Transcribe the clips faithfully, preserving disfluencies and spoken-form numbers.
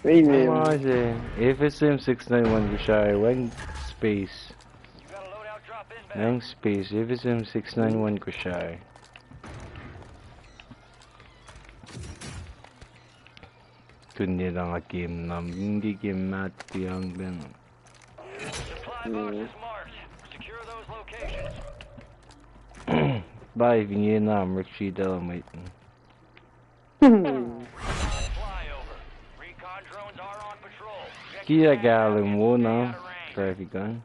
Hey, man. Ma se, F S M six nine one Kosrae, wacngihn space. Wacngihn space, F S M six nine one Kosrae. Tuh ne nga game na, nge game ma tiang ben. Supply box is marked. Secure those locations. Live inge na, Mercy Dynamite. Flyover. Recon drones are on patrol. Check your tac package and stay out of range. Kia galim wo na. Traffic gun.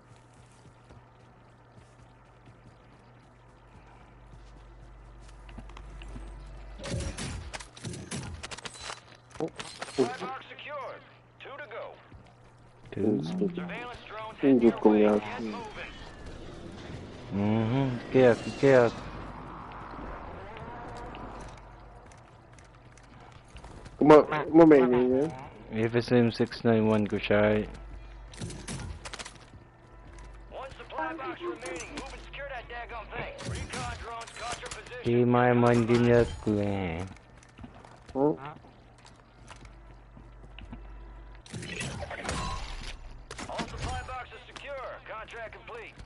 Supply box secured. Two to go. Two. Surveillance drones heading your way. Gas moving. Mhm. Kea, kea. Come on, come on, man. F S M six nine one Kosrae. One supply box remaining. Move and secure that daggum thing. Recon drones, contract position. Ke ma muh in tiac kuh. Oh. All supply boxes secure. Contract complete.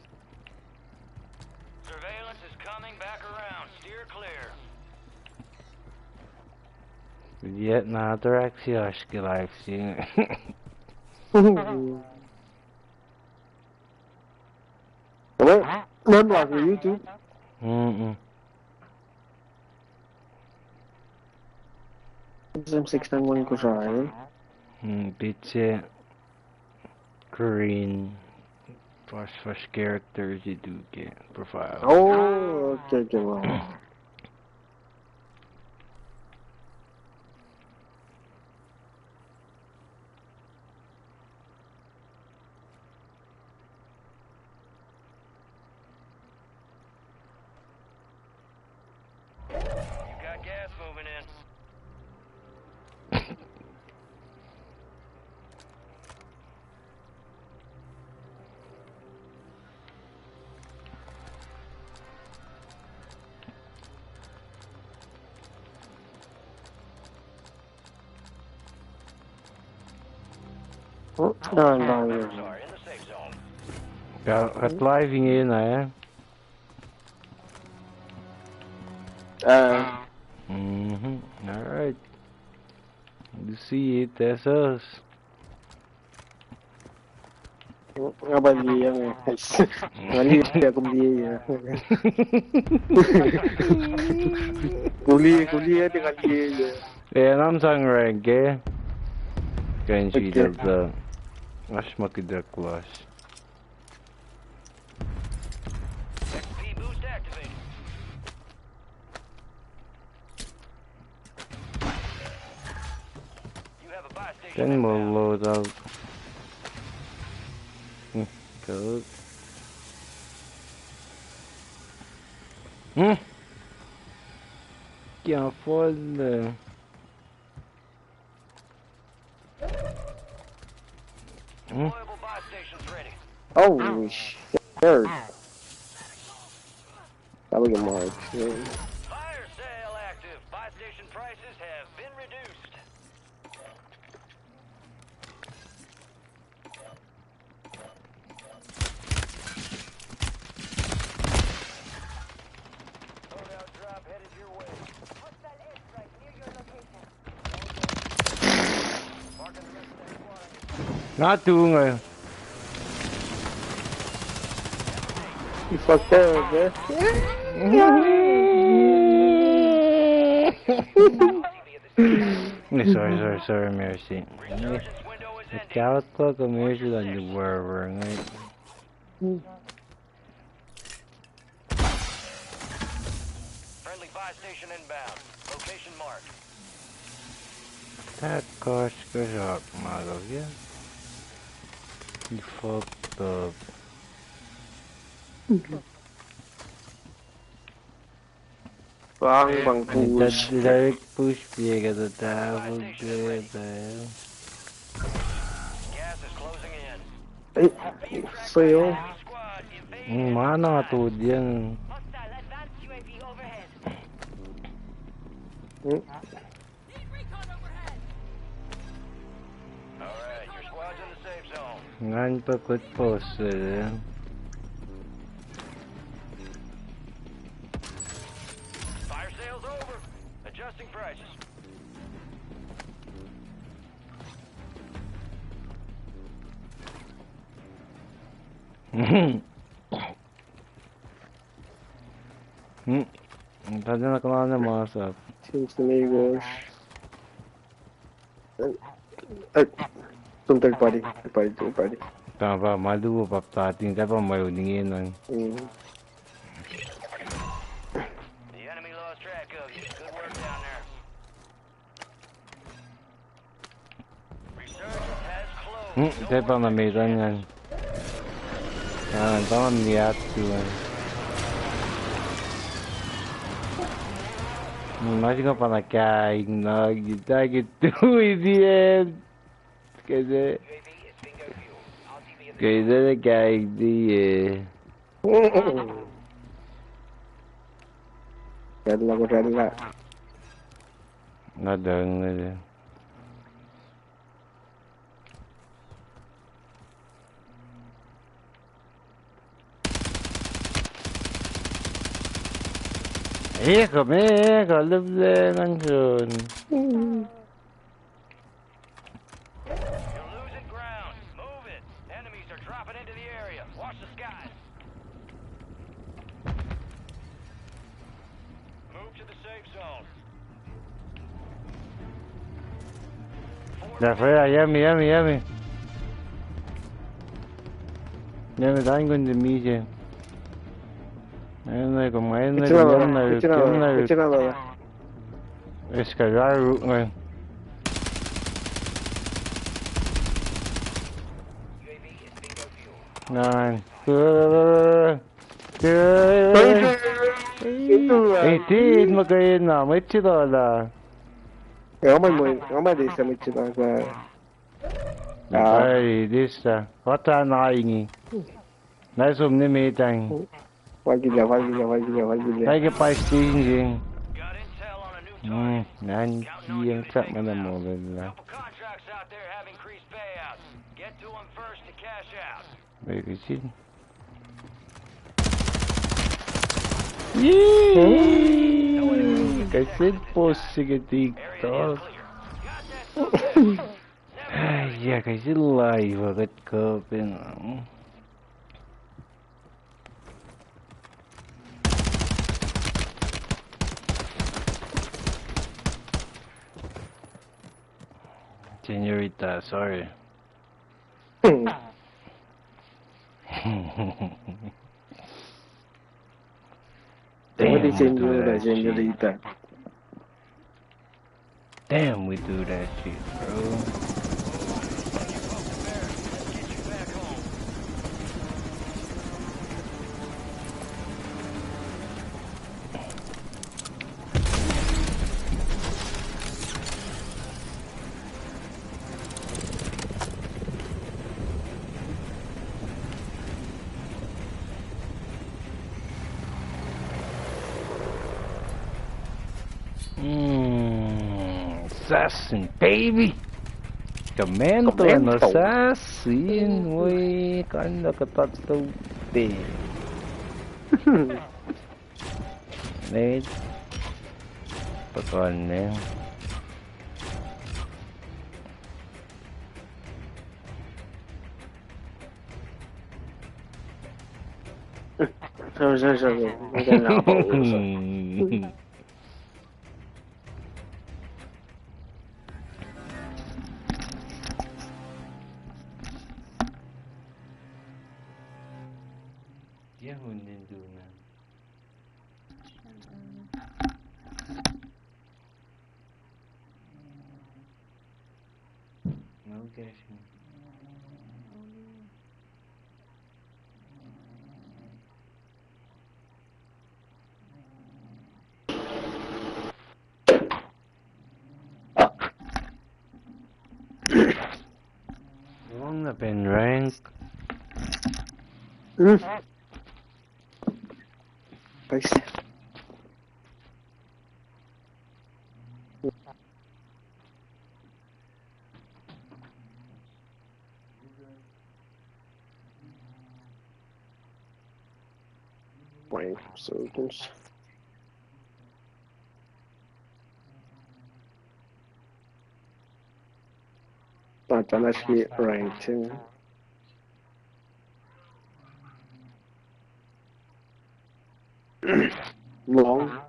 Surveillance is coming back around. Steer clear. Yet na interact si oasr ke live si. Hello? None like YouTube. Mm-mm. F S M six nine one Kosrae. Mm, picture green. First, first character si tu ke profile. Oh, okay, okay, well. You got gas moving in. Oh, no, no, no. Kuht live inge na, eh? Uh. Mm-hmm. All right. We'll see you, Tessos. Nga pa liye nga. Nga liye, kom liye ya. Kom liye, kom liye, nga liye ya. Eh, nga sang rank, eh. Kain si delta. Ash ma kidak las. Then we'll load out. Hmm, good. Hmm? Kea fal, eh. Hmm? Deployable buy stations ready. Oh, shit. That was a mark. Yeah. Fire sale active. Buy station prices have been reduced. Nga tu nga. You fucked up, man. Eh, sorry, sorry, sorry, Mercy. Eh, kawat ko ko Mercy lan di wherever, ngai. Friendly buy station inbound. Location marked. That cost goes up, mother, yeah? You fucked up. Bang, bang, push. Direct push, piac ke the devil, piac ke the. Gas is closing in. Eh, fail. Mm, mana tu dia. Hostile advanced U A V overhead. Hmm. Need recon overhead. Ngan pa kuht puhs, eh. Fire sales over. Adjusting prices. Hmm. Tadi na kena na masap. Seems to me, gosh. Eh, eh, Some third party, third party, third party. Tapa malu pap tating, tapa malu ningen. Mm. The enemy lost track of you. Good work down there. Resurgence has closed. Hmm, tapa na metan ngan. Ah, tapa niat tu ngan. Hmm, masih nga pa na kaing na, kita gitu, idiot. Kede. Kede kaing di, eh. Rally, rally. Nga dang, nga dang. Eh, kom, eh, kom lep le ngan sun. You're losing ground. Move it. Enemies are dropping into the area. Watch the skies. Move to the safe zone. Na fire, yummy, yummy, yummy. Yummy, thank you, the media. Ayun na kom, ayun na kom, ayun na kom, ayun na kom. Eska laru ngan. Ngan. Ei, tin ma kain na, mwet sila la. Nga ma, nga ma desa mwet sila la. Ai, desa. Wata na ingi. Na som ne metang. Valgila, valgila, valgila, valgila. Ai ke pa stinjing. Hmm, nan kiyang sak mana molella. Couple contracts out there have increased payouts. Get to 'em first to cash out. Wait, is it? Yee! Kasit post sike TikTok. Yeah, kasit live agat kapin. Senorita, sorry. Damn, we do that shit. Damn, we do that shit, bro. Mm, assassin, baby. Commando and assassin. Oi, kanda katat to te. Nate. Pakan ne. Wrong na pen rank. Hmm. Nice. Rank, so, kunci. Tacna si rank se. Long.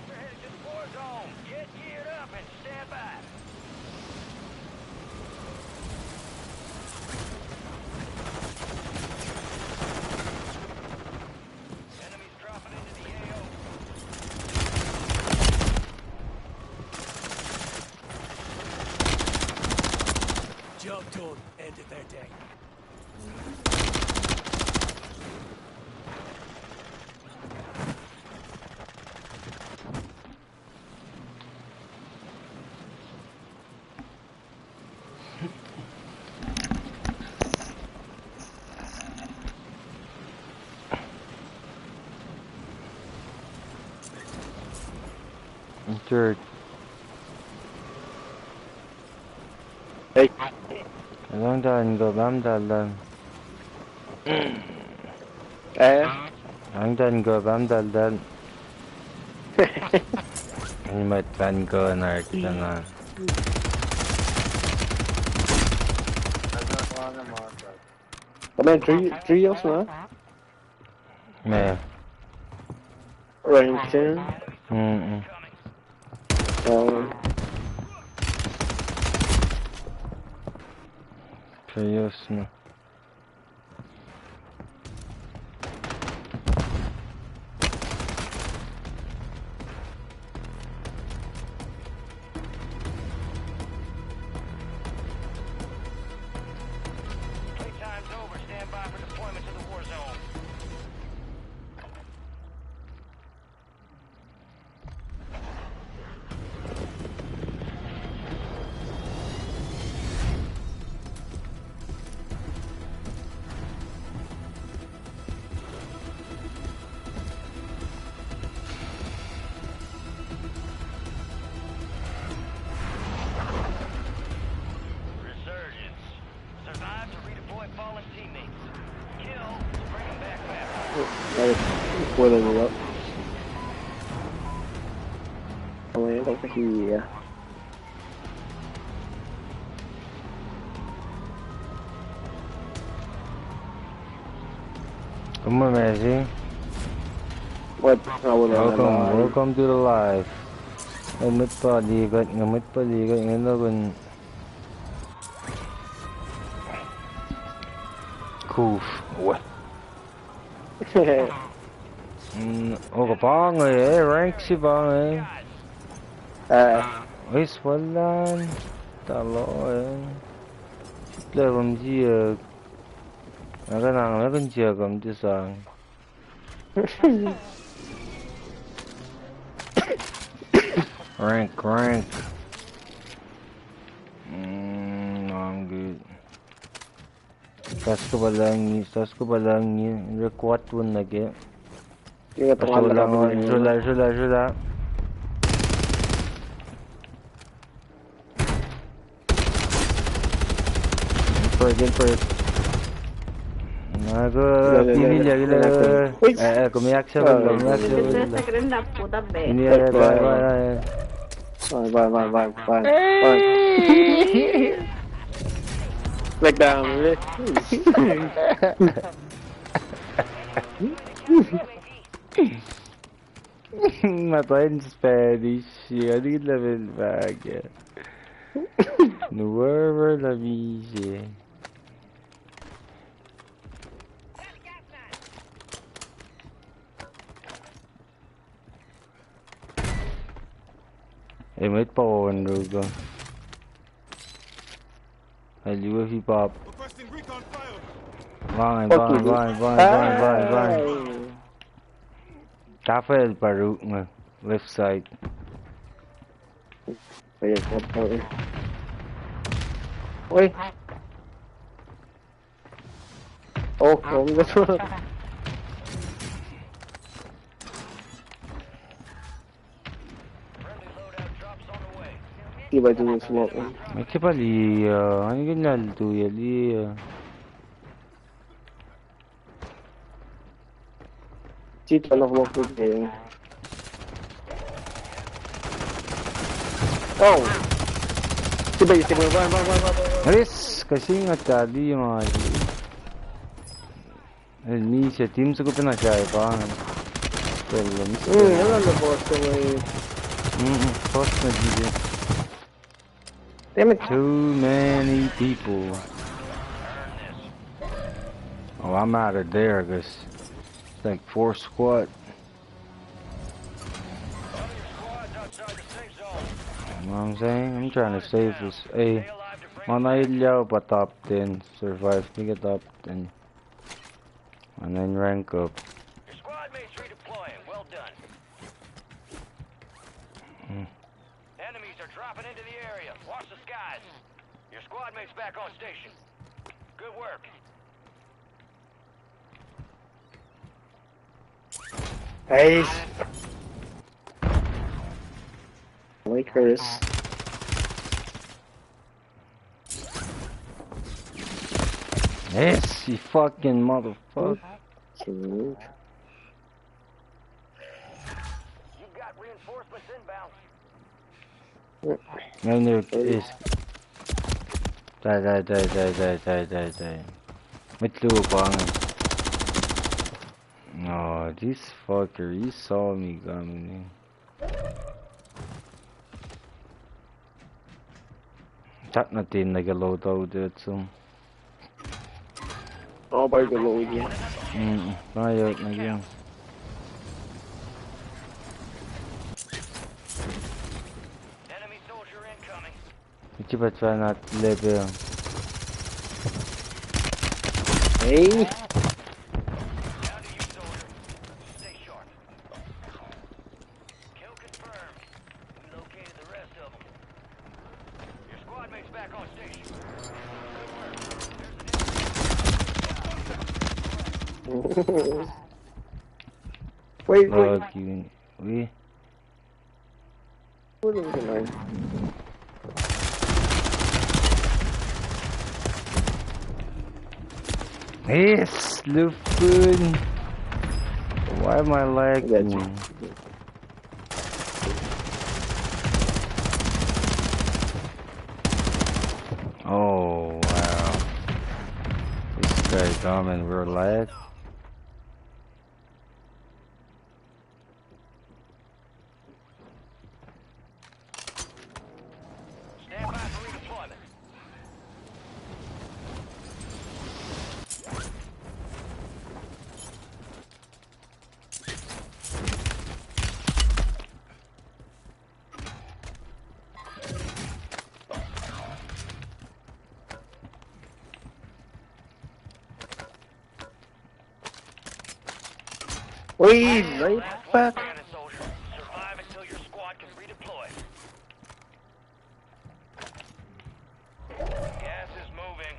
We're headed to the war zone. Get geared up and stand by. Enemies dropping into the A O. Jump to him. End of that day. Jerk. Hey. Lang talan go, pam talan. Eh? Lang talan go, pam talan. Ini mat pan go na ek tana. Come on, three, three else, huh? Yeah. Rank ten. Mm-mm. Um. Serious, no. Playtime's over. Stand by for deployment to the war zone. Resurgence. Survive to redeploy fallen teammates. Kill to bring them back faster. Nice. Spoiler alert. Oh, yeah, that's a key, yeah. Come on, Messi. What? Welcome, welcome to the live. Nga mwet pa likat, nga mwet pa likat, nga na kun. Kuf, what? Mm, oh, kapang, eh, rank si pang, eh. Eh. Wis walan. Talo, eh. Level dia. Nakan ang, nakan dia kam tisang. Rank, rank. Mm, no, I'm good. Sasko palangi, sasko palangi, requat wun lagi. Iya, teman. Shola, shola, shola. Infrared, infrared. Nago, pili lagi lah. Uy. Eh, eh, kumi accept, kumi accept. Ini, eh, bye, bye, bye. Bye, bye, bye, bye, bye. Bye. Back down, really? Matahin Spanish, ya, di level back, ya. Nuwer la mise. Eh, mwet pa on road uh. Al U A V pop. Requesting recon fire. Fine, fine, fine, fine, fine, fine, fine. Tafael pa road nga, left side. Oi. Oh, oh, iba tu smoke. Mati pali, uh, ani kin lal tu ya li, uh. Situ na vlog tu ke. Oh. Siba, siba, one, one, one, one, one. Aris, kasi nga tali ma. Eh, ni se team se ko pena siya pa. Well, let me see. Hmm, wala na boss ko. Hmm, boss na dito. Damn it. Too many people. Oh, I'm out of there, 'cause it's like four squad. You know what I'm saying? I'm trying to save this. Hey, on I yell about top ten, survive, we get top ten. And then rank up. Your squad mates redeploying. Well done. Hmm. Enemies are dropping into the area. Watch the skies. Your squad mates back on station. Good work. Hey. Lakers. Yes, you fucking motherfucker. True. You've got reinforcements inbound. Ngayon is. Die, die, die, die. Mit lupa. Oh, this fucker, he saw me coming. Tak na tin lagi loadout dito. Oh, bar ko load yan. Mm, na yun, na yun. Enemy soldier incoming. Iti pa try not level. Hey. Down to you, soldier. Stay sharp. Kill confirmed. We located the rest of them. Your squad mate's back on station. Good work. There's an enemy. Wait, wait. Fuck you. We. What is it, man? Yes, Lufun. Why am I lagging? I got you. Oh, wow. This guy's dumb and we're lag. Stand by for redeployment. Oi, right back. Survive until your squad can redeploy. Gas is moving.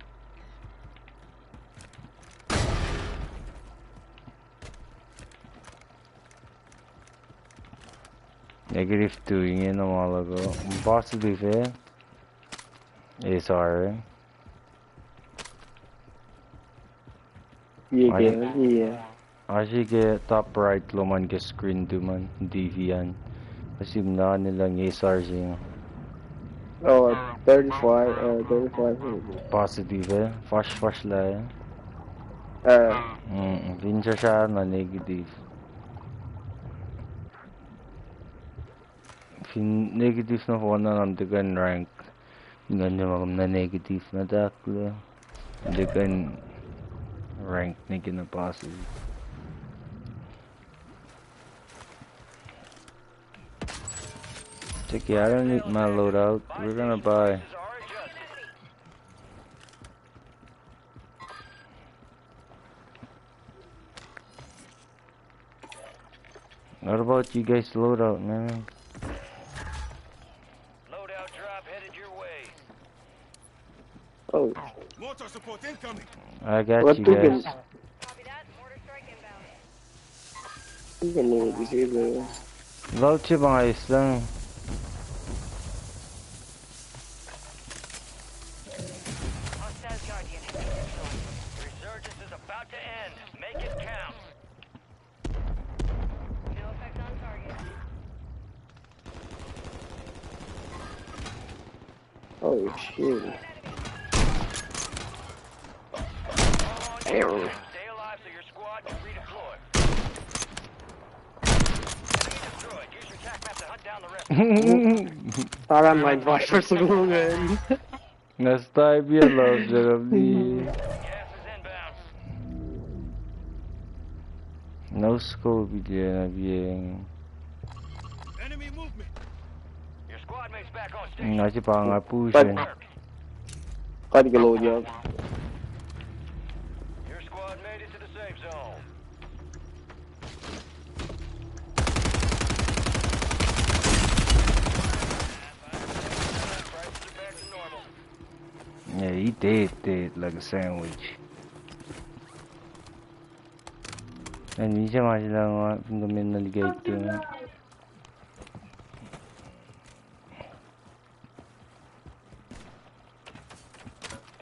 Negative two inge na ma luhk uh. Positive, eh? S R, eh? Ye ke, ye. Oasr ke top right lom an ke screen tu man, D V an. Oasr na nilang S R se. Oh, thirty-five, uh, thirty-five. Positive, eh? Fush, fush lah, eh? Uh. Mm, fin sasra na negative. Fin negative na fona na tiac kuh in rank. Nga ne ma kom na negative na takle. Tiac kuh in rank nwe ke na positive. Check it, I don't need my loadout. We're gonna buy. What about you guys loadout, man? Loadout drop headed your way. Oh. Mortar support incoming. I got you guys. What do you can... Copy that. Mortar strike inbound. You can move this way, bro. Load to my son. Hostile Guardian has been destroyed. Resurgence is about to end. Make it count. No effect on target. Oh, shit. Error. Stay alive so your squad can redeploy. Enemy destroyed. Use your tac map to hunt down the rest. Taran line vice versa, man. Next time you love Jeremy. Gas is inbound. No scope, yeah, yeah. Enemy movement. Your squad mate's back on station. Nga si pa nga push. But, eh. Kati ke load ya. Your squad made it to the safe zone. Prices are back to normal. Yeah, he did, did like a sandwich. And he's a much long one from the middle of the gate too.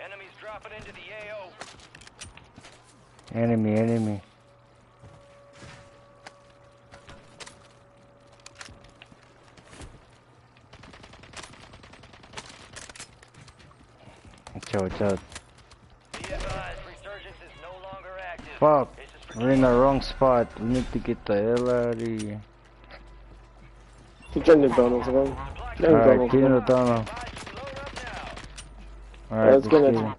Enemies dropping into the A O. Enemy, enemy. Watch out, watch out. Be advised, resurgence is no longer active. Fuck, we're in the wrong spot. We need to get the hell out of here. Keep trying to tunnel for them. Alright, keep in the tunnel. Alright, let's go.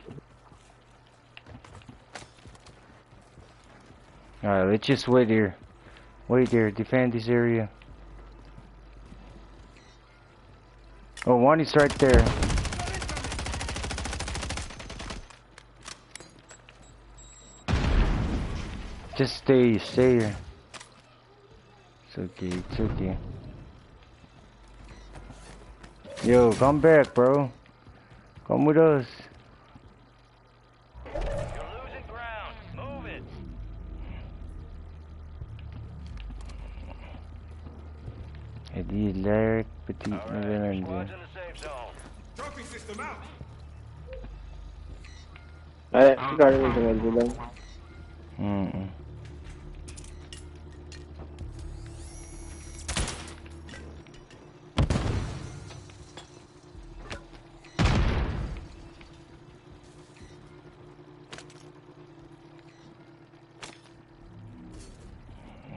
Alright, let's just wait here. Wait here, defend this area. Oh, one is right there. Just stay, stay here. It's okay, it's okay. Yo, come back, bro. Come with us. You're losing ground. Move it. Edi ler petit na venan je. Trophy system out. Eh, kari mo tumal bilang. Mm.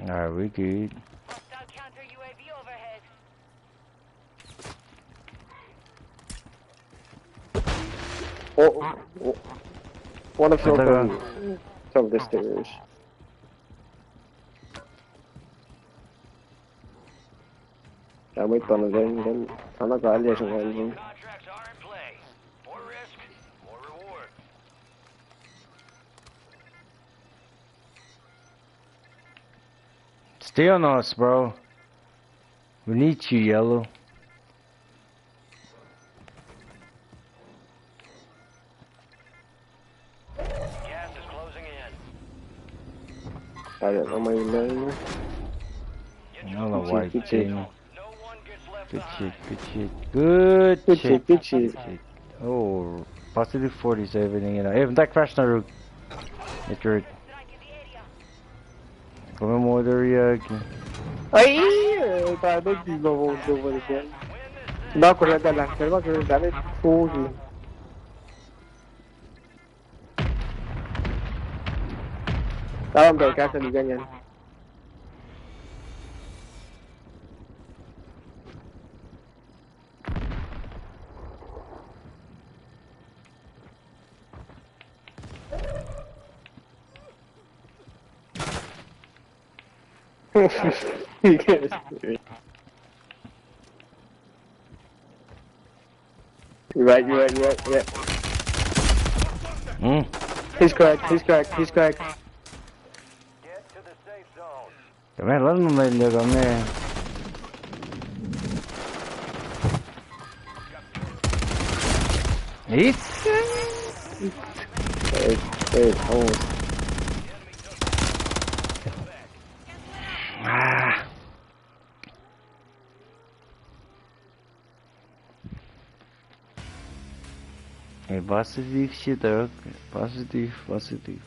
Alright, we good. Hostile counter U A V overhead. Oh, oh, one of your friends. Some of the stairs. Tama ituh nuh ke, ke, sana ka liye sengani. Stay on us, bro. We need you, Yellow. Gas is closing in. I don't know my name. Another white team. Good shit, good shit. Good shit, good shit. Oh, positive forty-seven, you know. Hey, tak fast na, Rook. It's right. Kom muh motor yaki. Ai, eh, ta do di lo mo do mo de. Na ko da lang, ko da lang, ko da lang. Kalam da ka sa ni ganyan. Right, right, right, right. Hmm. He's cracked, he's cracked, he's cracked. Kom ac luhn muh meac kom ac. It's, it's, it's almost. Ah. Hey, positive shit, okay. Positive, positive.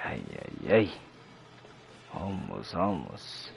Ai, ai, ai. Almost, almost.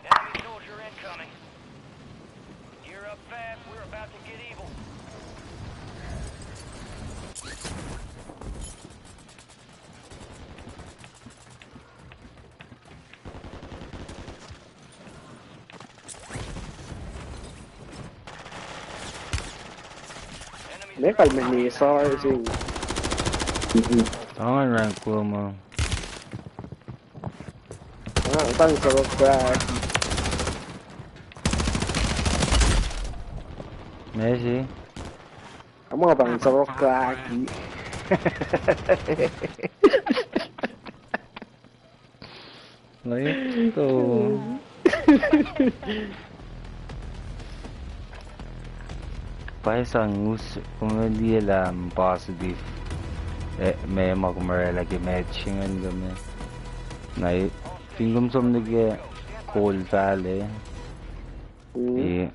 Enemy soldier incoming. Gear up fast, we're about to get evil. Meac kalmac in S R S? Tangan rank kuh ma. Ah, pang sa rohkak. Messi. Ama pang sa rohkak. Laitu. Pwacye sang us, kom liye lah positive. Eh, meac ma kom orwaclah ke match ingacn kuh meac. Na, fin kom som nuh ke kol fal ah, e,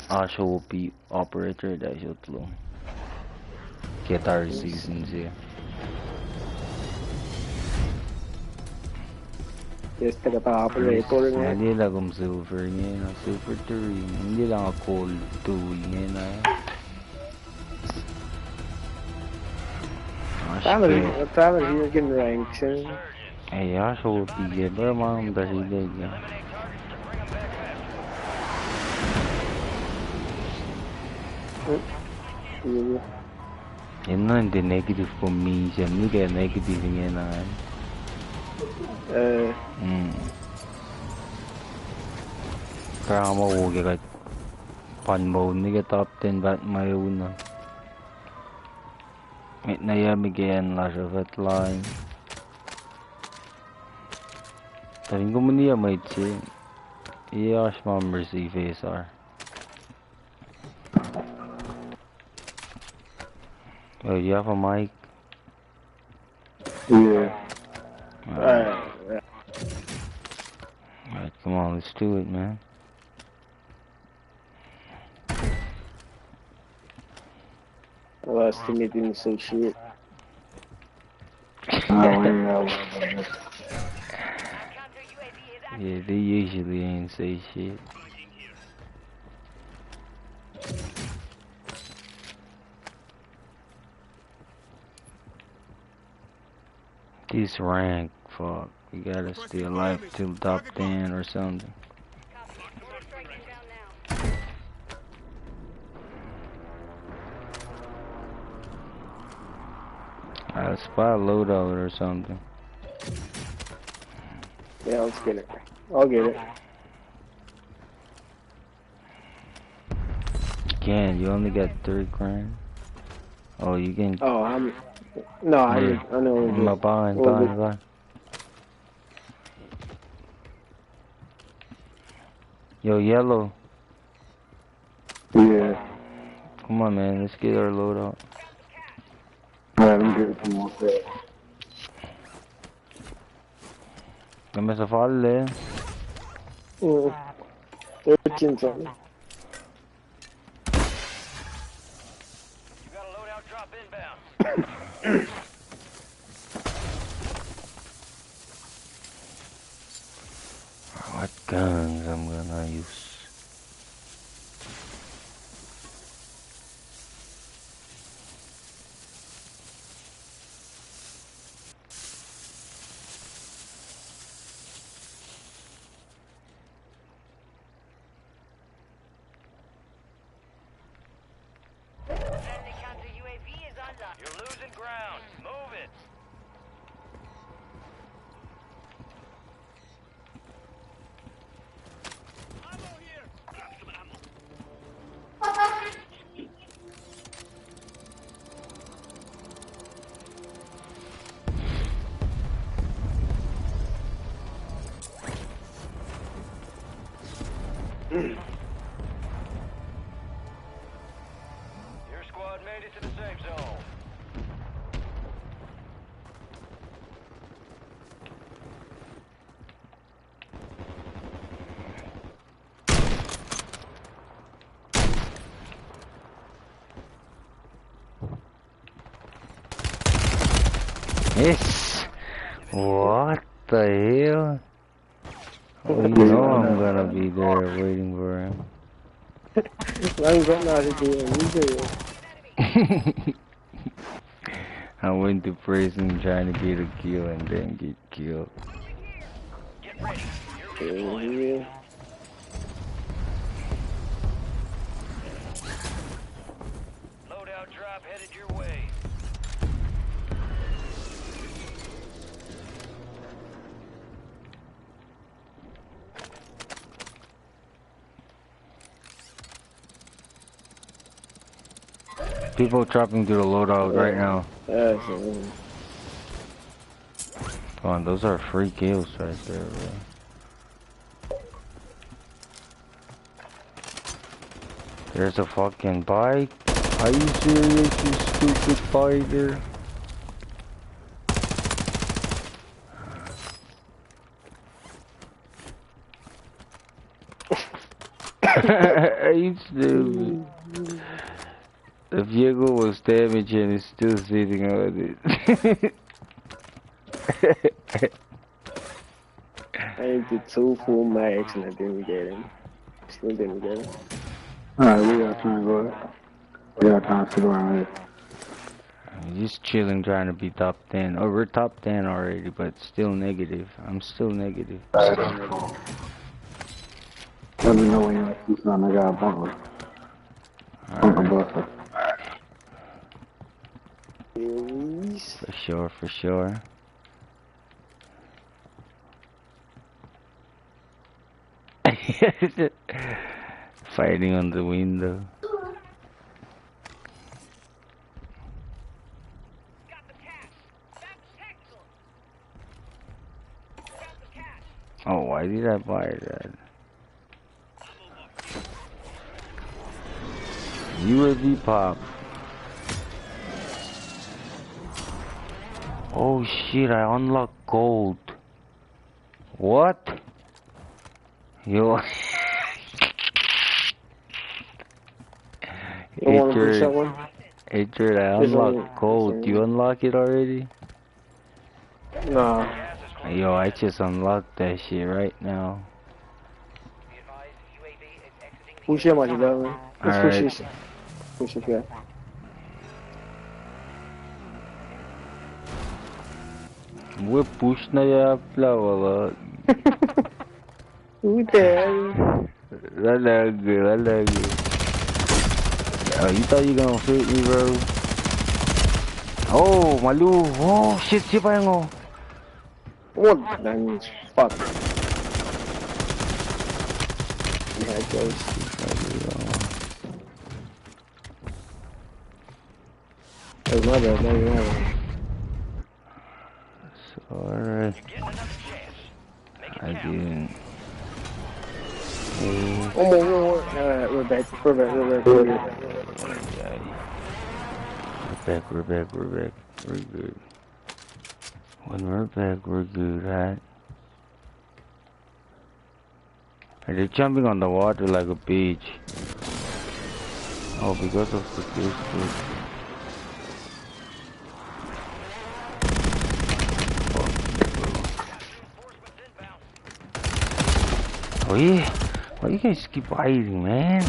oasr O P operator ta sot lom. Ke tari season se. Yes, take a operator. Nga liye lah kom silver ingena, silver three. Nga liye lah nga gold two ingena. Family, family, you can rank, eh? Ei, oasr O P ke, bro, ma um ta side ke. Enenuh in tiac negative kom misac, nike negative ingena. Eh. Hmm. Kra ma wo ke kuht pan moul nuh ke top ten bat ma euna. Met na ya mik an lasr uh fat line. Tari kom ni ya mwet se. Iya oasr ma mercy face ar. Oh, you have a mic? Yeah. Alright. Alright, yeah. Alright, come on, let's do it, man. Last team didn't say shit. Oh, yeah. Yeah, they usually ain't say shit. This rank, fuck. We gotta stay alive till top ten or something. I'll spot a loadout or something. Yeah, let's get it. I'll get it. You can, you only got three grand. Oh, you can. Oh, I'm, no, I, yeah. I know. Fine, fine, fine. Yo, yellow. Yeah. Come on, man. Let's get our load out. Alright, I'm good. I'm all set. Nga mesa falle. Mm. Thirteen seven. You got a loadout drop inbound. What guns I'm gonna use? Friendly counter U A V is online. You're losing ground. Move it. Ammo here. Grab some ammo. Your squad made it to the safe zone. Yes. What the hell? Oh, you know I'm gonna be there waiting for him. I'm gonna be there. I went to prison trying to get a kill and then get killed. Get ready. You're redeploying. Loadout drop headed your way. People dropping to the loadout right now. Yeah, I see. Come on, those are free kills right there, bro. There's a fucking bike. Are you serious, you stupid fighter? Are you stupid? The vehicle was damaged and is still sitting on it. I did two full mags and I didn't get him. Still didn't get him. Alright, we got time, go ahead. We got time to go around here. I'm just chilling, trying to be top ten. Oh, we're top ten already, but still negative. I'm still negative. Let me know when you guys do something. I got a bunker. Bunker buster. For sure, for sure. Fighting on the window. Oh, why did I buy that? U A V pop. Oh shit, I unlocked gold. What? Yo. You wanna push that one? Adrian, I unlocked gold. You unlock it already? Nah. Yo, I just unlocked that shit right now. Push him, Let's push this. Push it, yeah. Mwe push na ya pla wala. Who the hell? Lalagu, lalagu. Oh, you thought you gonna fit me, bro? Oh, malu. Oh, shit, shit, paingo. What? Fuck. Yeah, guys. Oh, my bad, my bad, my bad. Sorry. I didn't. Oh, more, more, more. Uh, we're back, we're back, we're back, we're back. We're back, we're back, we're back. We're good. When we're back, we're good, right? And they're jumping on the water like a bitch. Oh, because of the distance. Oh yeah? Why you guys keep hiding, man?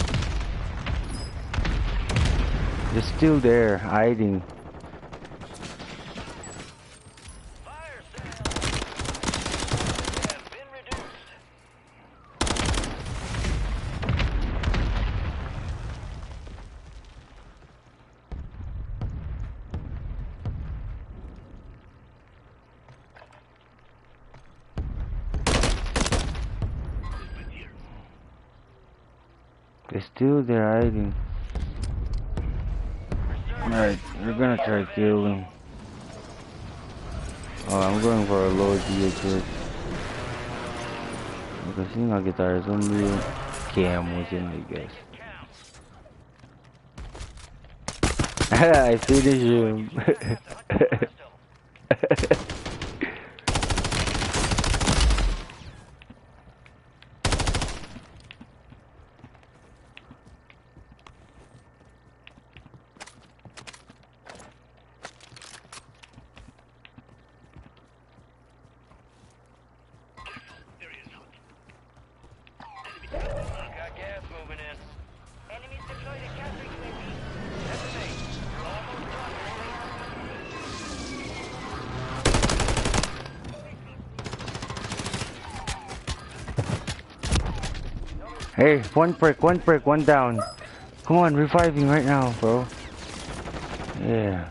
They're still there, hiding. They're still there hiding. Alright, we're gonna try to kill him. Oh, I'm going for a low D H S. Because you know, guitar is only cam was in, I guess. I finished him. Hey, one brick, one brick, one down. Come on, reviving right now, bro. Yeah.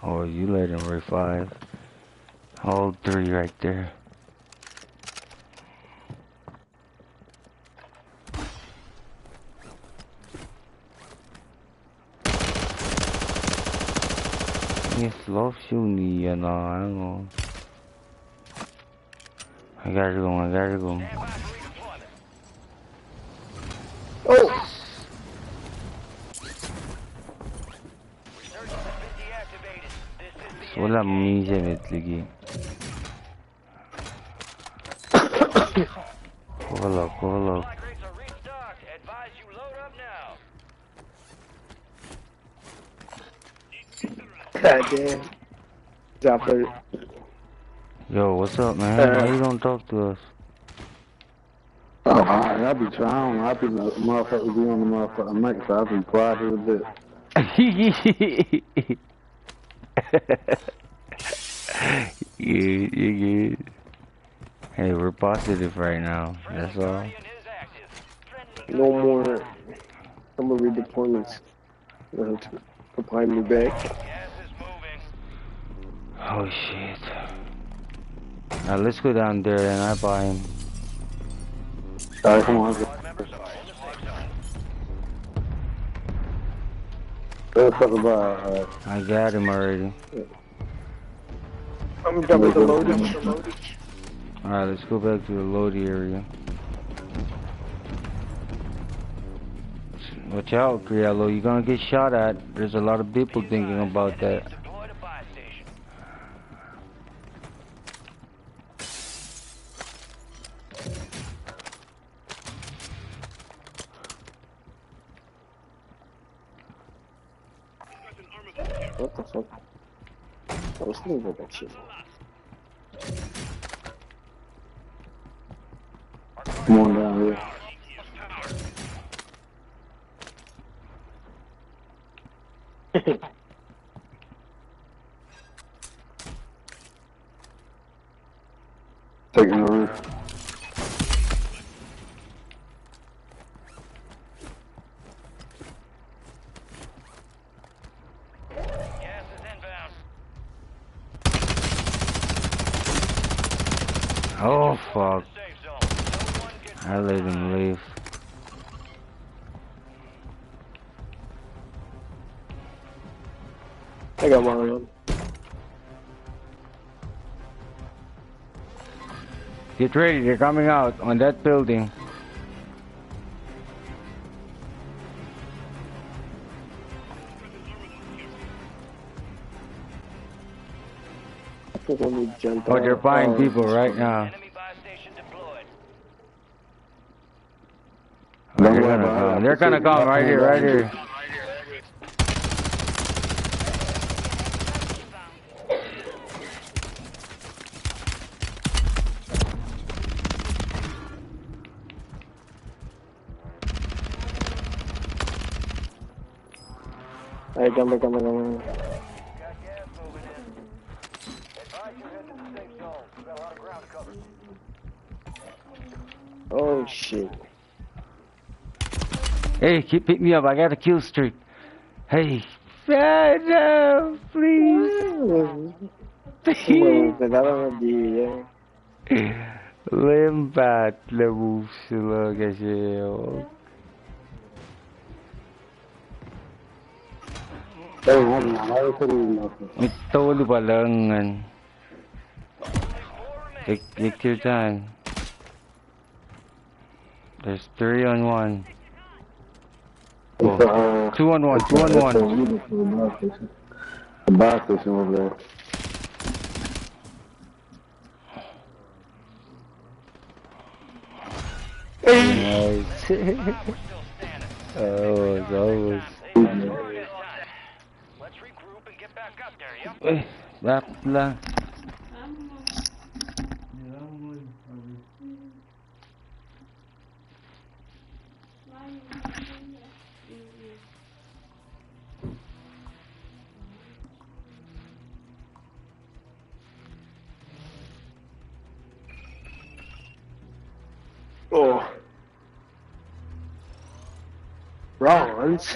Oh, you let him revive. All three right there. Yes, love you, Niana. Hang on. I gotta go, I gotta go. Oh! Wala misac met liki. Kolo, kolo. God damn. Dropper. Yo, what's up, man? Why you don't talk to us? Oh, I, I be trying. I be the motherfucker be on the motherfucking mic, so I be quiet as a bit. You, you good. Hey, we're positive right now. That's all. No more. I'm gonna redeployments. Uh, to, to buy me back. Oh shit. Now let's go down there and I buy him. Alright, come on. Let's talk about, uh, I got him already. I'm done with the loading. Alright, let's go back to the loading area. Watch out, Criello. You're gonna get shot at. There's a lot of people thinking about that. What the fuck? I was thinking about that shit. Come on down here. Taking the roof. Oh, fuck. I let him leave. I got one of them. Get ready, they're coming out on that building. Oh, they're buying people right now. They're gonna come right here, right here. Hey, come here, come here, come here. Oh shit. Hey, keep, pick me up. I got a kill streak. Hey, Phantom, please. Lempat le move sila kasi. Mitolu pa lengan. Take, take your time. There's three on one. Oh, two on one, two on one. The bar station over there. Nice. That was, that was. Eh, back lah. Oh. Rollins.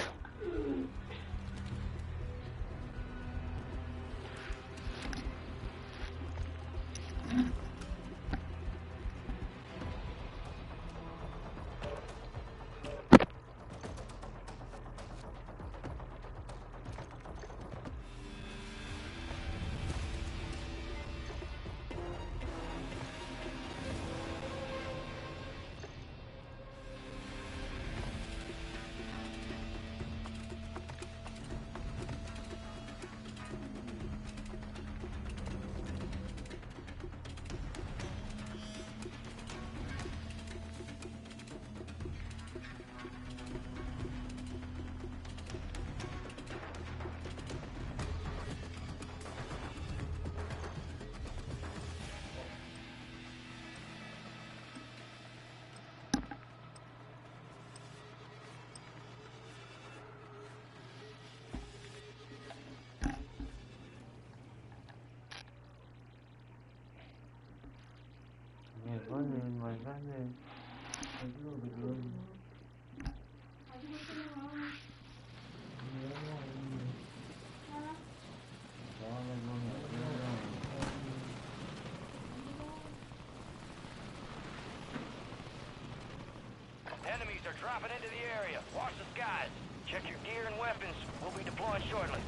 Enemies are dropping into the area. Watch the skies. Check your gear and weapons. We'll be deploying shortly.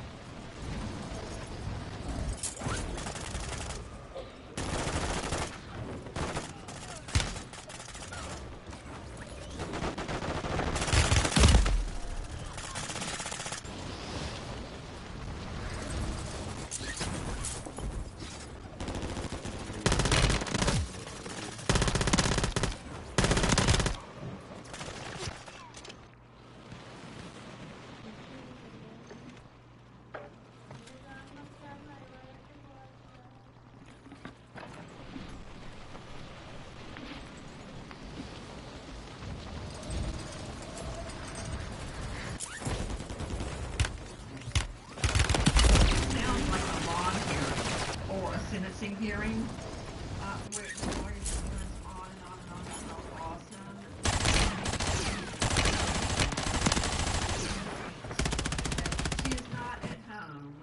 Sounds like a lawn here or a sentencing hearing, uh, where the lawyers are on and on and on about how awesome. She is not at home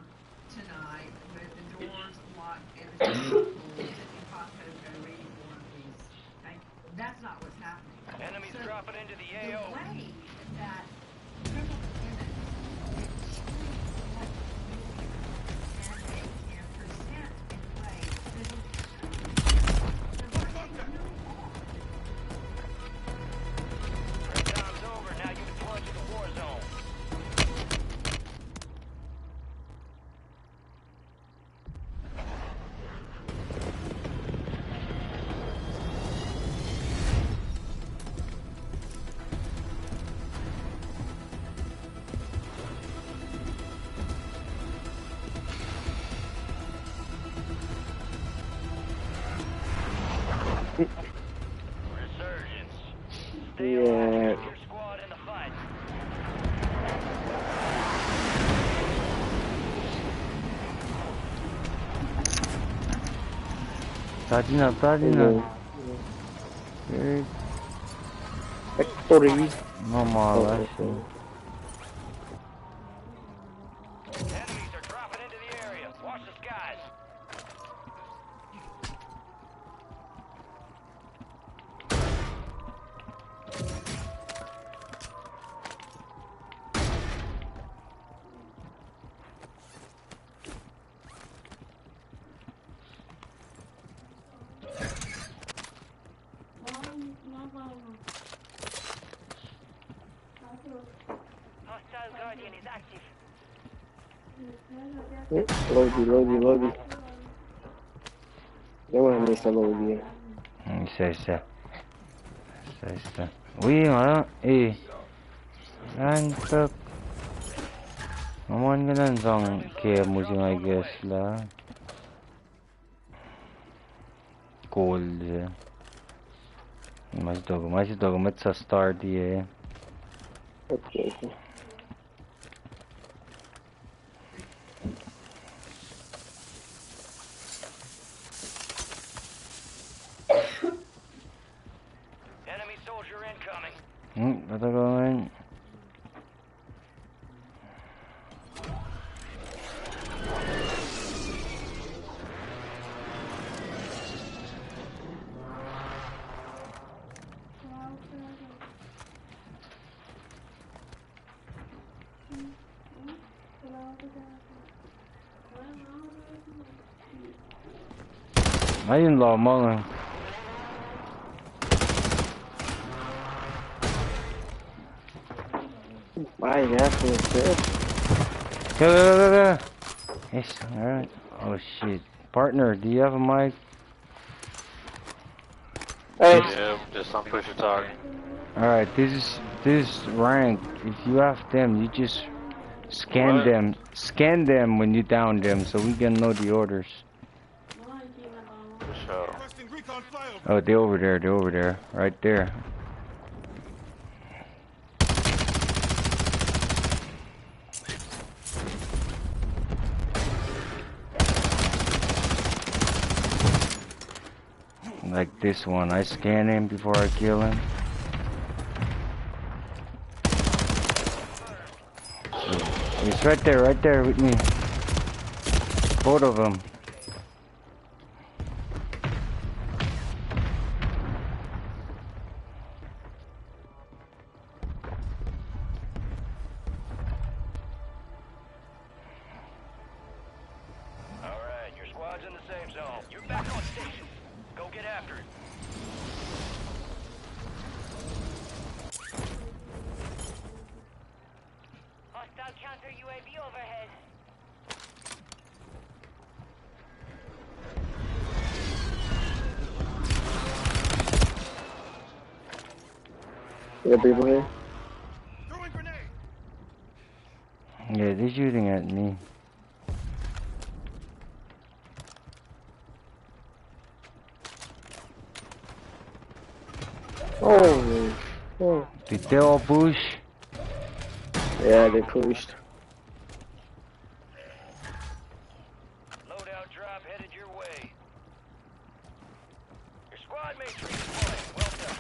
tonight with the doors locked and the swimming pool and hot cocoa ready for her, please. Thank you. That's not what's happening. Enemies dropping into the A O. The way that criminal women extremely select and they can present in a way that is, they're going to take no harm. Prep time's over. Now you deploy to the war zone. Resurgence. Stay alive. Keep your squad in the fight. Tadina, tadina. Factory. No ma lasr. Enemies are dropping into the area. Watch the skies. Hostile Guardian is active. Logi, logi, logi. Yawan mesa logi. Isa, isa. Isa, isa. Wi, nga, eh. Rank up. Nga mon kanan sang ke musing, I guess, lah. Kol se. Ma se tok, ma se tok, mwet sa start e. Okay, okay. Enemy soldier incoming. Hmm, kata ka ngain. Nga in loh ma nga. Ai, that's it. Go, go, go, go, go. Yes, all right. Oh shit. Partner, do you have a mic? Hey. Yeah, just some push to talk. All right, this is, this is rank. If you have them, you just scan them. Scan them when you down them so we can know the orders. So. Oh, they're over there. They're over there. Right there. Like this one, I scan him before I kill him. He's right there, right there with me. Both of them. All right, your squad's in the safe zone. You're back on station. Go get after it. Hostile counter U A V overhead. You got people here? Throwing grenade. Yeah, they're shooting at me. Oh, oh. Did they all push? Yeah, they pushed. Loadout drop headed your way. Your squad mates redeploying. Well done.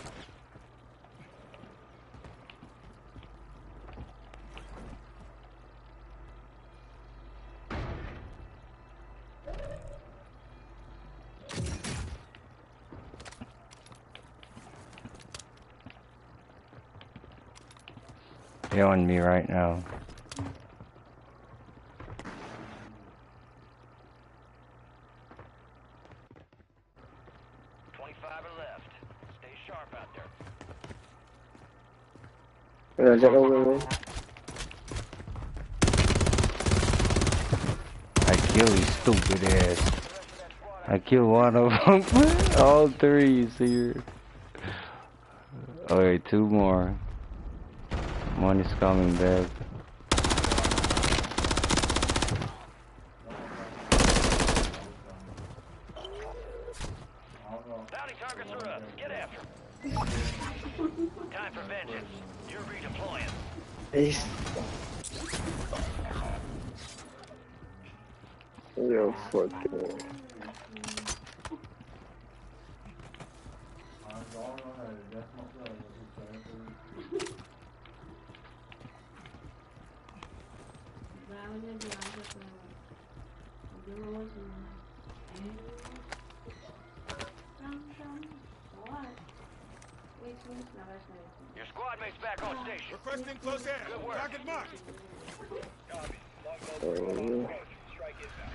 They're on me right now. Twenty-five are left. Stay sharp out there. Yeah, is that over there? I kill his stupid ass. I kill one of them. All three is here. Okay, two more. One is coming back. Bounty targets are up. Get after 'em. Time for vengeance. You're redeploying. Ace. Yo, fuck. Your squad mate's back on station. Requesting close air. Good work. Target marked. Copy. Longbow three one approach. Strike inbound.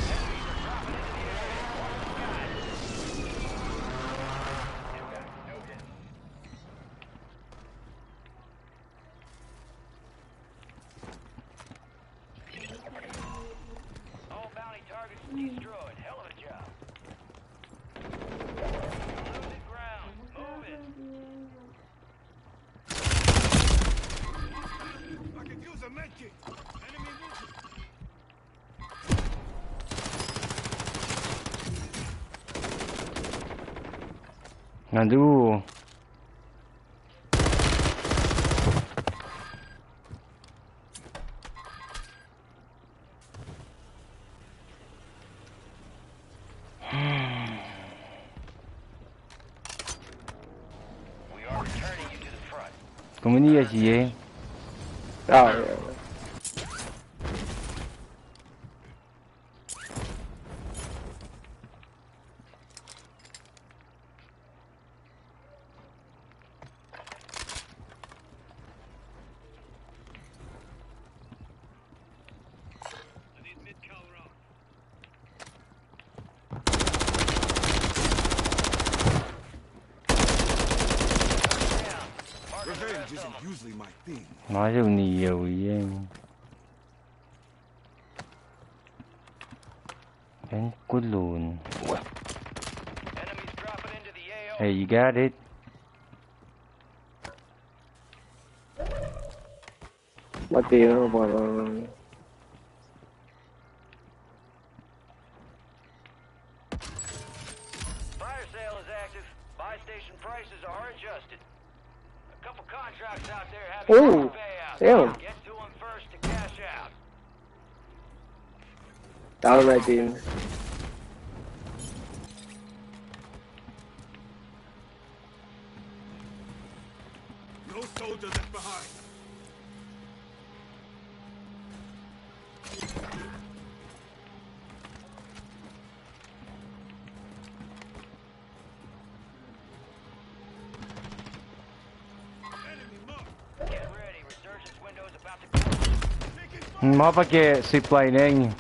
Enemies are dropping into the area. Watch the skies. Impact. No hits. All bounty targets destroyed. Hell of a job. Losing ground. Move it. I could use a med kit. Enemy movement. Nadu. We are returning you to the front. Kom in eis ye. Ah, yeah. Revenge isn't usually my thing. Ma se uni ye wi ye. Then kulun. Enemies dropping into the A O. Hey, you got it. Mati na, para. Fire sale is active. Buy station prices are adjusted. A couple contracts out there have Oh, payouts. Damn. Get to 'em first to cash out. Down my team. Ma pa ke zipline eng.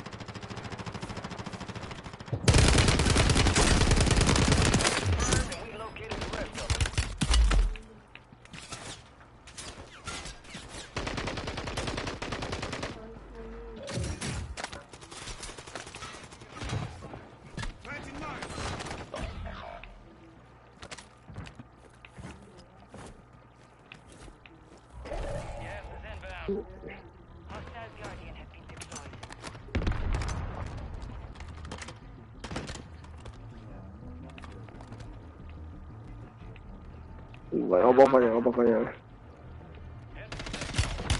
Oba fire, oba fire.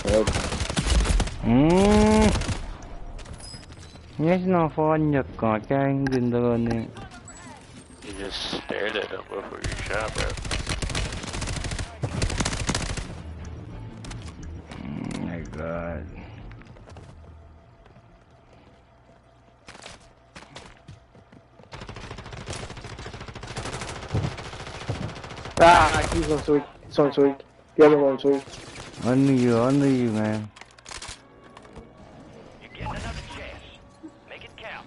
Help. Mm. Yes, no fun, you can't, can't do the You just stared at him before you shot, bro. Oh my God. Ah, he's on sweet. He's on sweet. The other one's sweet. Under you, under you, man. You're getting another chance. Make it count.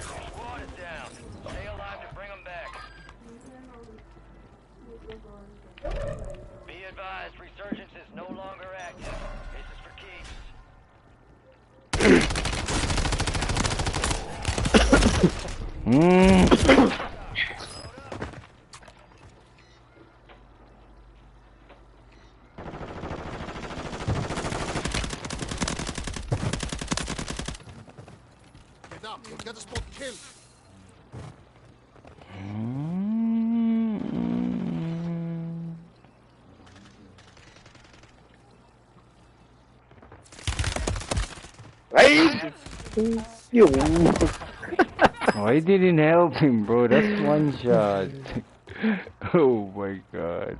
Squad is down. Stay alive to bring 'em back. Be advised, resurgence is no longer active. This is for keeps. Mm. Get up, get a spot, kill. Mm. Hey! Yo. Oh, he didn't help him, bro. That's one shot. Oh my God.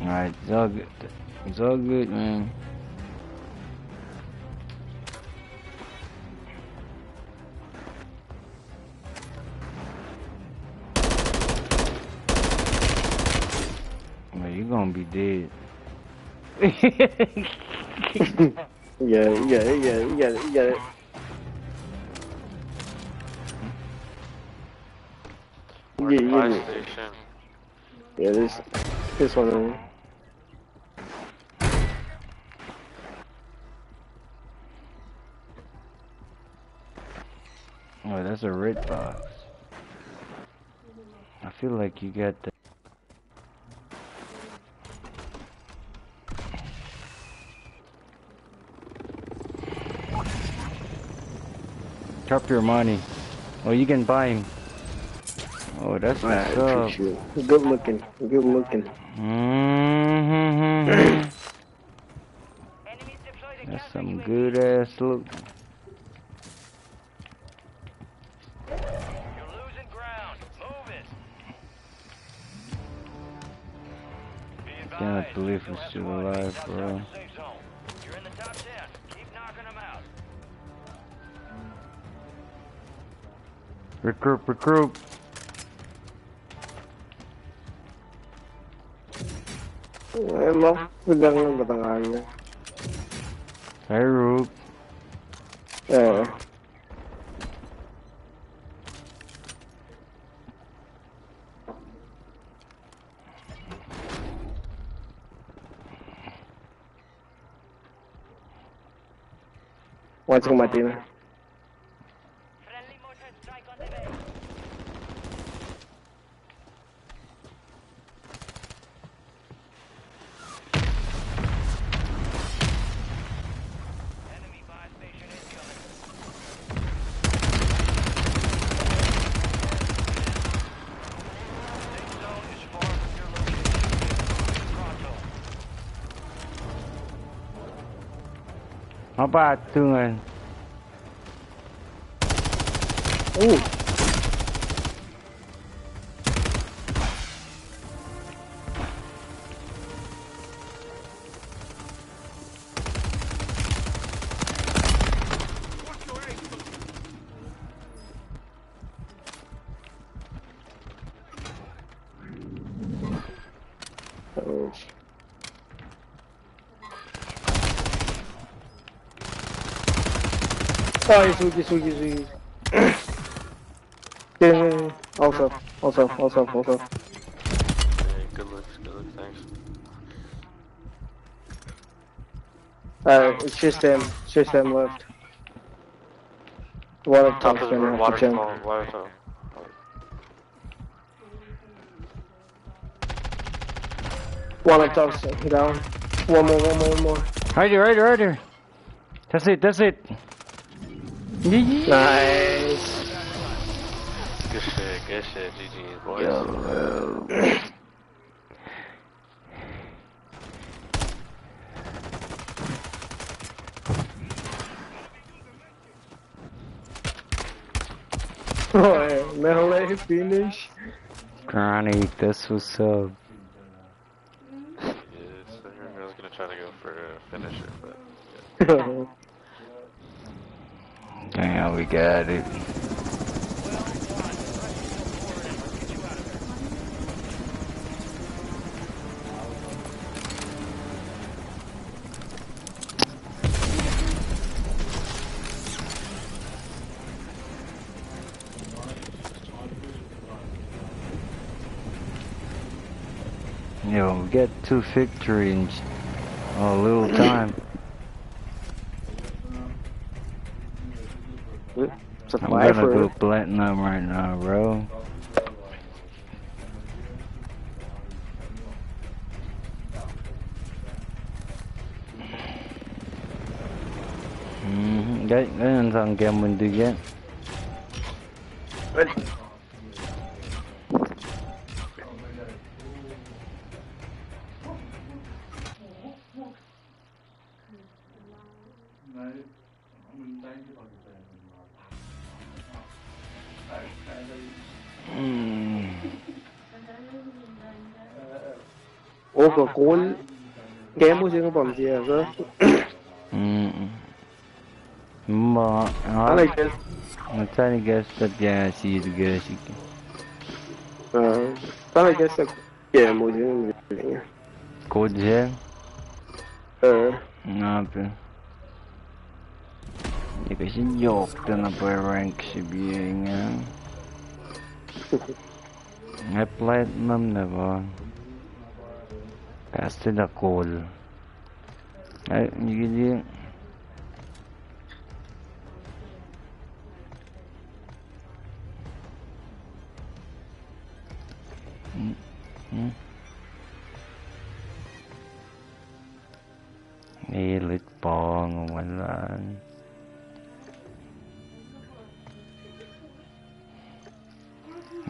Alright, it's all good. It's all good, man. Man, you gonna be dead. Yeah, yeah, yeah, yeah, yeah. Yeah, yeah, yeah. Yeah, this, this one. Oh, that's a red box. I feel like you got the Drop your money. Oh, you can buy him. Oh, that's what's up. Good looking. Good looking. Mm-hmm. That's some good ass loot. You're losing ground. Move it. Cannot believe we're still alive, bro. Regroup, regroup. Hello. Regroup. Yeah. Watching my team. How about doing? Ooh. Oh. Ai, suki, suki, suki. Yeah, yeah, yeah. Also, also, also, also. Hey, good looks, good looks, thanks. Uh, it's just them. It's just them left. One of top is water, water, water. One of top down. One more, one more, one more. Right here, right here, right here. That's it, that's it. Nice. Good shit, good shit, G G, boys. Yo. Oh, yeah. Melee finish. Granny, that's what's up. Yeah, so I was gonna try to go for a finisher, but yeah. Damn, we got it. Yo, we get two victory in a little time. I'm gonna go platinum right now, bro. Mm-hmm. Get, get in some game windy game. Mm. Oka kol. Game was in a bum, yeah, so. Mm. Ma, I like it. I'm trying to guess that, yeah, I see the guess. Uh, I like guess that game was in a. Kod se? Uh. Nga pe. Ika sin yok tena pa rank se biya nga. Nga platinum na pa. Pass to the goal. Ai, you can do. Mm, mm. Elit pong walan.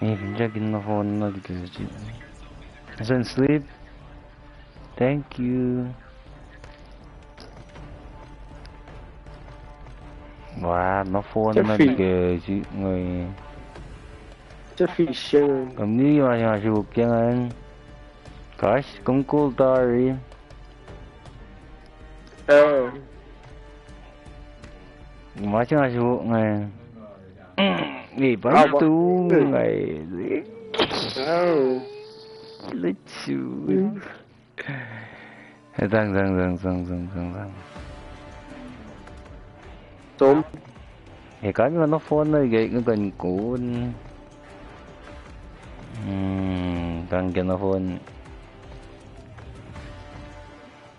Eh, pinjakin na phone na dikasi. Send sleep. Thank you. Wah, na phone na dikasi. Ngai. It's a fish, yeah. Kom ni ma nga suk yang an. Gosh, kom kol tari. Oh. Ma se nga suk ngai. Ni pa tu ngai. Oh. Let's see. Eh, tang, tang, tang. Tom. Eh, kan nga na phone na, eh, nga kan kun. Hmm, kan ke na phone.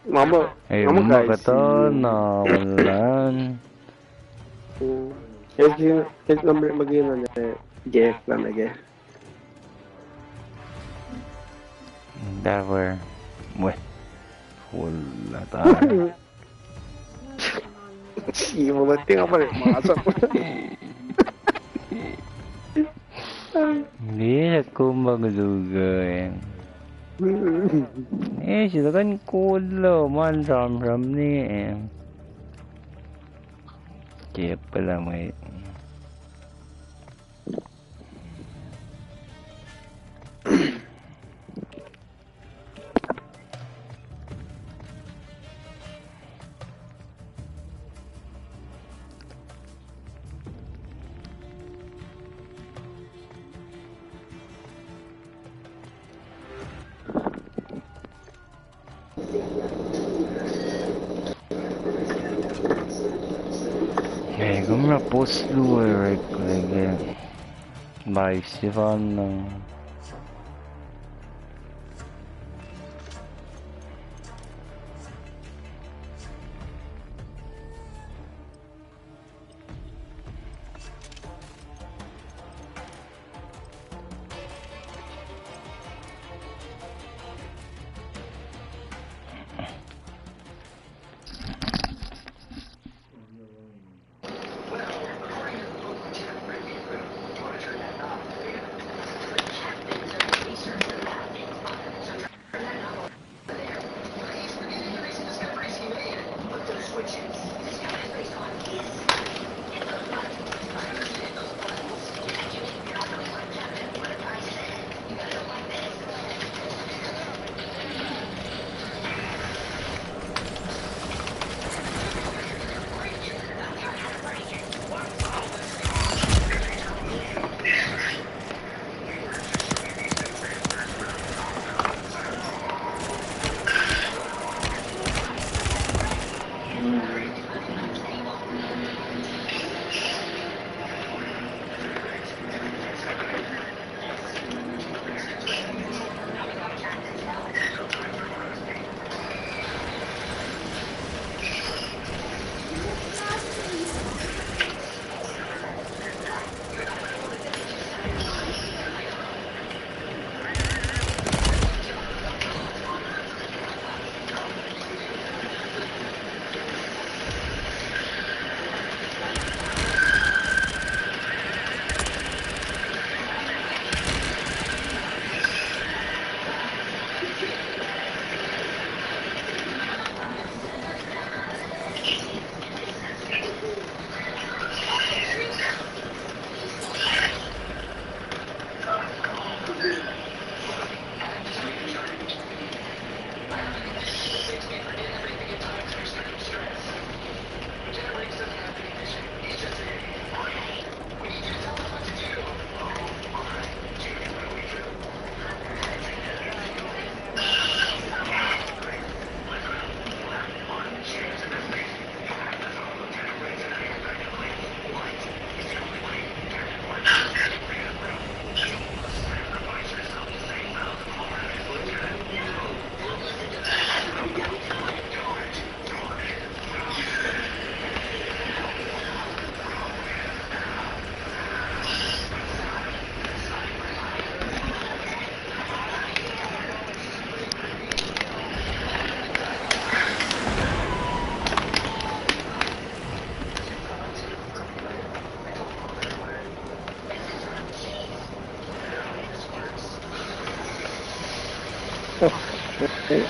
Mama, eh, mama mama guys, kata na walan. Hmm. Eh, eh, number magina na, eh, Jeff na, eh. Endeavor. Weh. Wala ta. Si mo mati nga pare masa. Hindi na kumang lugayan. Eh, sila kan kulo man ram ram ni eh. Kaya pala may. Kom na post luo orek lege. Live sefanna.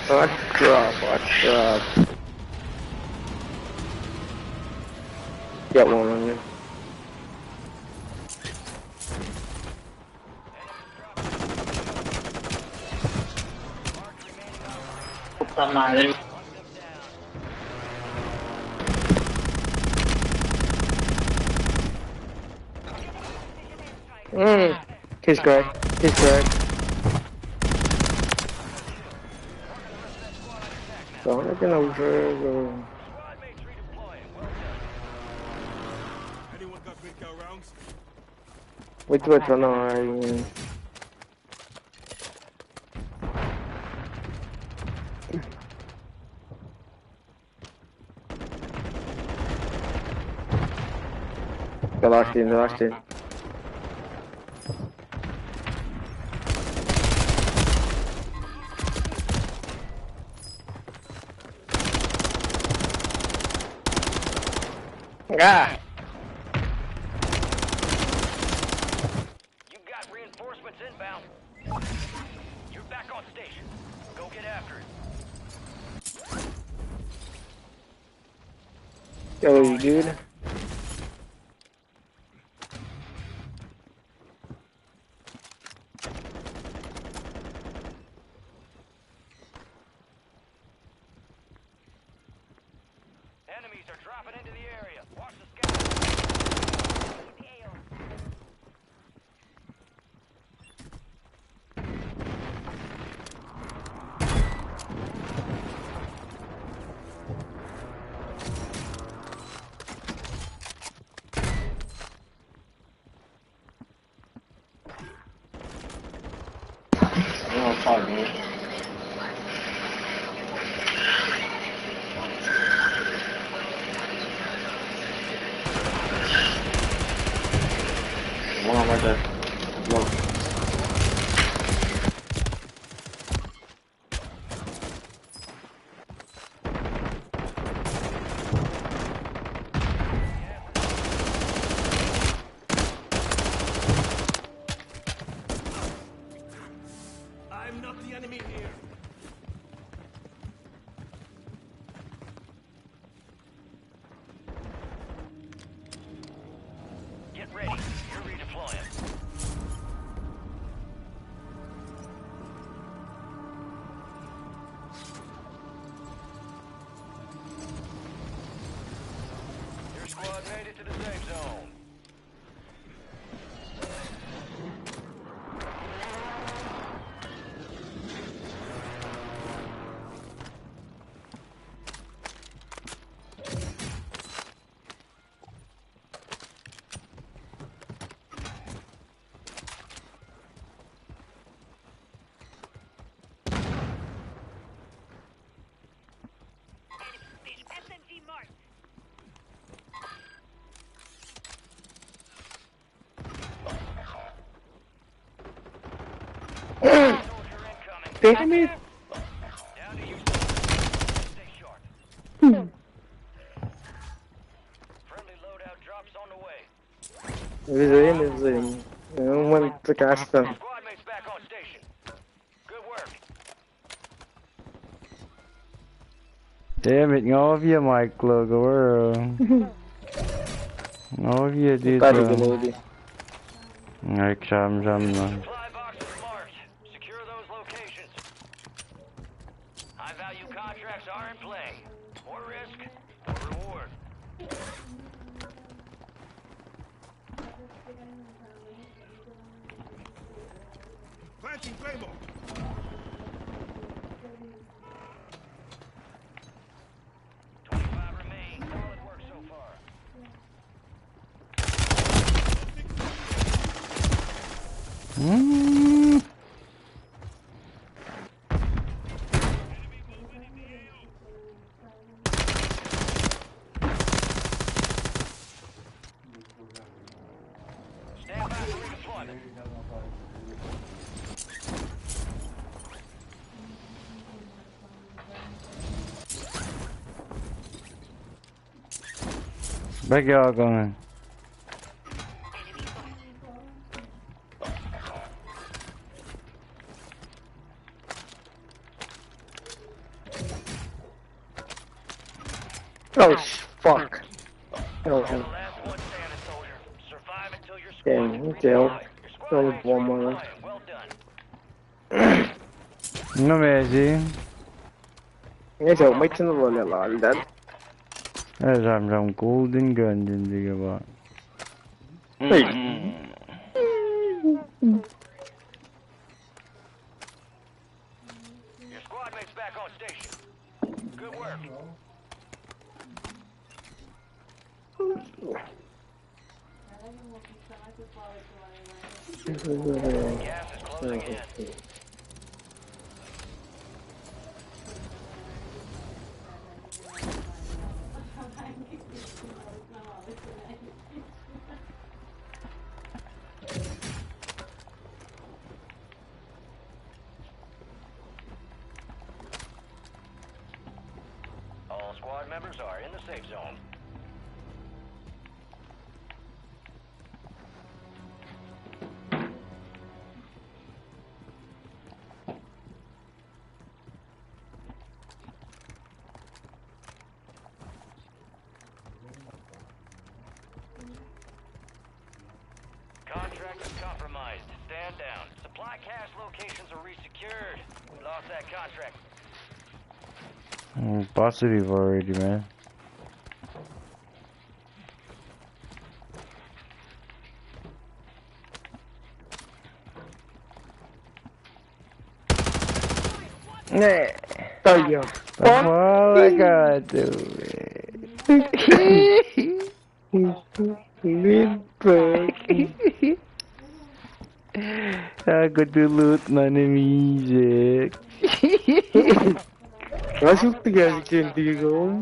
Hot drop, hot drop. Got one on you. Puta madre. Mm. Case crack. Case crack. Don't let them over. Wait, wait, no, no, I mean. They locked in, they locked in. Ah! You got reinforcements inbound. You're back on station. Go get after it. Yo, dude. Enemies are dropping into the area. Watch the sky. plant. Your squad made it to the safe zone. Enemy station S M G marked. Soldier incoming. Damn it. Down to you. Stay sharp. Friendly loadout drops on the way. Vizin, vizin. Went to cast them. Squad mates back on station. Good work. Damn it, nga ovia mic luhk, or, uh, nga ovia, dude, Tari uh, ke lobby. Nga sramsram na. Supply boxes marked. Secure those locations. High value contracts are in play. More risk, more reward. Planting Claymore. Twenty-five remain. Solid work so far. Mm. Stand by for redeployment. Back ya, Gungan. Oh, sh-, fuck. Oh, hell. Damn, okay. Only one more left. Well done. No mercy. Nge se mwet se na lolel al dat. Eh, sramsram golden gun din dige ba. Hey. Your squad mate's back on station. Good work. Gas is closing in. All squad members are in the safe zone. Contract is compromised. Stand down. Supply cache locations are resecured. We lost that contract. Mm, positive already, man. Nah. Tell you. That's all I gotta do, man. Little. Aku tulut na ne music. Masuk tiga si kenti ko.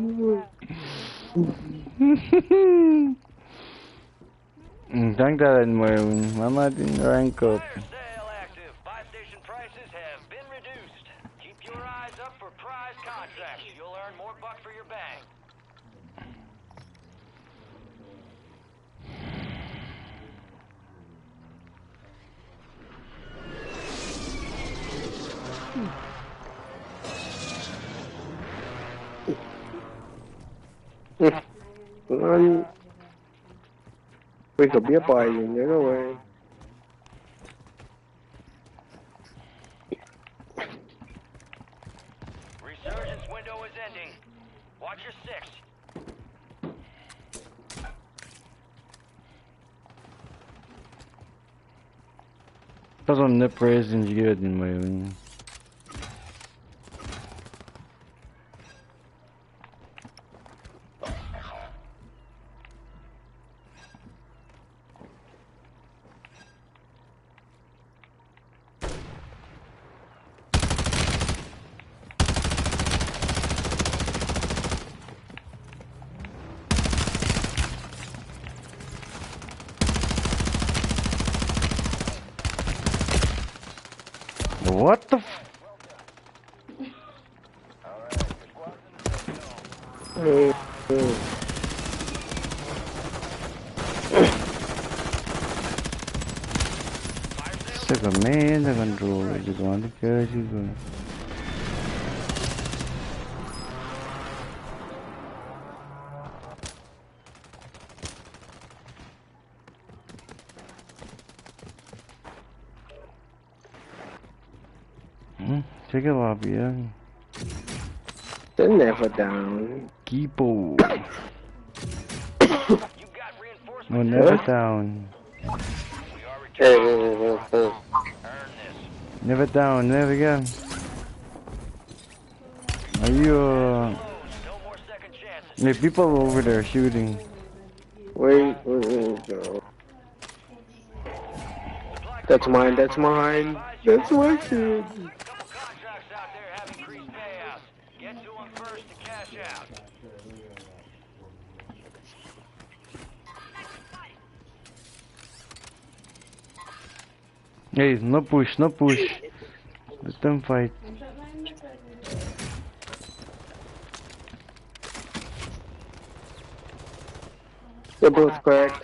Tang talan mweun, ma ma tin rank up. Fire sale active. Buy station prices have been reduced. Keep your eyes up for prize contracts. You'll earn more buck for your bang. Wake up, yeah, boy, you know, eh. This window is ending. Watch your six. Pas on the present you get in my win. What the f- Suck a man, the control. I just want to catch you. Hmm, check it out, yeah. They're never down. Kipo. No, never down. Hey, hey, hey, hey, hey. Never down, never again. Are you, uh, there are people over there shooting. Wait, wait, wait, wait. That's mine, that's mine. That's my shit. Hey, no push, no push. Let them fight. They're both cracked.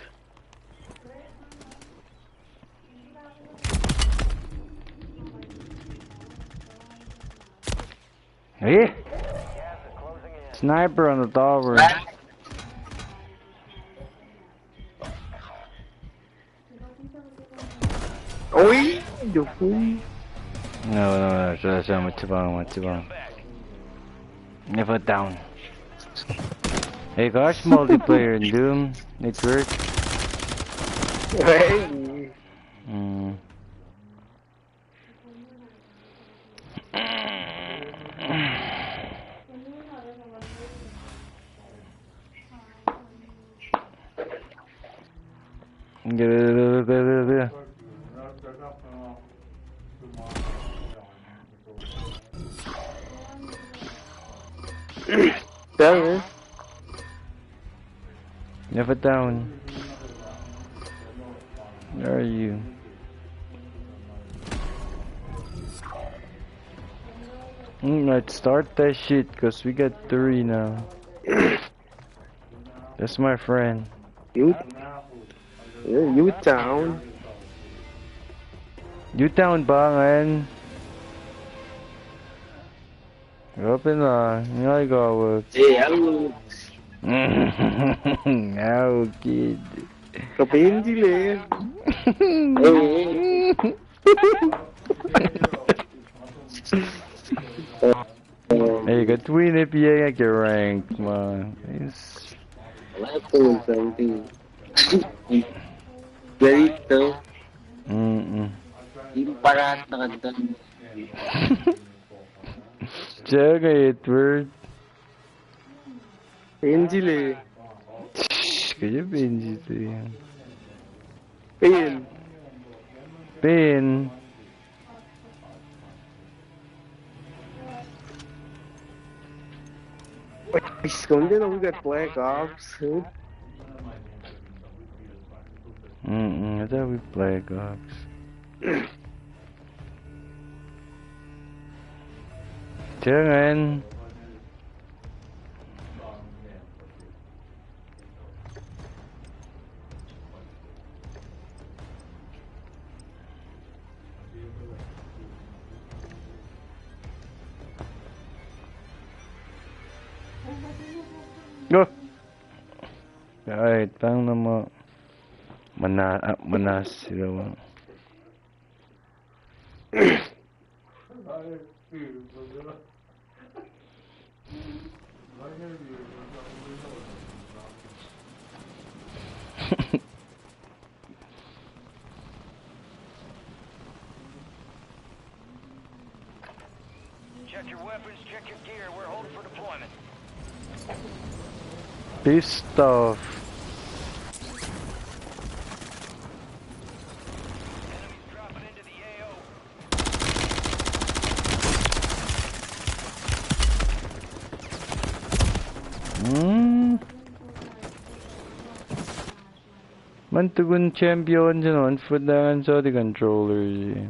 Eh? Sniper on the tower. Oi, the fool. No, no, no, so, so, much too long, much too long. Never down. Hey, gosh, multiplayer in Doom. It works. Hey. Mm. Down, eh? Never down. Where are you? Mm, let's start that shit, 'cause we got three now. That's my friend. You, you, you down. You down, Bang, man. Open, uh, you know, go work. Hey, hello. Now, kid. Kapin delay. Hey. Hey, kuht win A P A ke rank, man. Yes. Level something. Very tough. Mm-mm. Imparat na kantan. Chega Edward. Pin delay. Kaya pin delay. Pin. Pin. Wait, he's going to, we got Black Ops. Huh? Mm-mm, I thought we Black Ops. Tengan. Go. Alright, tang nama mana, ah, mana sila. Check your weapons, check your gear. We're holding for deployment. Pissed off. Enemies dropping into the A O. Hmm. Mweyen tukun champion se na on foot lang an soti controller se.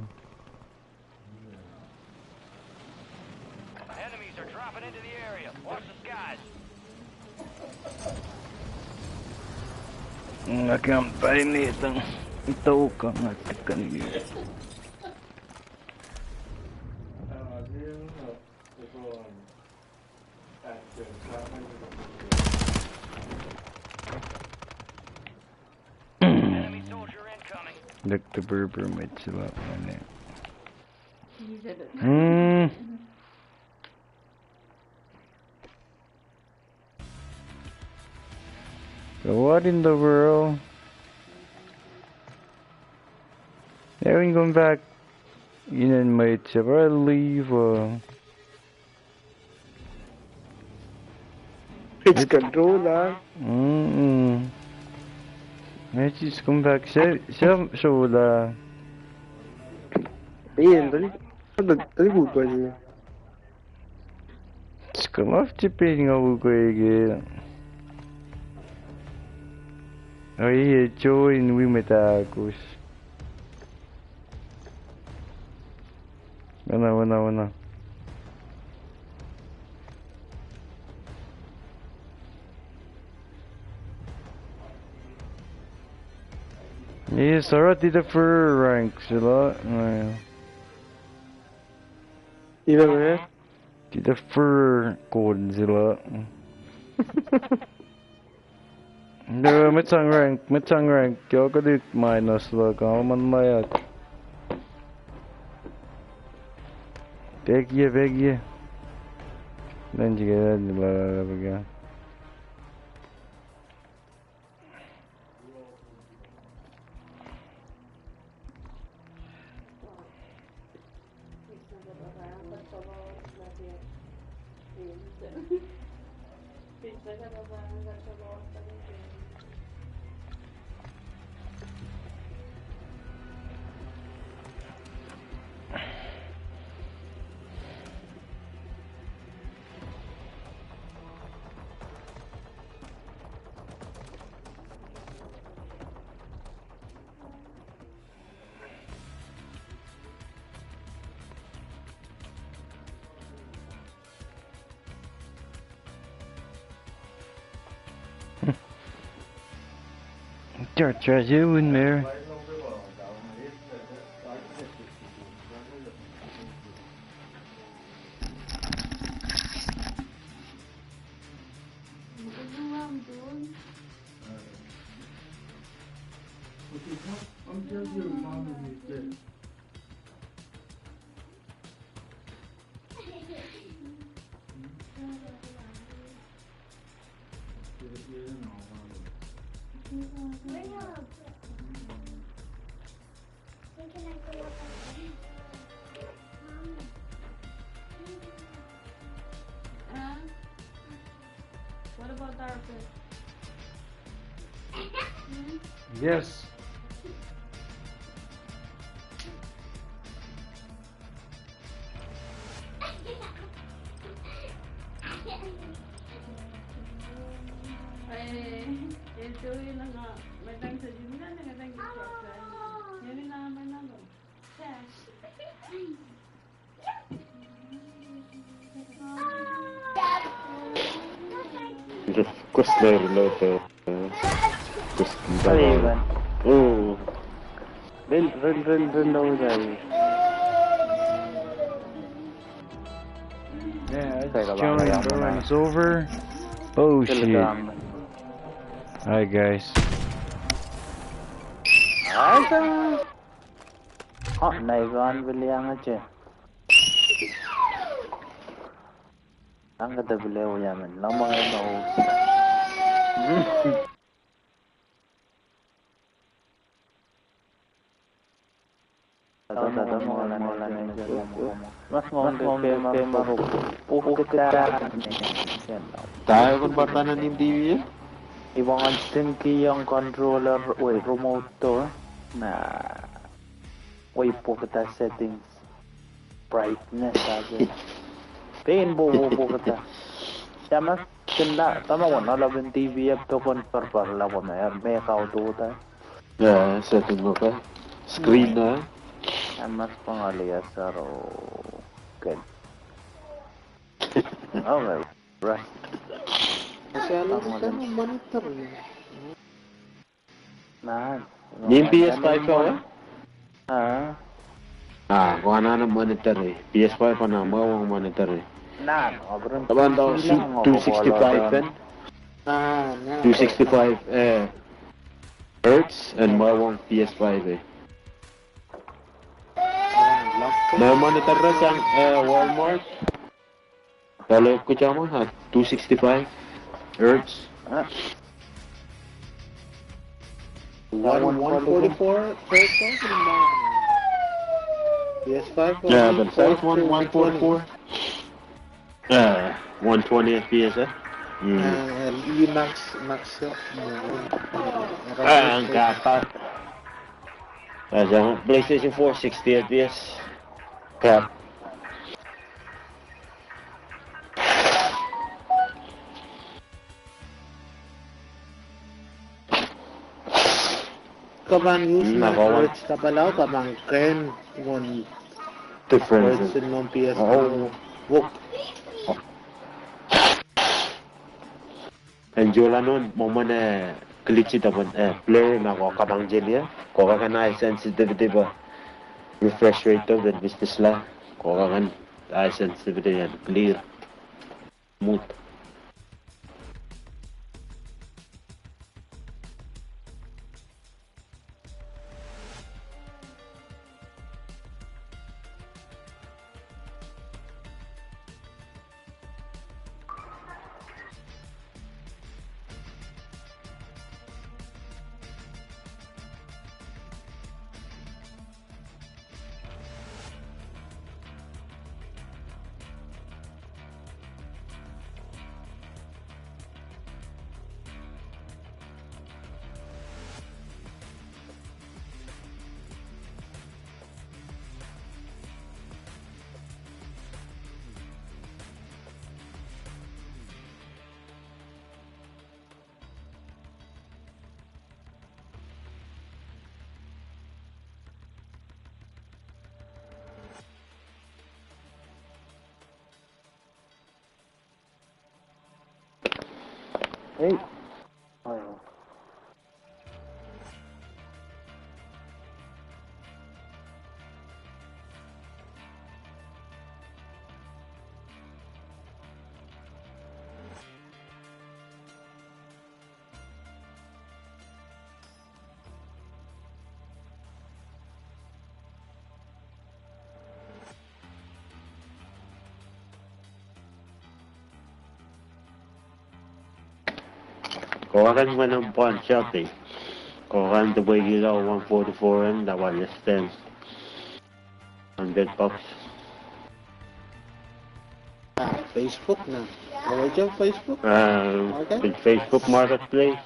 Enemies are dropping into the area. Watch the skies. Nga kam painetang. Tok nga tikan. Enemy soldier incoming. Look the burber might sila on it. Hmm. So what in the world? Ewin, come back. Inen mwet se pa leave, uh, it's controller. Mm-mm. Let's just come back. Se, se, so the. Ian, tadi, tadi, tadi, Skamaf tipin nga ukwege. Ai, join wi metakus. Wana, wana, wana. Yes, alright, the first rank sila. Ina me? Ti the fur code sila. No, metsang rank, metsang rank, kyo kadik minus la, kaman mayat. Pek ye, pek ye. Nanti ke, nanti la, la, la, la. Tar, tar, you in there. Huh? What about our pet? Hmm? Yes. Eh, eh, tu na nga, matang sa jin na, matang sa. Yan na, matang sa. Kus na reload, uh, kus na. Hey, man. Oh. Run, run, run, run, run, run. Yeah, it's Johnny, bro, and it's over. Oh, shit. Hi, guys. Awesome. Oh, nice one, William. Ang kata pele oyamen lama na o. Tata tata ma la na la na. Mas ngong ke ke ma ma ro. Ukta. Tayo kun partana nim T V. Iba ngan singki young controller, wait, remote to. Na. Wait, pokita settings. Brightness aja. Pain bo bo bo kata. Sama kinda tama wana la ben T V ep tokon parpar la wana er me kau tota. Ya, setting mo ka. Screen na. Amas pangali asaro. Good. Oh, right. Asal sa monitor ni. Na. Nim P S five ka? Ah. Ah, ko ana na monitor eh. P S five ana ma wang monitor eh. Na, abran taban ta two sixty-five kan. Ah, na. Two sixty-five eh, hertz and ma wang P S five eh. Na monitor kan eh, Walmart. Kalau ku sama ha two sixty-five hertz. Ah. One, one forty-four hertz. Yes, five. Yeah, the first one, one forty-four. Uh, one twenty F P S, eh? Mm. Uh, you max, max, uh, uh, Ah, ang kapa. Uh, so PlayStation four, sixty F P S. Kap. Kapan use na kawan. Kapalao kapan ken one difference in non P S. Oh. Wok. Enjoy la non moment eh glitch it upon eh player na ko kapan jelia. Ko kakan high sensitivity pa refresh rate of the business la. Ko kakan high sensitivity and clear. Mut. Hey. Ko akan mwenem pon shopping. Ko akan tebwe kilo one forty-four and that was less than hundred bucks. Ah, Facebook na. Kawai ke Facebook? Ah, okay. Facebook Marketplace.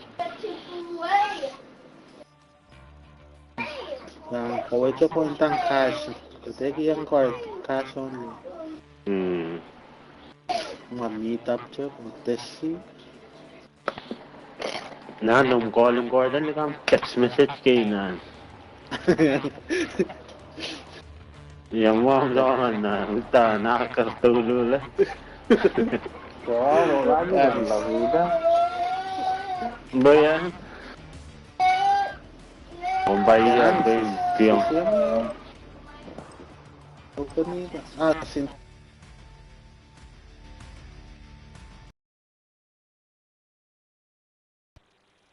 Na kawai ke pon tang cash. Kete ki yang card cash only. Hmm. Ma meet up ke pon tesi. Na nom calling card an kam text message ke na. Yang ma ang doang na uta na kartulu le. Wow, wow, wow, wow. Bayan. Om bayan, bayan. Open it. Ah, sin.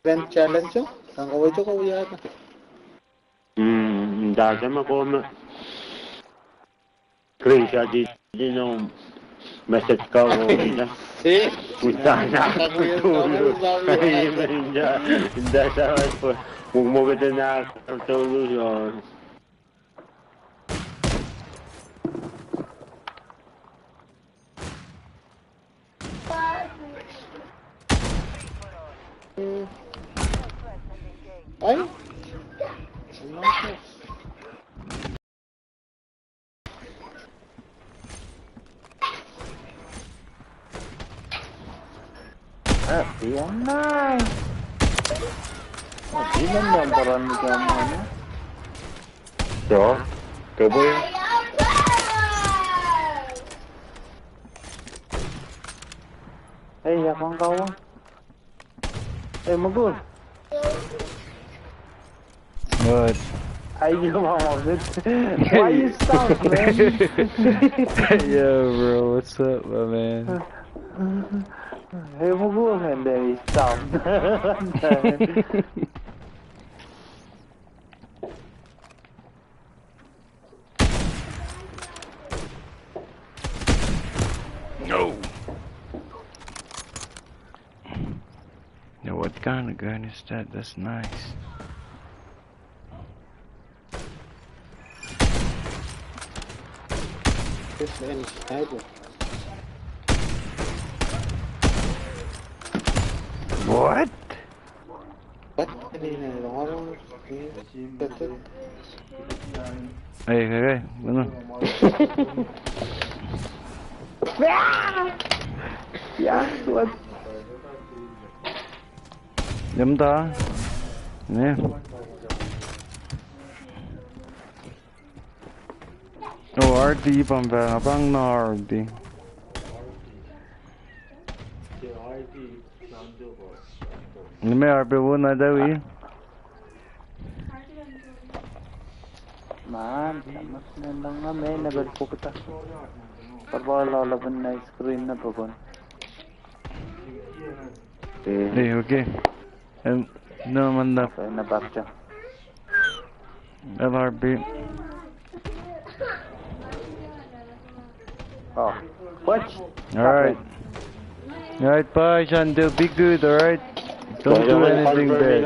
Event challenge, oh? Ang kawai to kawai yata. Hmm, dasa ma koma. Screenshot di, di no. Message ka wo na. Eh? Utan na. Utan na. Utan na. Utan na. Utan na. Ai? Ah, di online. Ah, di online pa run ni kama na. Yo, kabo. Hey, ya kang kawa. Hey, Magul. What? How you doing, Magul? Why you stop, man? Yo, bro, what's up, my man? Hey, Magul, and then he stopped. No. Now, what kind of gun is that? That's nice. This man is sniper. What? What? Hey, hey, hey, no, no. Yeah, what? Yamta. Yeah. Oh, R D pam pang, pang na R D. Nime R P wo na dawi. Man, mas na lang na me na bel pokta. Pabala laban na screen na pokon. Eh. Hey, okay. And no, man, the L R B. Oh, what? All right. All right, bye, Shandu. Be good, all right? Don't do anything bad.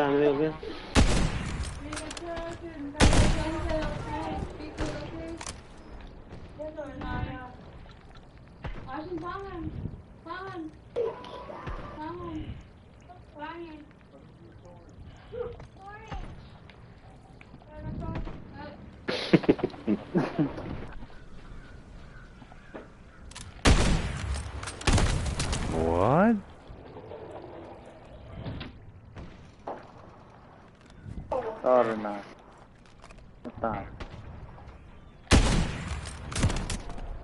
What? Sorry, man.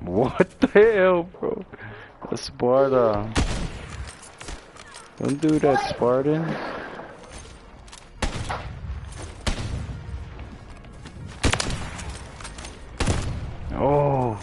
What the hell, bro? A Sparta. Don't do that, Spartan. Oh.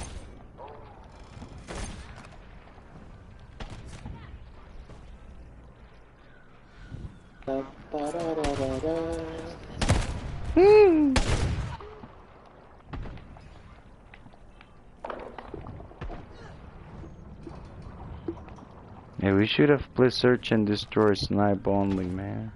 Yeah, we should have played search and destroy snipe only, man.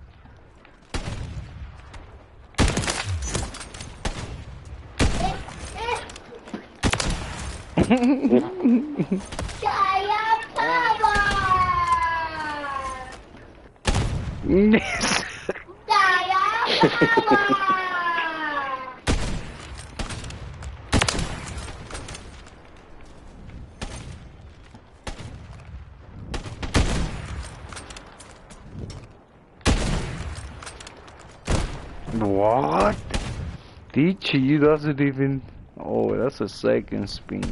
What? D G U doesn't even. Oh, that's a second spin.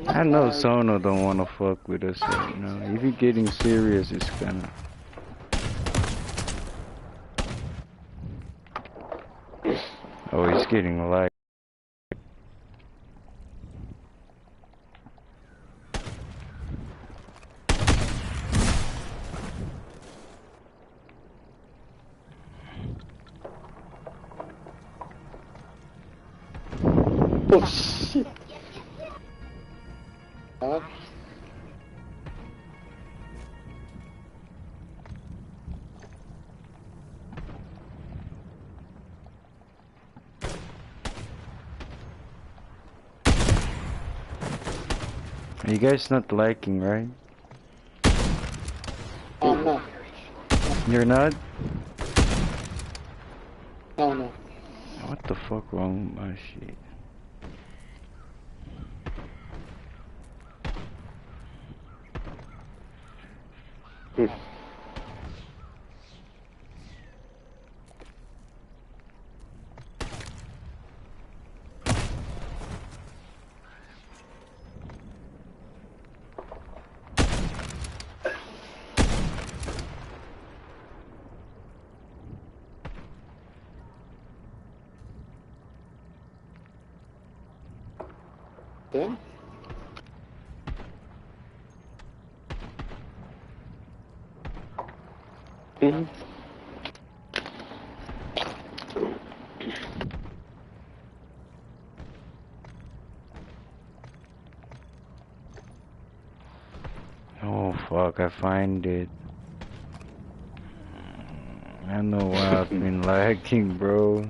I know Sono don't want to fuck with us right now. If he getting serious, it's gonna. Oh, he's getting light. Oh shit. Huh? Are you guys not liking, right? Oh, no. You're not? No, no. What the fuck wrong with my shit? Okay. Pin. Oh fuck, I find it. I know why I've been lagging, bro.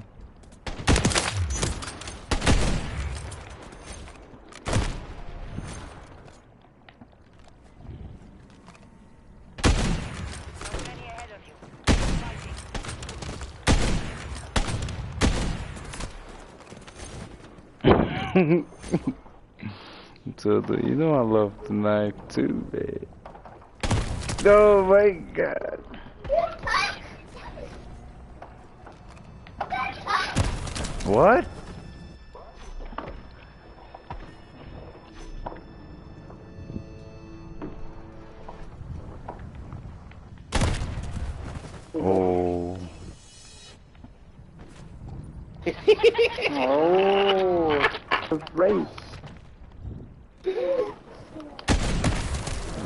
So, the, you know I love the knife too, man. Oh my god. What? Oh. Oh, the race.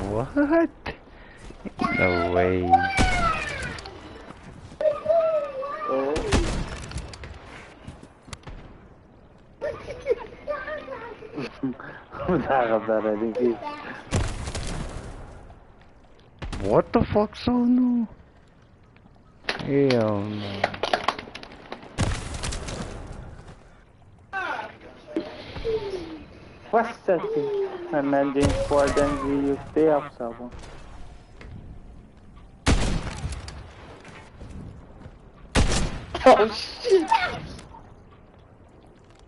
What? No way. Oh. What the fuck, Sonu? Hell no. What's that thing? My man James Corden, we use pay up, Sabo. Oh shit!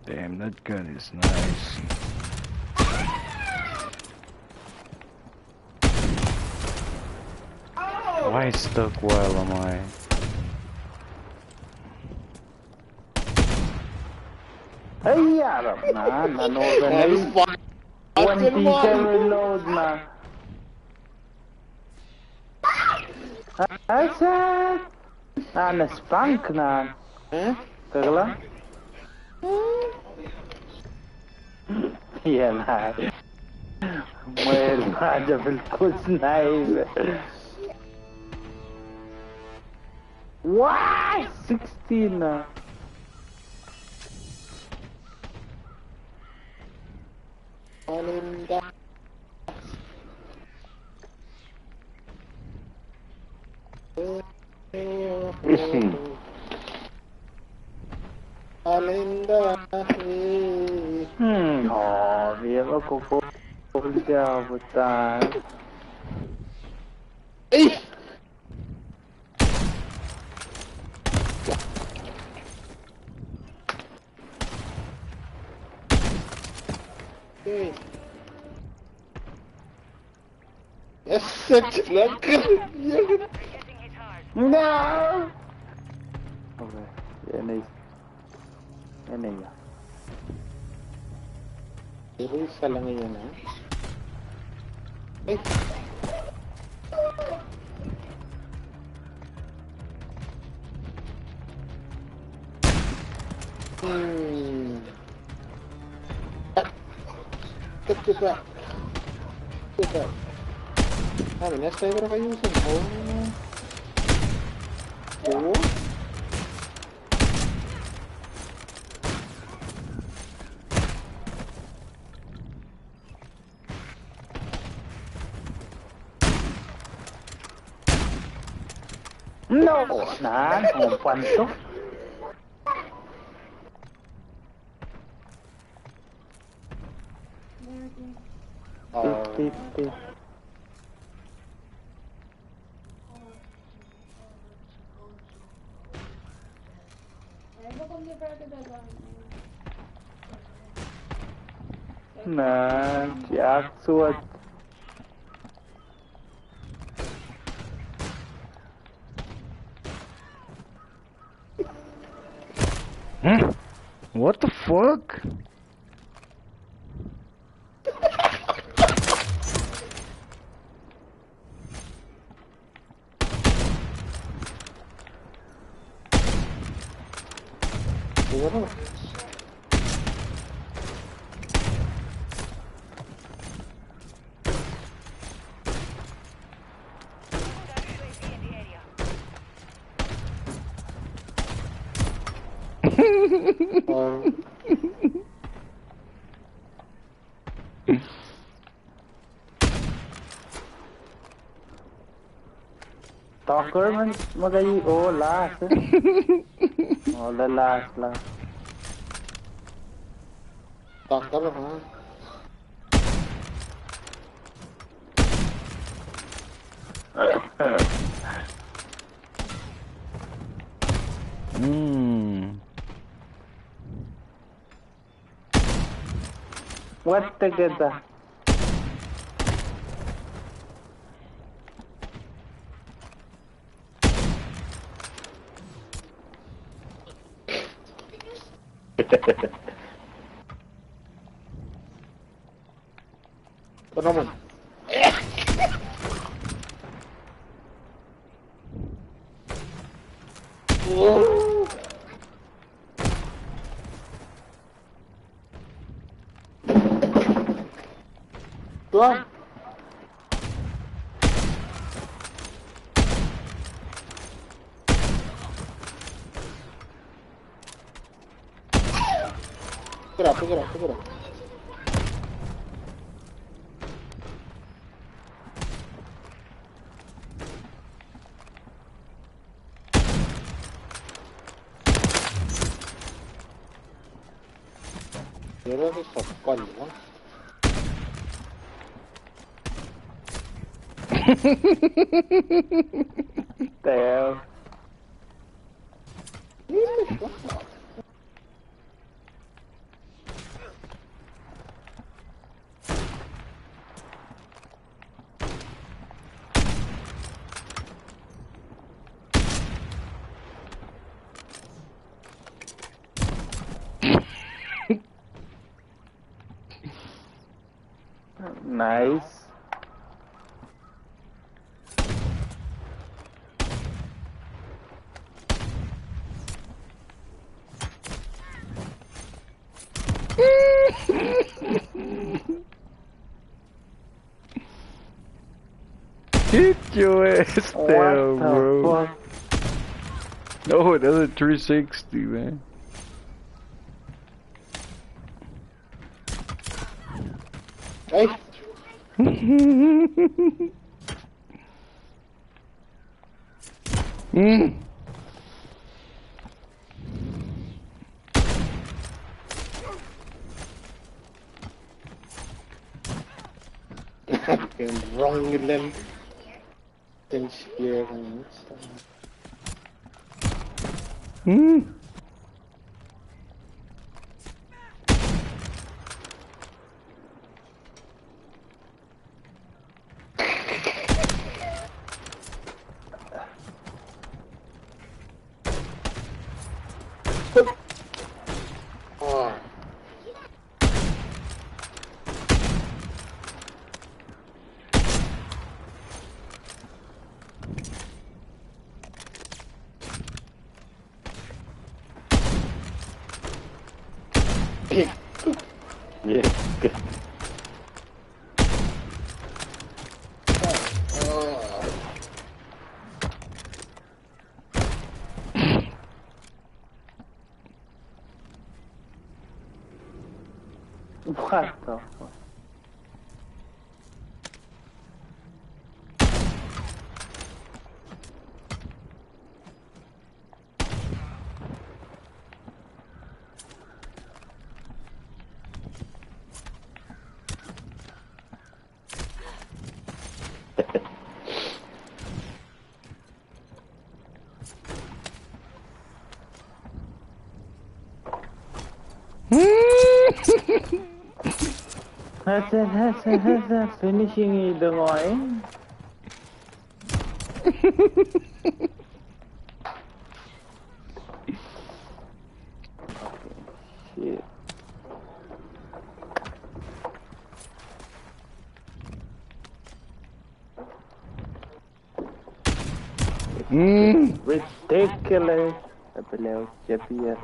Damn, that gun is nice. Why stuck while am I? Hey, Arab, man, man, over. That is fucking one T K reload, man. That's it. An spank na. Eh? Kagla? Yena. Mwel ma ja bilkul snipe. Wah! Sixteen na. Hmm. Oh, we have a couple of the time. Yes, set. No. Okay. Yena. Yena. Eri salang yena. Eh. Hmm. Get, get back. Get back. Abi, next time, what am I using? Oh. Oh. No, na, on panto. Tip, tip, tip. Na, siak suot. Hmm? What the fuck? Talker man, maka i, oh, last, eh? Oh, the last, last. Talker, ha? Hmm. What the get the? Kono man. Tuh. Pick it up, pick it up, pick it up. Meron sa pal, ha? Damn. Nice. Kick your ass down, bro. What the fuck? Oh, another three sixty, man. Hey. Mm. Fucking wrong with them. Then spear and stuff. Mm. Yeah. What the fuck? That's it, that's it, that's it. Finishing it, the guy. Shit. Mm. Ridiculous. Below J P S.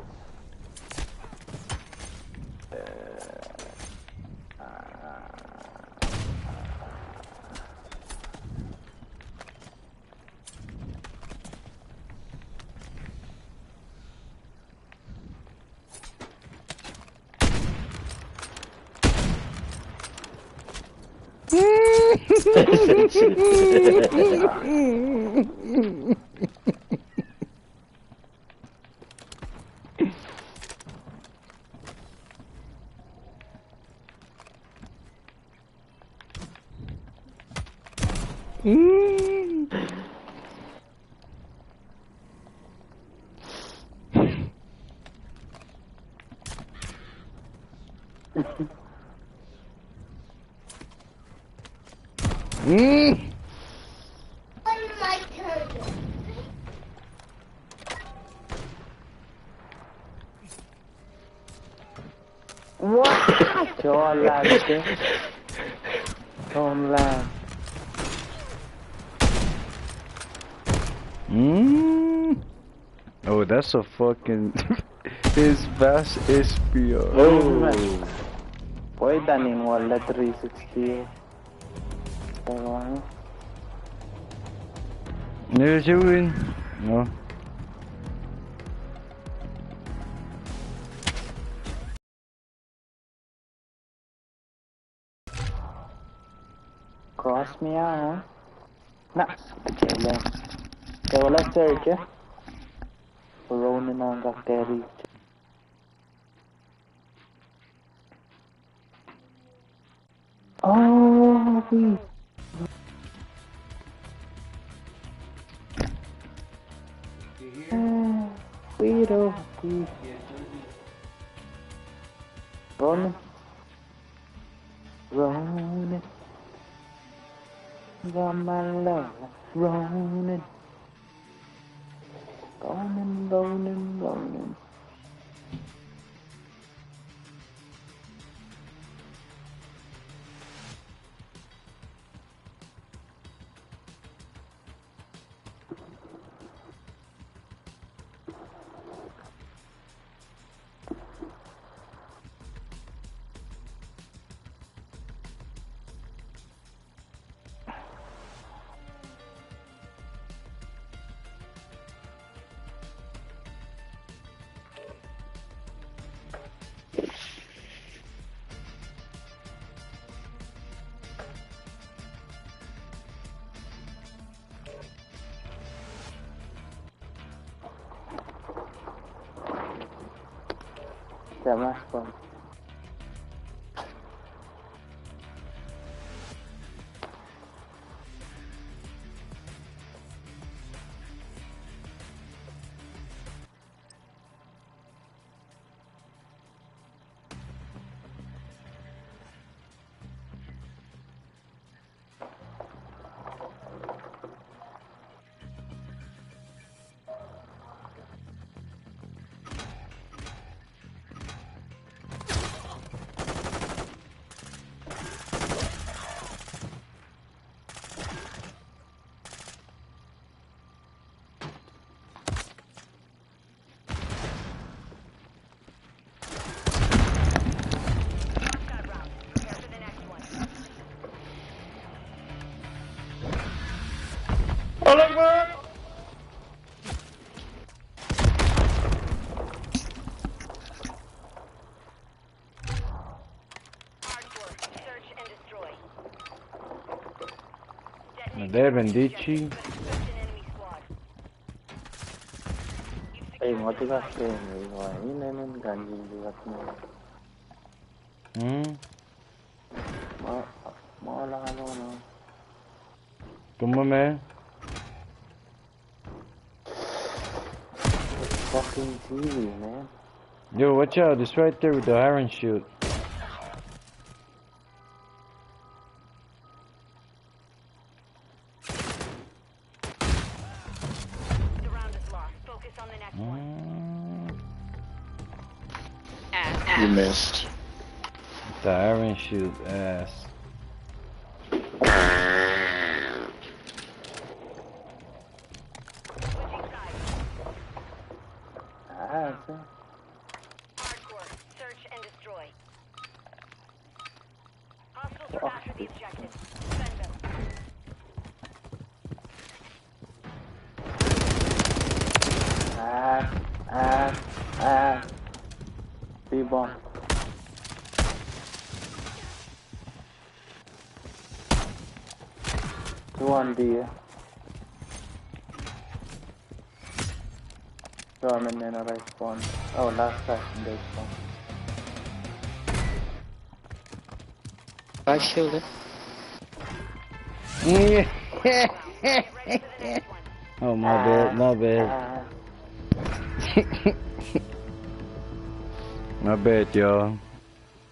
Mm. What? Joa lah, eh? Tom lah. Mm. Oh, that's a fucking his vast S P R. Oh. Pwacye, three sixty. Never doing. No. Cross me out, huh? Na, kele. Kele, let's search, eh? Ronin on the carry. Oh, we. We don't, we. Ronin. Ronin. Got my love, Ronin. Ronin, Ronin, Ronin. Tamaskon. Eleven D G. Ei, ma tuh kahs ke, ma inen in kanjin tuh kahs na. Hmm? Ma, ma la no no. Come on, man. Fucking T V, man. Yo, watch out. It's right there with the iron shield. You missed. Tyrant shoot ass. Ah, okay. Hardcore, search and destroy. Hostiles are after the objective. Defend them. Ah, ah, ah. B bomb. Two on B. Two on, and then I spawn. Oh, last guy in the spawn. Five shield, eh? Oh, my bad, my bad. My bad, y'all.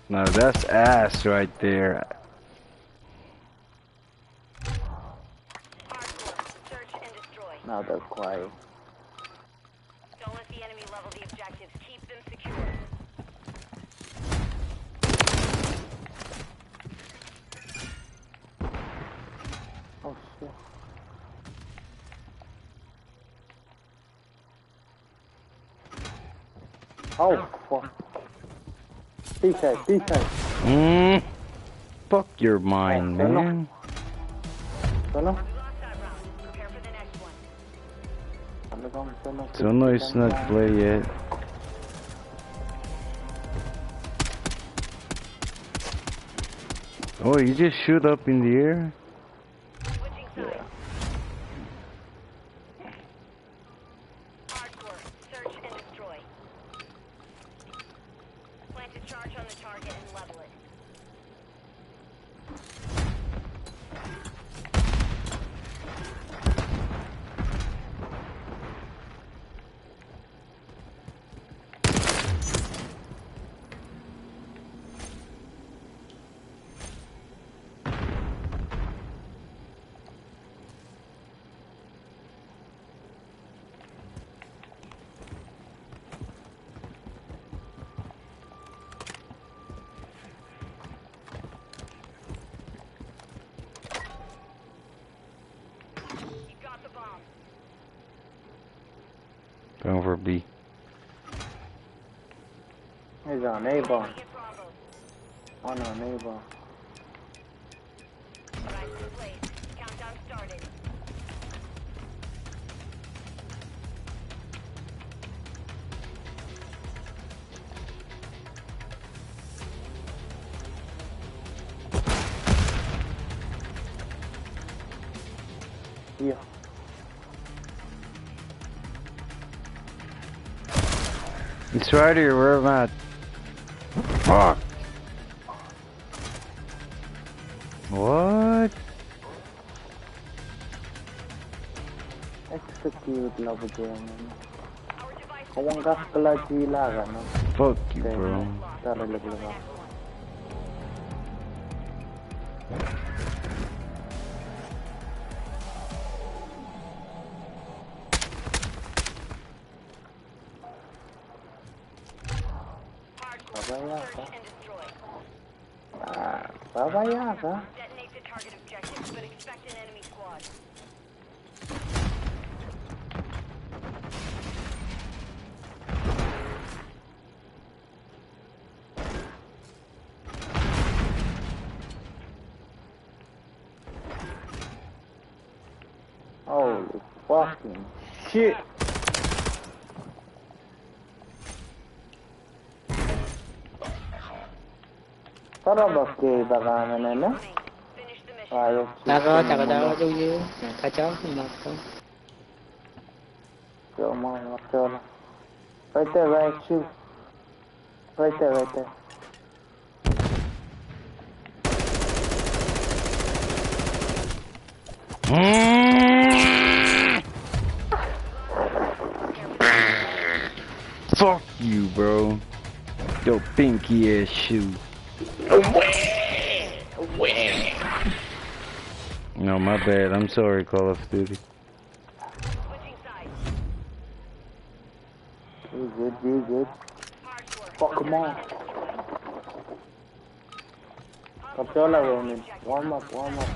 Now that's ass right there. Hardcore, search and destroy. Now they're quiet. Don't let the enemy level the objectives. Keep them secure. Oh, shit. Oh, fuck. P K, P K. Mm. Fuck your mind, man. Hello? Sono is not play yet. Oh, you just shoot up in the air? Yeah. Hardcore, search and destroy. Plant a charge on the target and level it. You got the bomb. Going for B. He's on A bomb. One on A bomb. Device in place. Countdown started. Yeah. It's right here where I'm at. Fuck. What? Execute lah pacl uh. Kawang kas kelaji lah kan. Fuck you, bro. Tara lagi lah. Baba ya ka? Ah, baba ya ka? Detonate the target objective, but expect an enemy squad. Holy fucking shit. Tara ba ke ba ka mene ne? Ayo. Naka, taka dawa tu ye. Naka, taka dawa tu. Yo, ma, ma, yo. Right there, right, shoot. Right there, right there. Fuck you, bro. Yo, pinky ass shoe. No, my bad. I'm sorry, Call of Duty. Switching sides. You good, you good. Hardcore. Fuck 'em all. Kapiola, Ronin. Warm up, warm up.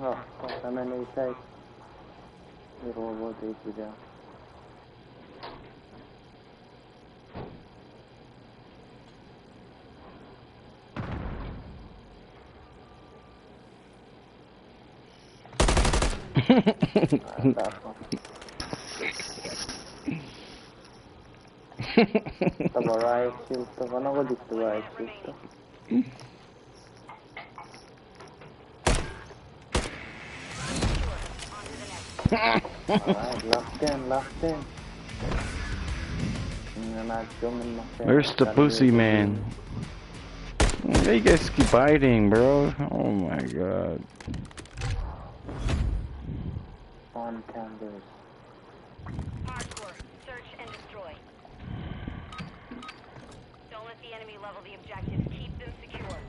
Oh, fuck, I'm in A site. It will rotate you down. Tama riot shield, tama na ko diktu riot shield. Alright, locked in, locked in. Nga na jomin ma. Where's the pussy man? Why you guys keep hiding, bro? Oh my god. On cameras. Hardcore, search and destroy. Don't let the enemy level the objectives. Keep them secure.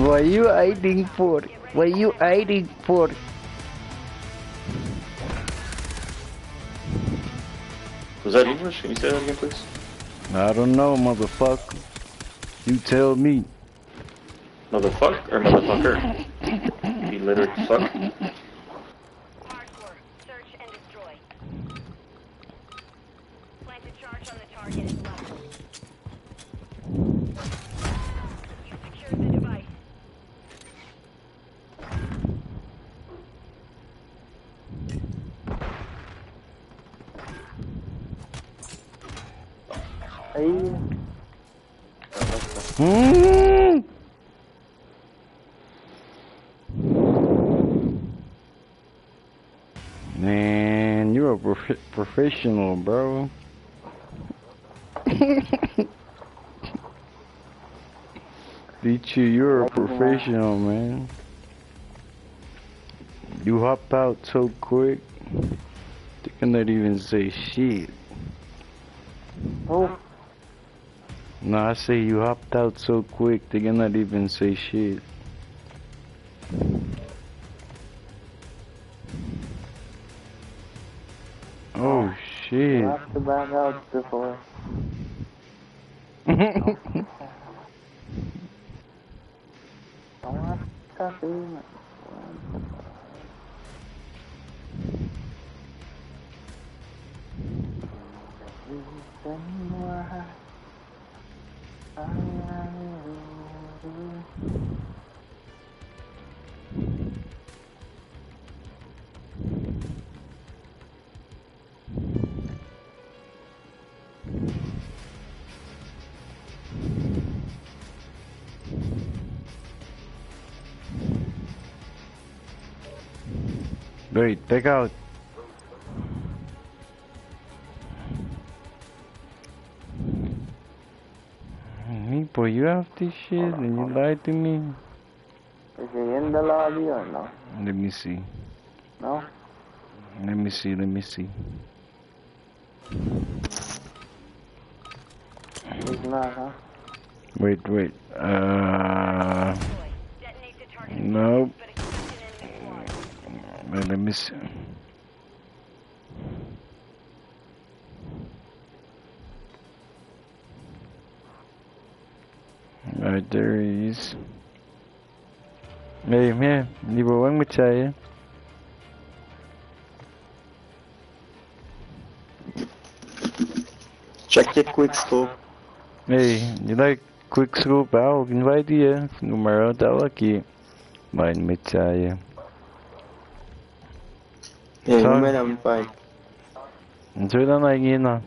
What are you hiding for? What are you hiding for? Was that English? Can you say that again, please? I don't know, motherfucker. You tell me. Motherfuck or motherfucker? You illiterate fuck. Hardcore, search and destroy. Plant a charge on the target and level. You secured the device. Hey. Hmm. Man, you're a prof- professional, bro. Teacher, you're a professional, man. You hop out so quick. They cannot even say shit. Oh. No, I say you hopped out so quick, they cannot even say shit. Oh, shit. You have to back out before. Wait, take out. Hey, boy, you have this shit and you lied to me. Is he in the lobby or no? Let me see. No? Let me see, let me see. He's not, huh? Wait, wait. Uh, nope. Wait, let me see. Right, there he is. Ei, me, nibo weng muhta ye. Check the quick scope. Ei, you like quick scope? I'll invite you. Numero talaki. Mine muhta ye. Ei, numero invite. Sudah na ingena.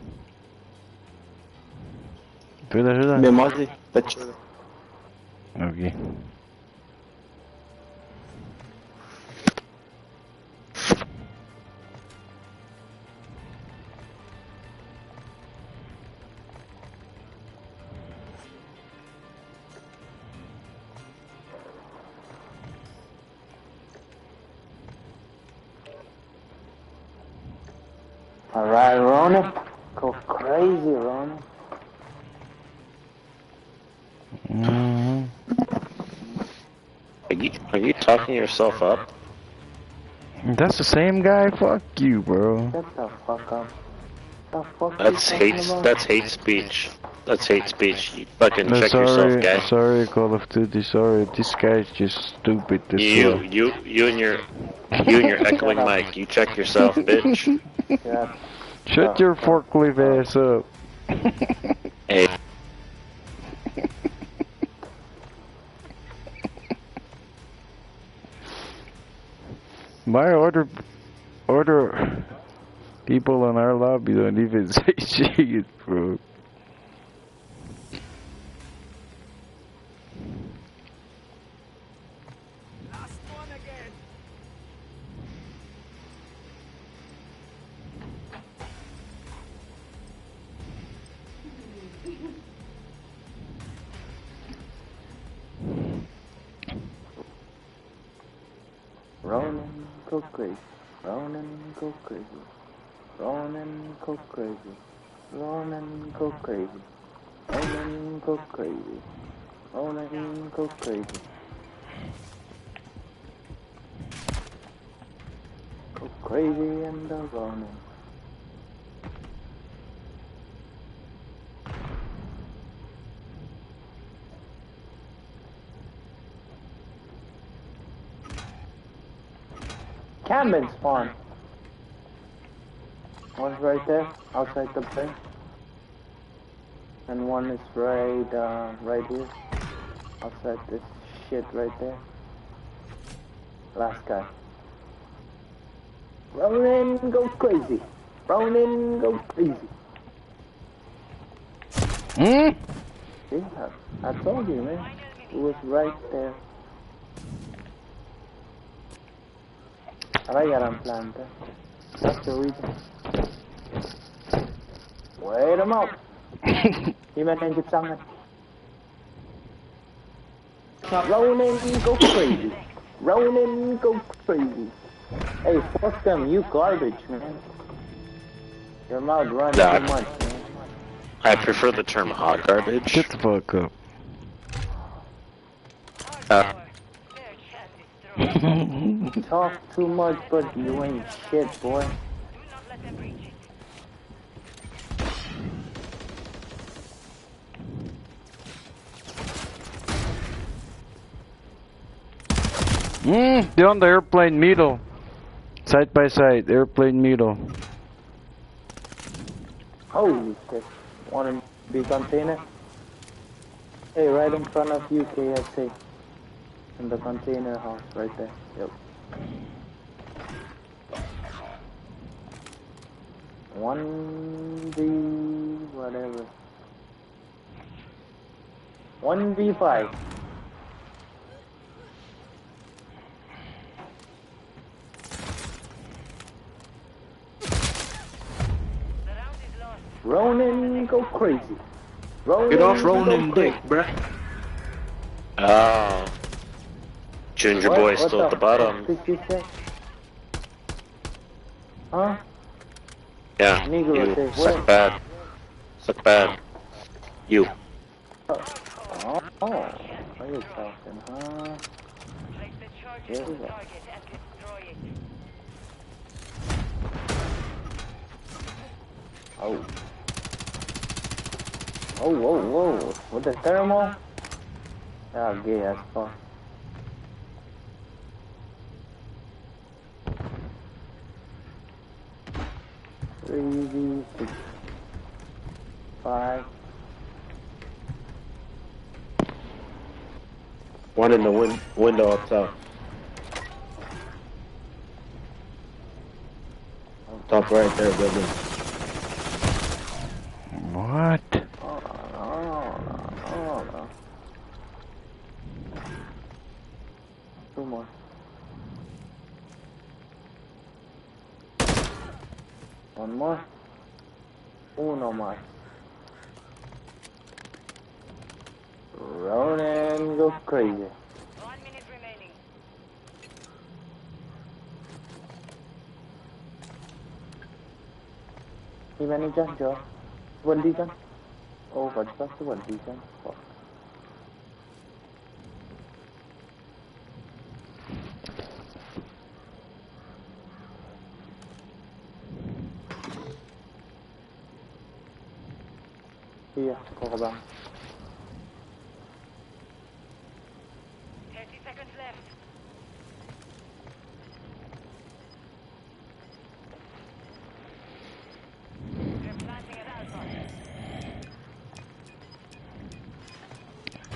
Sudah, sudah. Me masi, touch. Okay. All right, Ronan. Go crazy, Ronan. Mm-hmm. Are you, are you talking yourself up? That's the same guy. Fuck you, bro. Shut the fuck up. The fuck you talking about? That's hate speech. That's hate speech. You fucking check yourself, guy. Sorry, Call of Duty. Sorry, this guy's just stupid as well. You, you, you and your, you and your echoing mic. You check yourself, bitch. Shut your forklift ass up. Hey. My order, order people in our lobby don't even say shit, bro. Ronan, go crazy. Ronan, go crazy. Ronan, go crazy. Ronan, go crazy. Ronan, go crazy. Ronan, go crazy. Go crazy in the Ronan. Cabin spawn. One's right there, outside the plane. And one is right, uh, right here. Outside this shit right there. Last guy. Ronan, go crazy. Ronan, go crazy. Hmm? See, I, I told you, man. It was right there. Arah yaran plant. That's the reason. Wait him out. He meant to get something. Ronan, go crazy. Ronan, go crazy. Hey, fuck them. You garbage, man. Your mouth runs too much, man. I prefer the term hot garbage. Shut the fuck up. Uh, Talk too much, but you ain't shit, boy. Mm, they're on the airplane middle. Side by side, airplane middle. Holy shit. One in the container. Hey, right in front of you, K S A. In the container house, right there. Yep. One v whatever. One v five. Ronan, go crazy. Ronan, get off Ronan dick, bruh. Oh. Ginger boy still at the bottom. What the fuck did you say? Huh? Yeah, you suck bad. Suck bad. You. Oh, oh, what are you talking, huh? Here we go. Oh. Oh, whoa, whoa. With the thermal? Ah, gay as fuck. Three, six, five. One in the win- window up top. Top right there, building. What? Hold on, hold on, hold on. Two more. One more. Uno mas. Ronin, go crazy. One minute remaining. He many jump, Joe? One D jump? Oh, but that's the one D jump. Fuck. Iya, kau ke pahng. Thirty seconds left. They're planting at Alpha.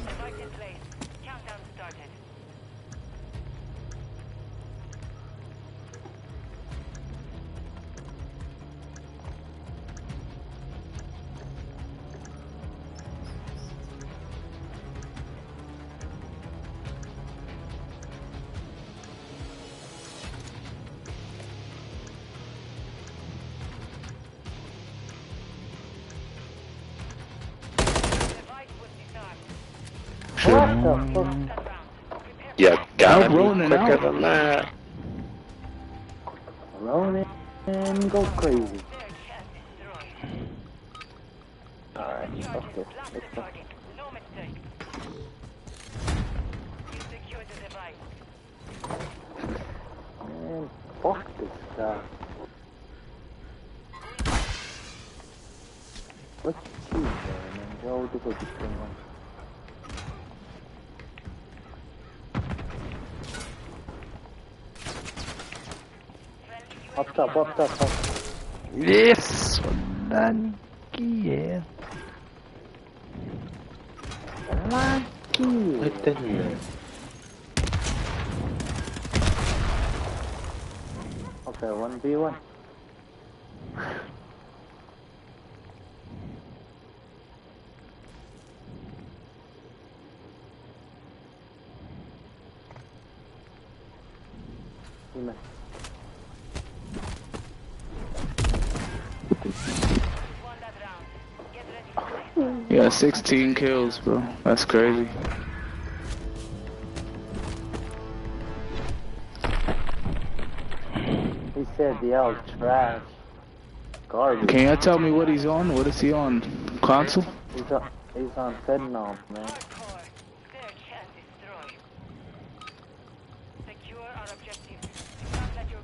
Device in place. Countdown started. What the fuck? You got me quicker than that. Ronin, go crazy. Alright, okay, let's go. Man, fuck this guy. Let's see, man. Go to the different one. Up top, up top, up. Yes! Thank you. Lucky. What the hell? Okay, one v one. Amen. Yeah, sixteen kills, bro. That's crazy. He said the L trash. Garbage. Can you tell me what he's on? What is he on? Console? He's on, he's on fentanyl, man.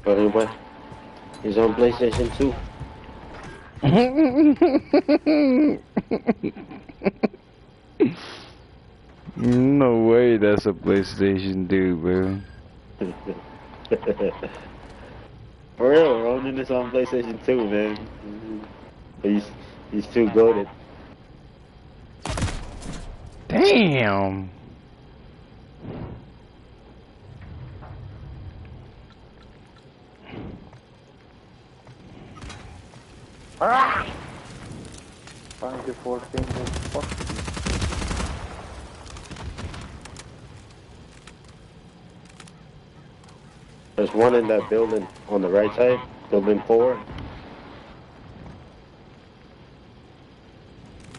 Anyway, he's on PlayStation two. No way, that's a PlayStation two, bro. For real, Ronin is on PlayStation two, man. He's he's too goated. Damn. Ah! Trying to force things as fuck. There's one in that building on the right side, building four.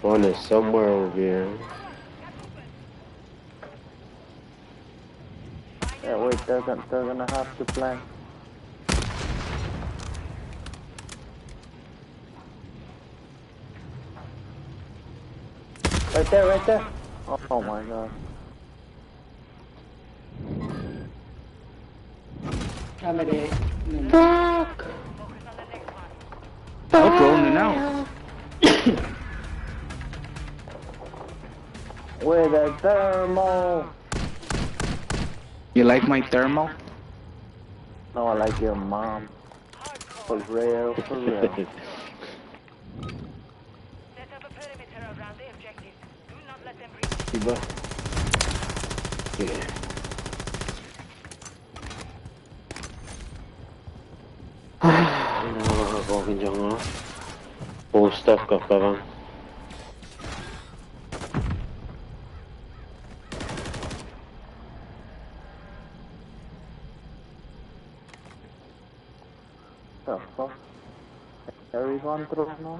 One is somewhere over here. Yeah, wait, they're gonna, they're gonna have to plan. Right there, right there. Oh, oh my god. Fuck! I'll throw in and out. With a thermal. You like my thermal? No, I like your mom. For real, for real. Bah. Sige. Ah, ina nga kuh in jungle. Post up kapkapan. The fuck? Everyone throw now?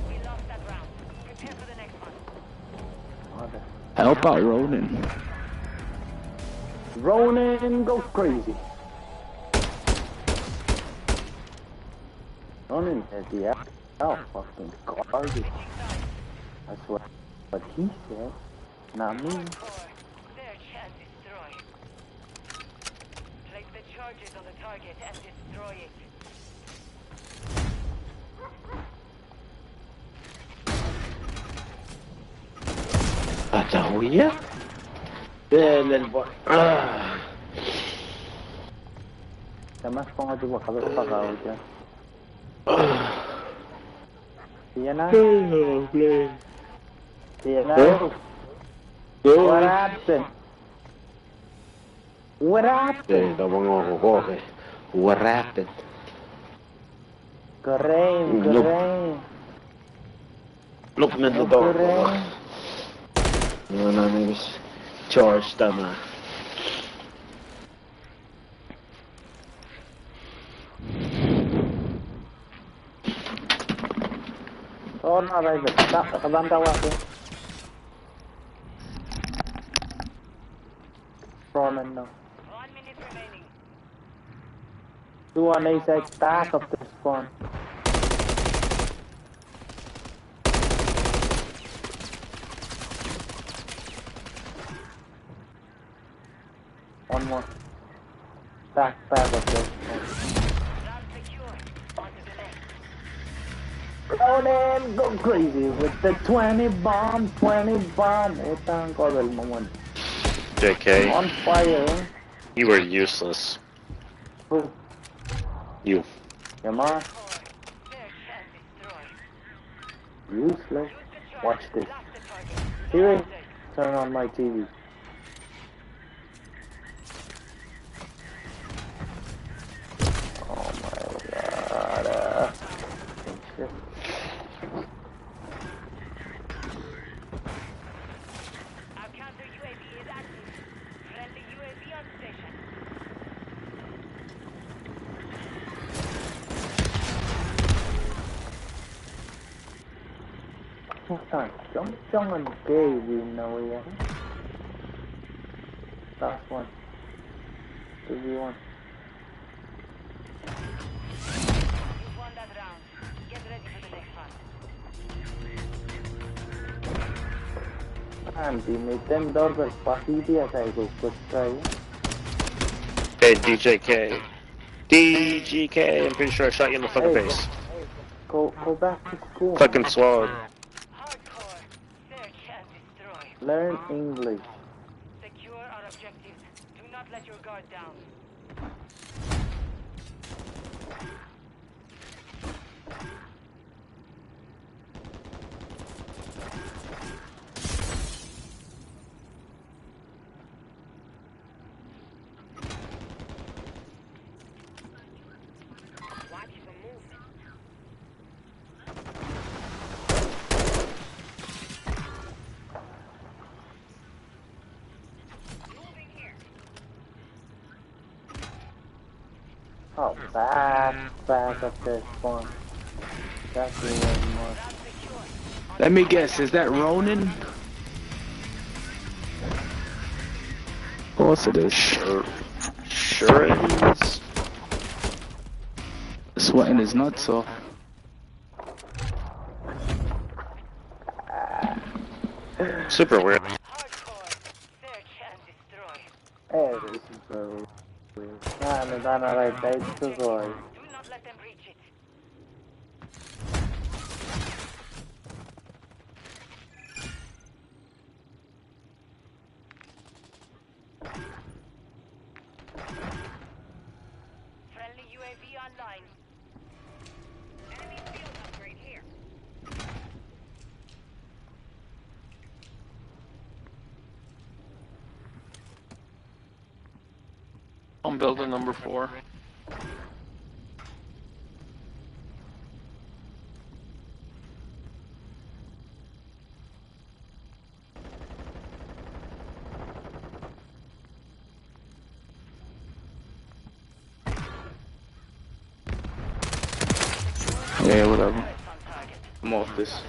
We lost that round. Prepare for the next one. Help out Ronin. Ronin, go crazy. Ronin at the app. Oh, fucking garbage. That's what, what he said. Not me. Hardcore. Search and destroy. Place the charges on the target and destroy it. Atahuya? Belen ba. Ah. Tamas ko nga tuba kabe paka uja. Siena? Play. Siena? Huh? What happened? What happened? Eh, tawang ako ko, okay. What happened? Keren, Nope. Keren. Nope, not at all. Keren. No, no, no, just charge them, uh. Oh, no, right there. Stop, stop, stop, stop. Spawn and no. One minute remaining. Two on A side, back of the spawn. One more. Back, back of the spawn. Ronin, go crazy with the twenty bomb, twenty bomb. Etang kodel momon. J K, on fire. You are useless. Who? You. Am I? Useless. Watch this. Here, turn on my T V. Oh my God, uh, shit. Our counter U A V is active. Friendly U A V on station. Fuck time. Jump, jump on K V now, yeah. Last one. Two v one. You won that round. Get ready for the next one. Anti, me ten dollar pahiti asai ko kutkai. Hey, D J K. D G K, I'm pretty sure I shot you in the fucking Hey, face. Go, go back to school. Fucking sword. Hardcore. Search and destroy. Learn English. Secure our objectives. Do not let your guard down. Watch the movement. Oh, back, back up this one. That's the one more. Let me guess, is that Ronin? Of course it is. Sure, sure it is. Sweating his nuts off. Super weird. Hardcore. Search and destroy. Hey, this is so weird. Ah, na tana right, right, so sorry. Friendly U A V online. Enemy field upgrade here. I'm building number four. Yeah, whatever. I'm off this.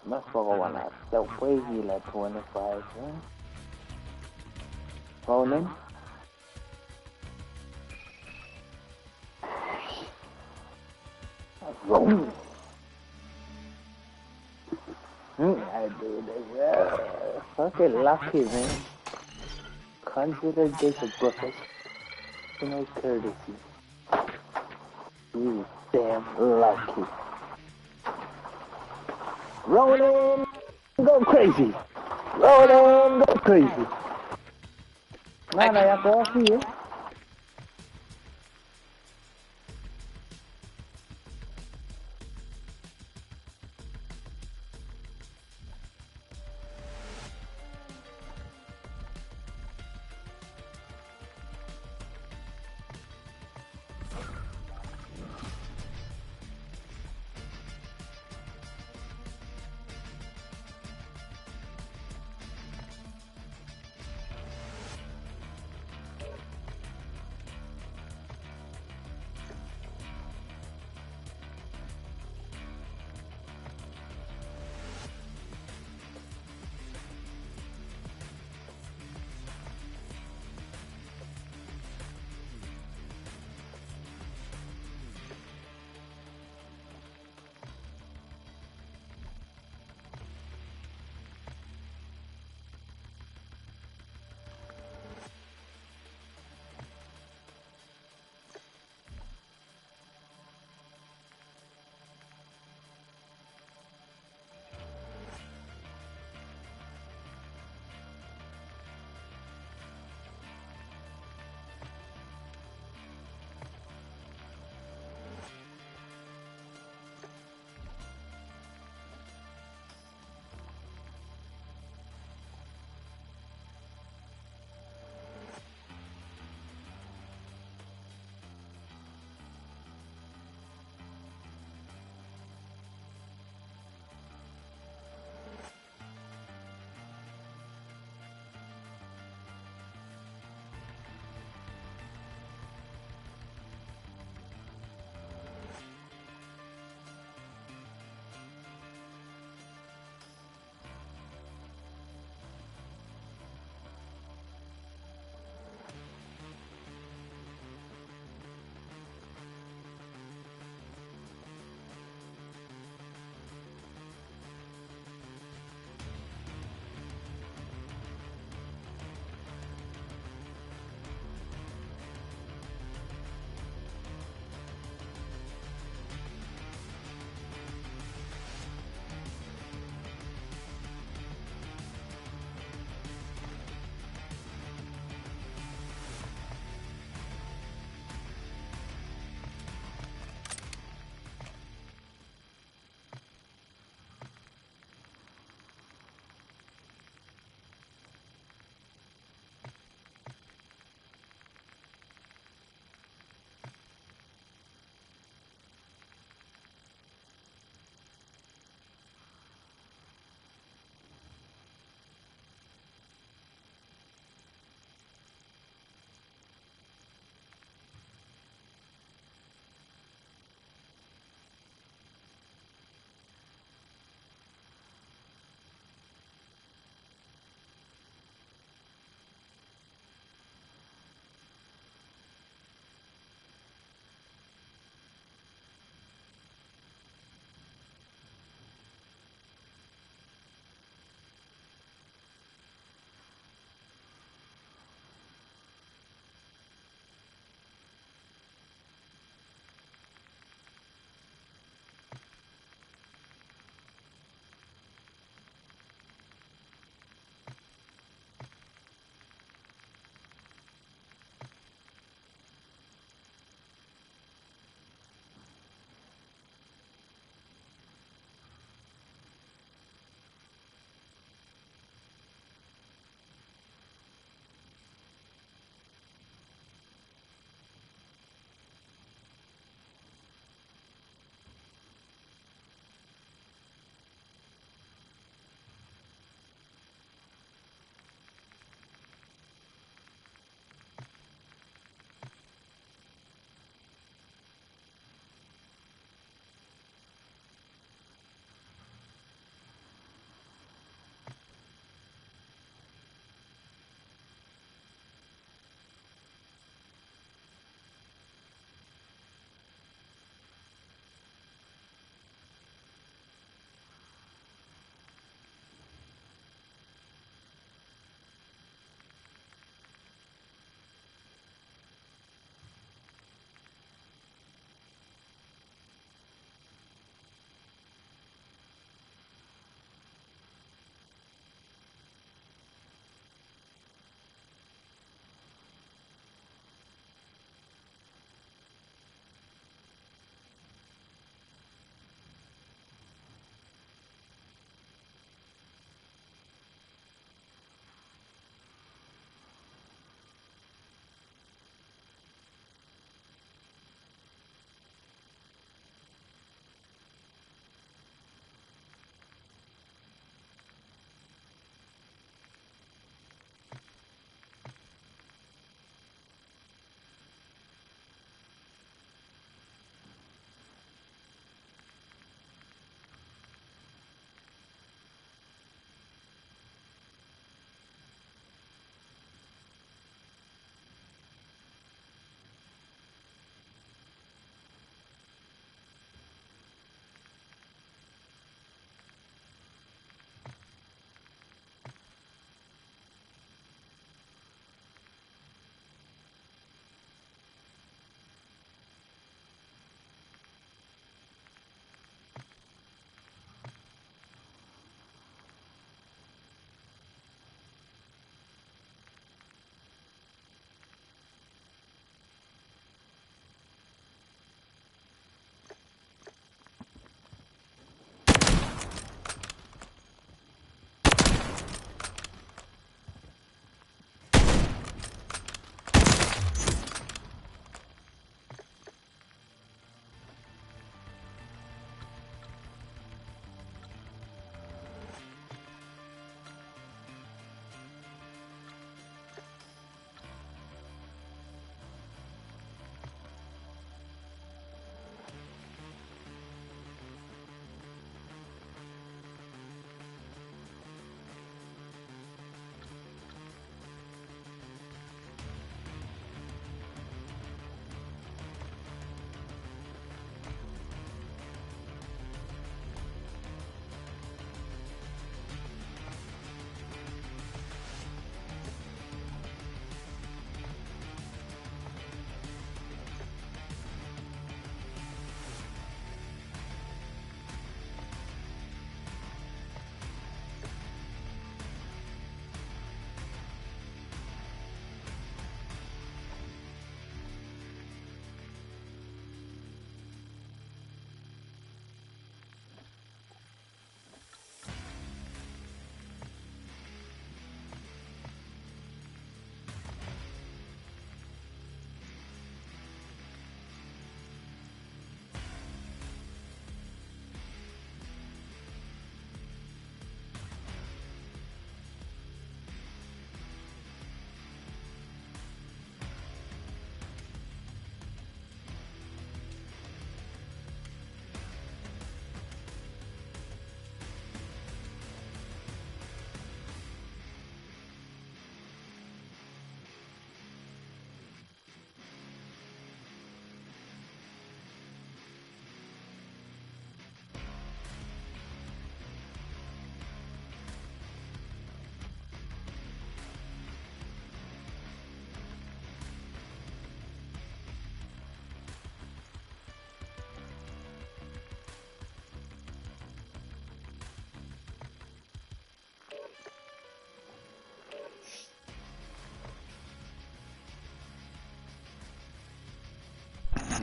Mas pa ko wana, the way he like twenty-five, huh? Ronan? Ronan. Hmm, I do this. Uh, fucking lucky, man. Consider this a professional courtesy. You damn lucky. Ronan, go crazy. Ronan, go crazy. Na, na, ya coffee, eh?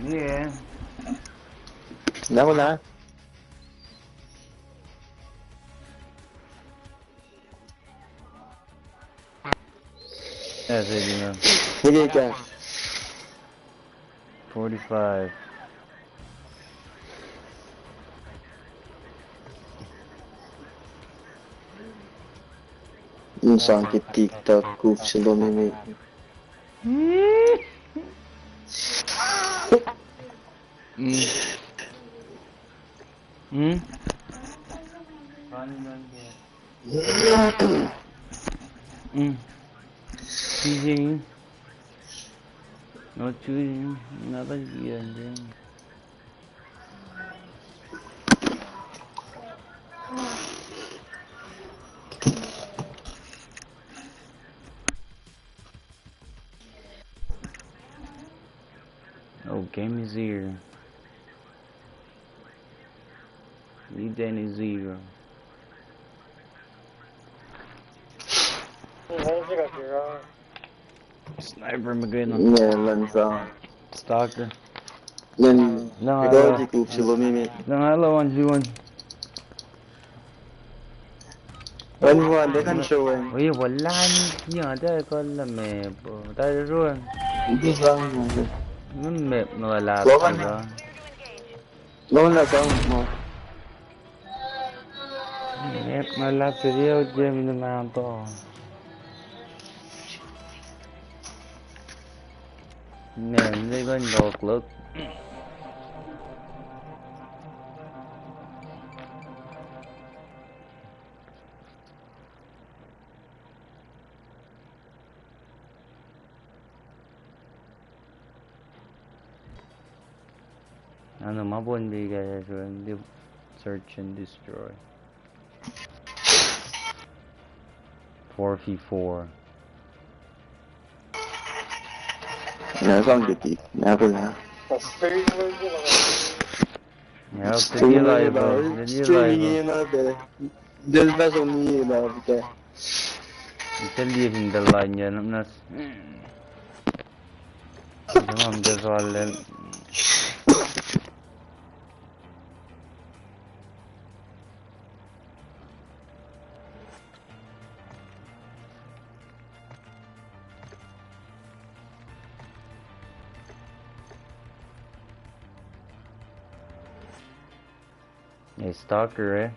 Yeah. Nako na. That's it, you know. Nige ka. Forty-five. Insan ke TikTok kuf se lom eme. Mm. Mm. Mm. P J. Not choosing. Not like you and then. Oh, game is here. Lead ten is zero. Sniper McGinn. Ne, lan sa. Stalker. Lan, no, I don't think it's a limit. No, I don't want you one. Wani wan, they can show him. Oi, wala ni, ni ada kala me, bro. Tari ruan. This one. Mem map no lap. Logan. Logan na sound mo. Map no lap se dia game in the mount. Man, they going to look. Ano, ma bon big guy, search and destroy. Four v four. Na, sang kiti. Na, pula. Ya, streaming, pula, bro. Pula, streaming bro. Ina, bro. Del ba som ni, bro, bro. Ita liye sin del line yan, nas. Tamam, del soal lel. Hey, Stalker, eh?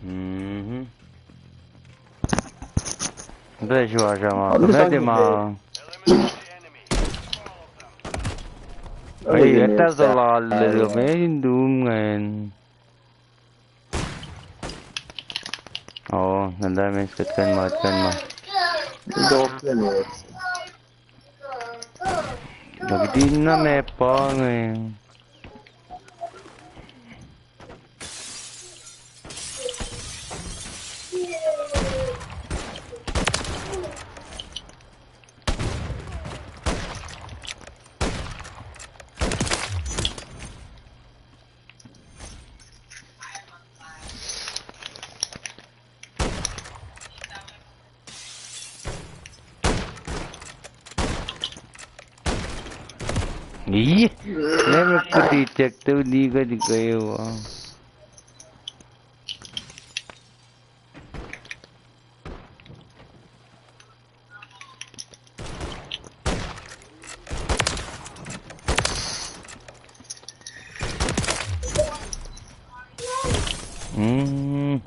Mhm. Ube sua sama. Ube sua ma. Ei, etas alal lel me in doom ngan. Oh, nanda men skut kan ma, kan ma. Dokten. Lagi din na me pang eh. Ih, never put it check to ni ka di kayo. Mm.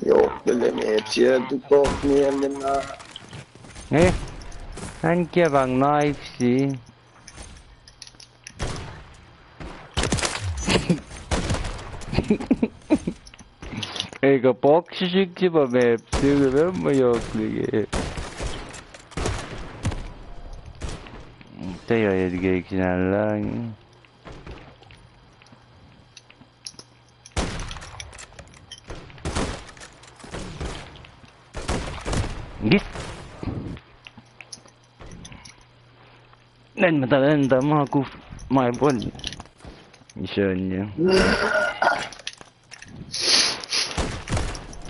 Yok, bele me tier tu kok ni em na. Eh, an kia bang knife si. Ega box sisik si pa map si, map ma yok liki. Te ya yet ke kinalang. Gis. Nen mata nen ta ma kuf mai pon. Isanya.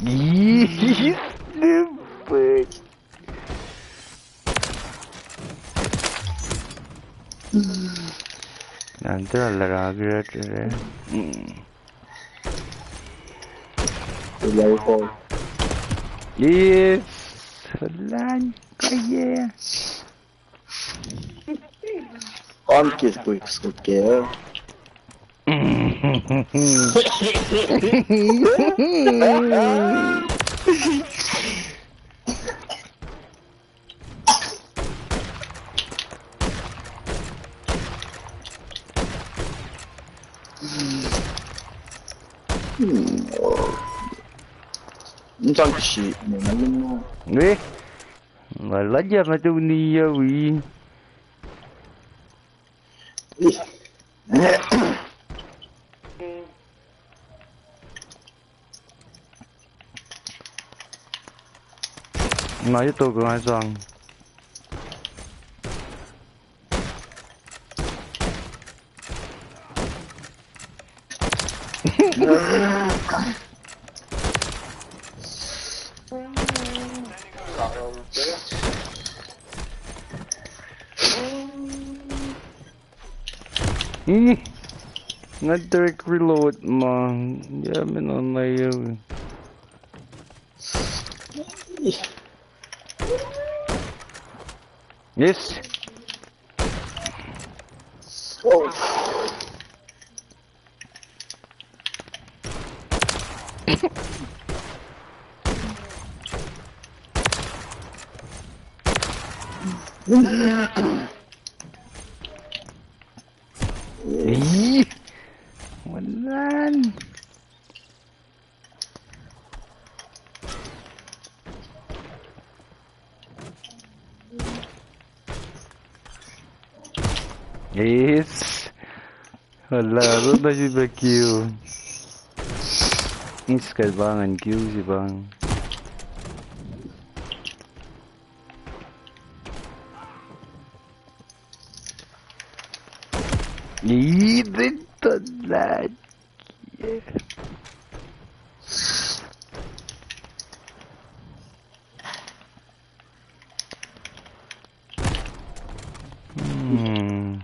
Gis. Nepet. Nanti lah ragu ragu. Ilai ko. Yes. Lan kaya. An kis quick scope ke. Nsan shi ne na limo. Nge? Nga lalia nga tu ni ya wi. Nga ito ko nga sang. Hmm. Nga direct reload ma. Ya, men on na ya. Yes. Oh. Ih, wanan. Yes. Wala, ron na si pa kill. Is kal bangan kill si bang. Ih, didn't like. Yeah. Hmm.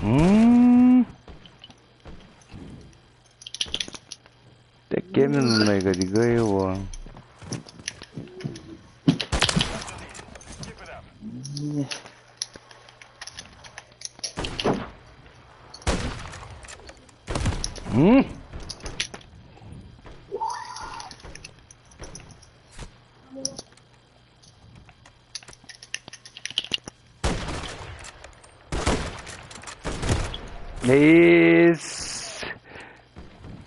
Hmm. Tekem in na kati kwewa. Hmm? Yes.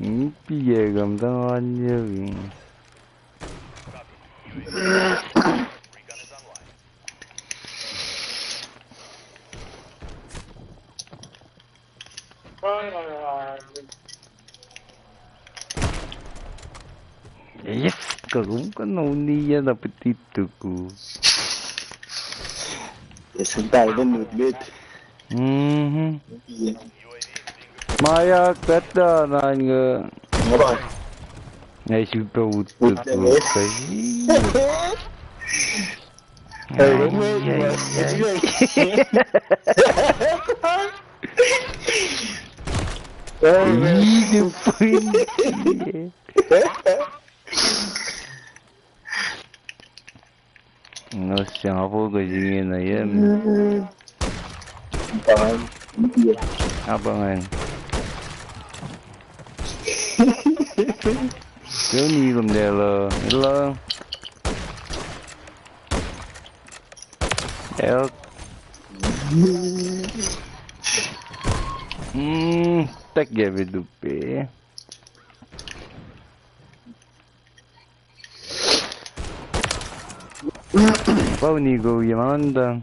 Nipi ya kam tangan ya. Yes, kakum ka noni ya na peti tuku. Yes, ang tayo ng mid-mid. Mhm. Yeah. Maya kata na nga. Nga ba? Nga super wood tuku. Ay, ay, ay. Ih, the point. Nga siang apo ko jingin na yem. Abangan. Tony kom dela. Ela. El. Hmm, tak ya vidupe. Pau ni go ye manda.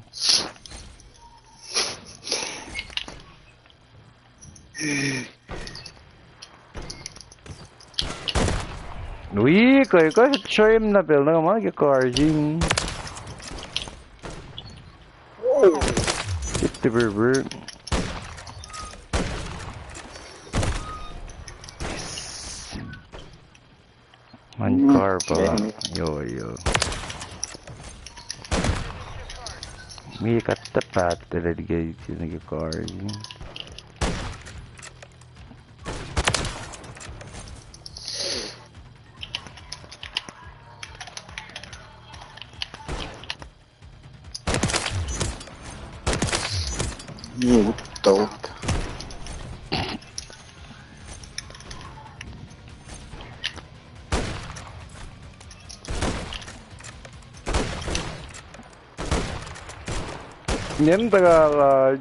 Wi, kai, kai, trim na pel na ma ke karjing. Sit the river. Man karpa. Yo, yo. Mi katta pattele dike iti na ke kari. Ni uttok. Ngen takala.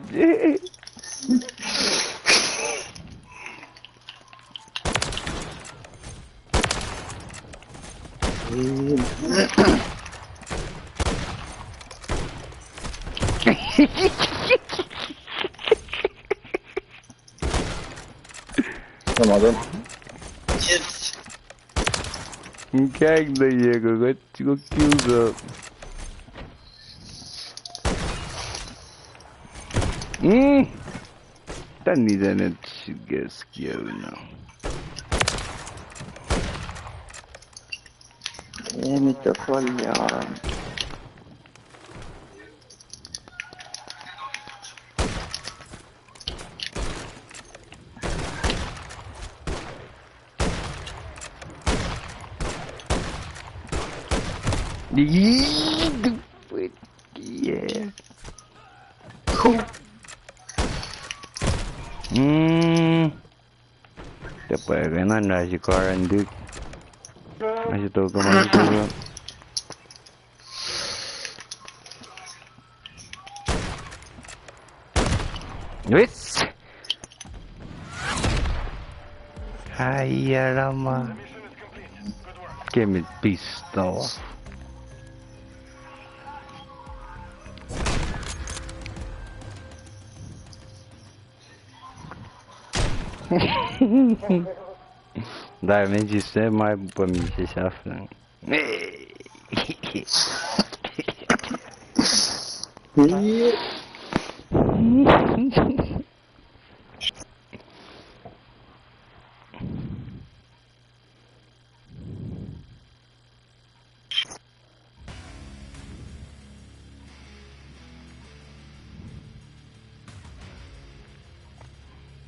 Come on, then. Yes. Kag na ye ko, ko, ko kill the. Hmm. Tani tani sigas kiuna. Emi to kolyan. Yeah. Hmm. Tepa ke na na si karan dik. Na si to kama si to. Wits. Ayarama. Give me pistol. Diamond is my bum is after.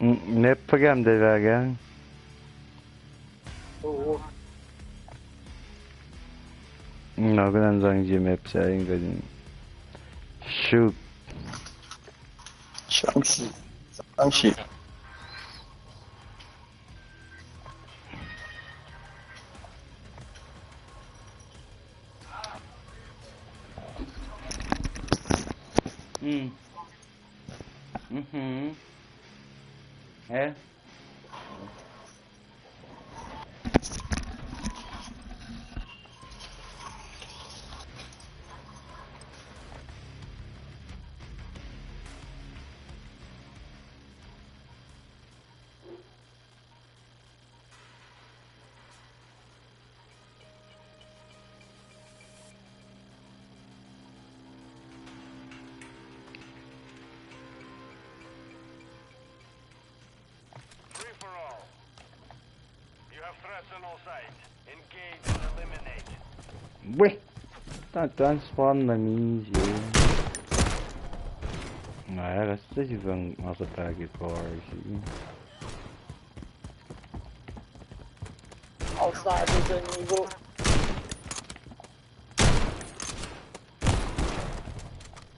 Mm, map fuhkah ma tuh fahk ah? Na kunan sang je map sa in kuh in. Shoot. Sangsi. Sangsi. Mm. Mm-hmm. Eh? Free for all. You have threats on all sides. Engage and eliminate. Weh. Taht an spawn na miss. Na ya, kas ta si fang masa tagi core si. Outside is an evil.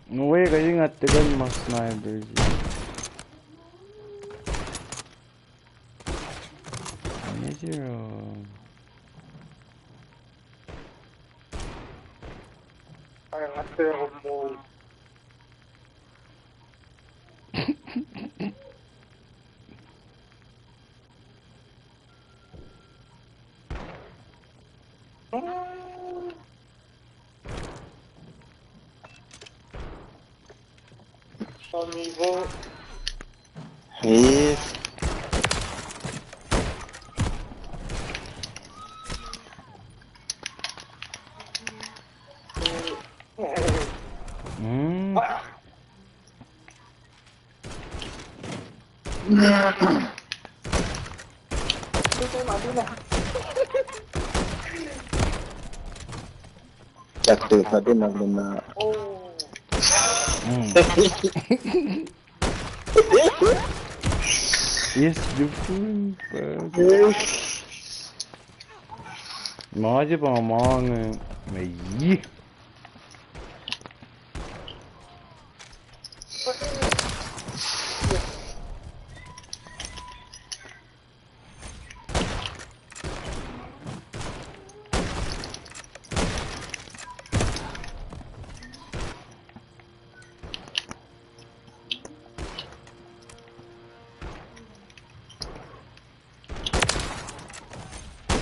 No way, kasi nga tekan ma sniper si. Ani Zero. Yes. Mm. Yes, you fool. Ma je pa mang, eh, me yi.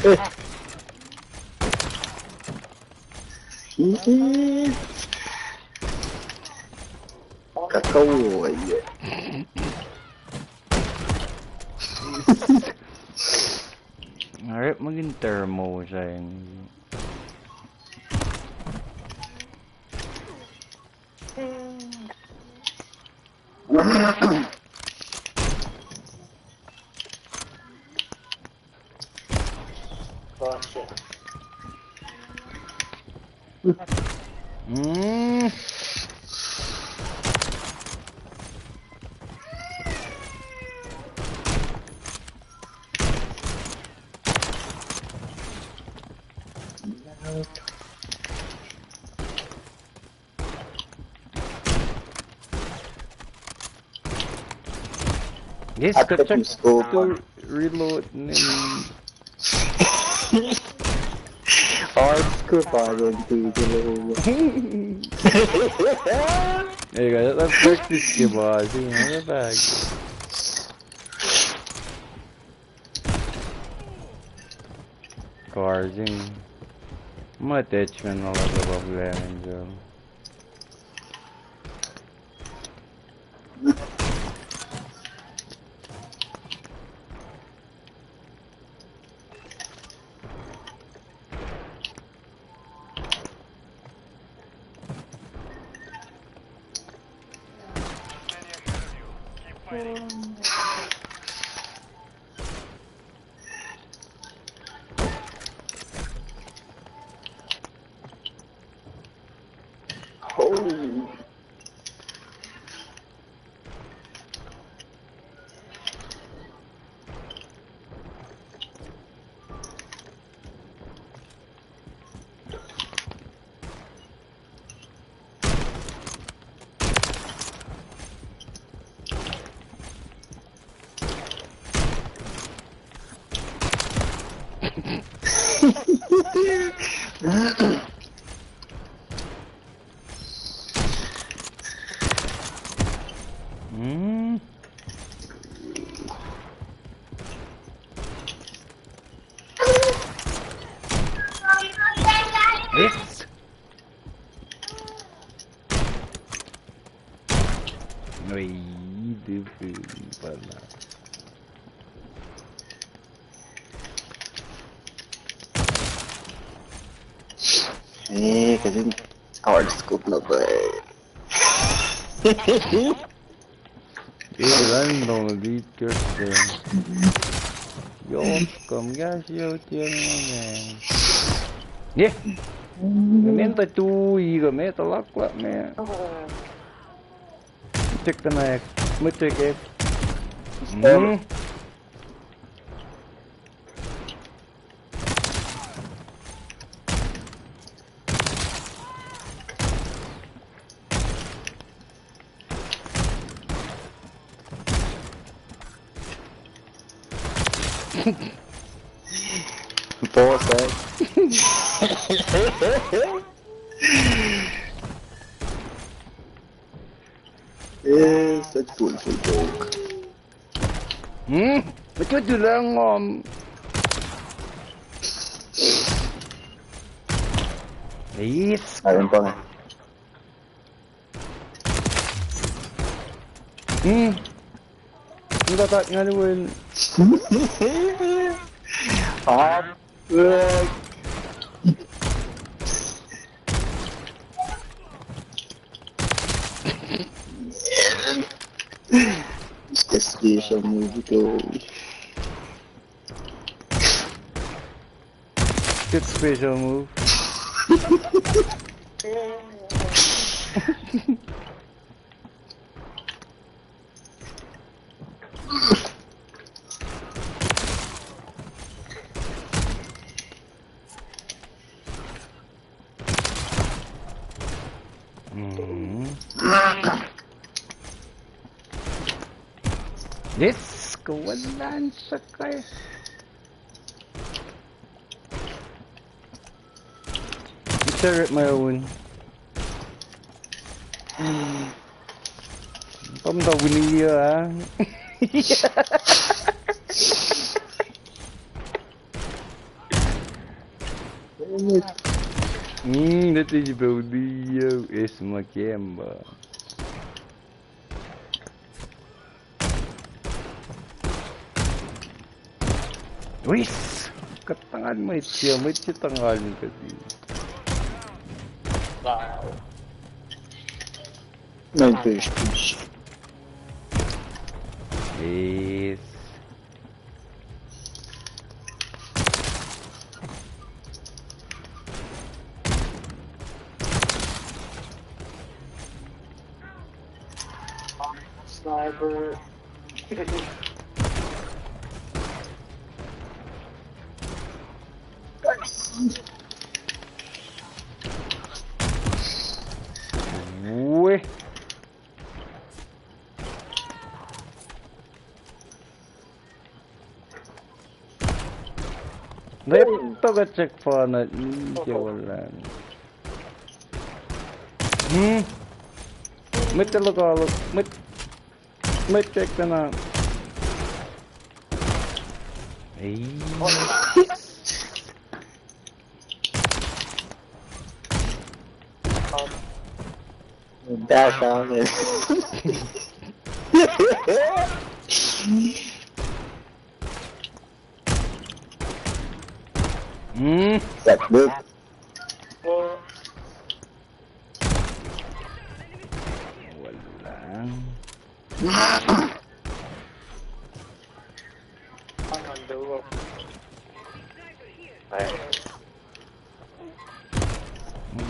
Eh. Kakao, yeah. Alright, magin thermo sa in. Mm. Yes, I got check to reload. Hard scope on him, dude. There you go. That, that's practice ke ba, see, in the back. Karzin. Ma attachment na lasa problem in jel. Mm. Yes. Oi, dude, pala. Eh, kasi hard scope na ba. Eh, random lead curse. Yo, come gas, yo, tian, man. Yeah. Menta tu, iga meta lakla, man. Check the neck. Meta check. Hmm. Boss, eh? Eh, such cool, cool joke. Hmm? What you do lang, um? Yes. Ayun pa nga. Hmm. Ang tatak nga naman. Ah, fuck. It's the special move, bro. Good special move. Mhm. Let's go, one line, sucker. Turret my own. Pam da wini ya, ah. Hmm, that is about the, uh, is my camera. Wis! Katangan mwet se, mwet se tangal in kati. Wow. Nine fish, please. Yes. Sniper. Ui. Laptop a check fana, ninja wala. Hmm. Mwet te look, look. Mwet, mwet check fana. Ei. Dash on it. Hmm. That's good. Wala. Ang ando. Ay.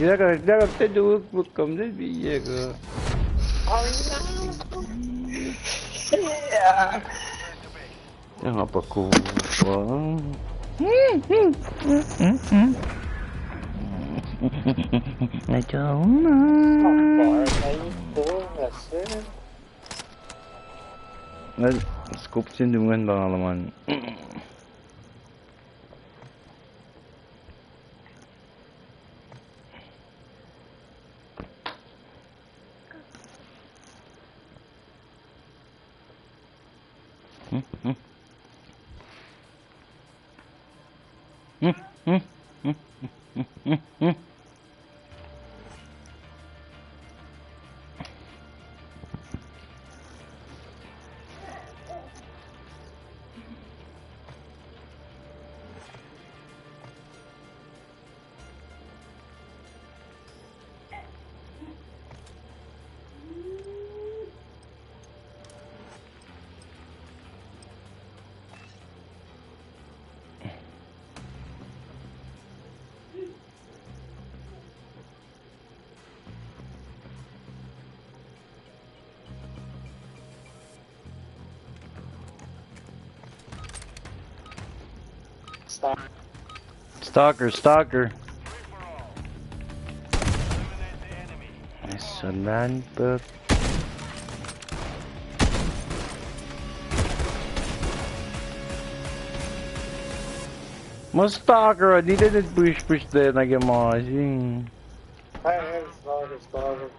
Dia ka, dia ka te duk buk kam de bi ye ka. Ang ando. Yang apa ku? I don't know. Nga scope sin dungan bang alaman. Stalker, stalker. Nice one, man, but Ma stalker, nite net push push te na ke ma si. Ai, ai, stalker, stalker.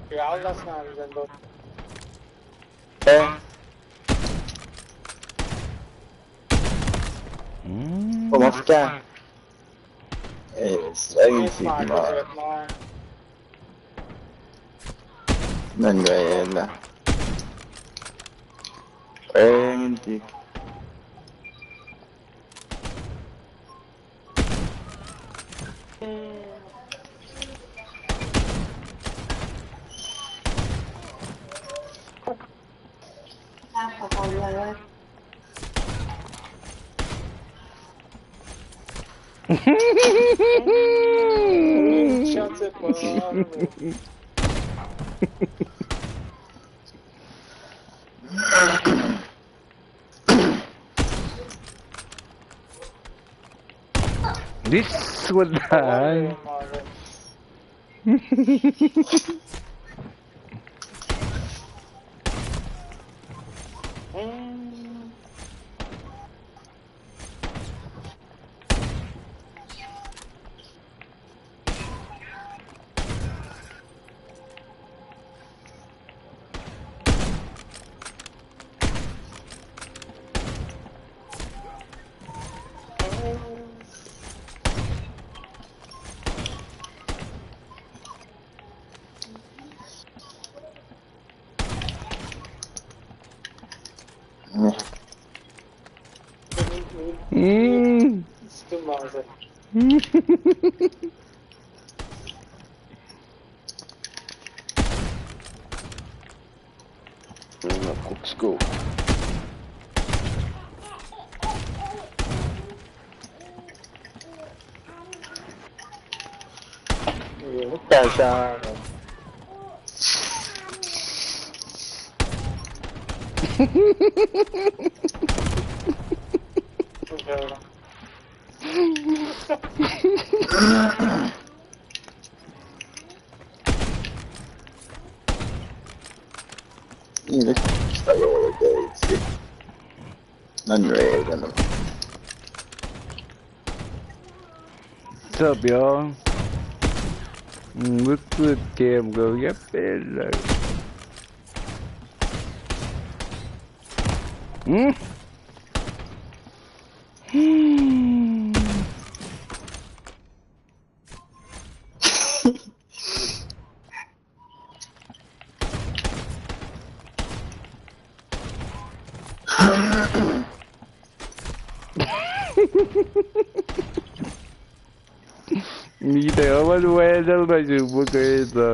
Ya, Allah sna, Allah sna. Eh. Mm. Oh, mafka. Eh, s-, ai, si ma. Nan rela. Eh, nti. This would die. Mm. Let's go. What's up, y'all? Mm, look, look, Cam go. Yep, it is. Hmm? Hmm. Mite awan wacdal ma suk muhkwena.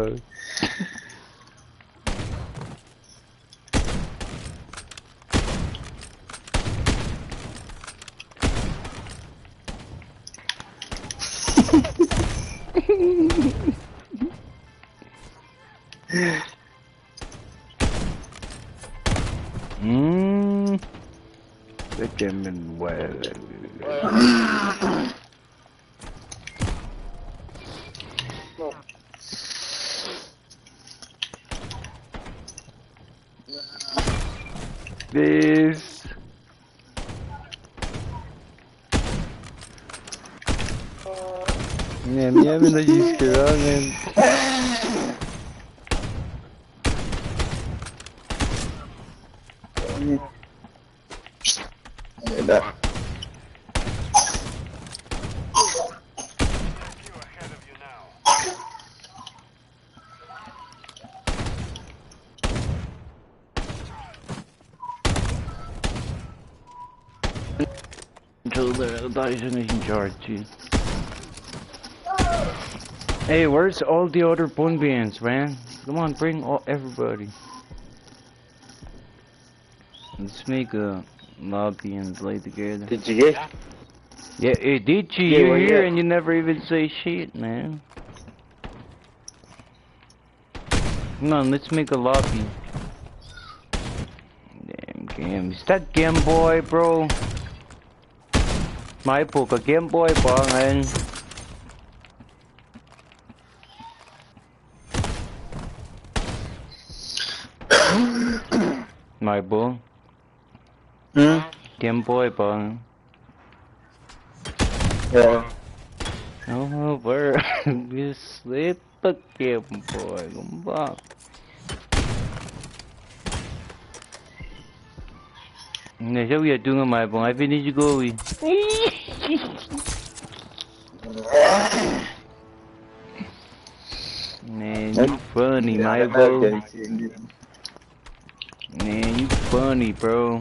Hmm. They came in well. This. Не, мне надо иски, да, мен. Да. Until the Dyson is in charge, too. Hey, where's all the other Pombians, man? Come on, bring all, everybody. Let's make a lobby and play together. Did you get? Yeah, hey, did you? Yeah, you're here and you never even say shit, man. Come on, let's make a lobby. Damn game. Is that Game Boy, bro? My book, a Game Boy, bro, man. My book. Hmm? Game Boy pa. Yeah. Oh, bro. This lit the Game Boy. Come back. Ne, shall we do my boy? I finish goalie. Man, you funny, my bro. Man, you funny, bro.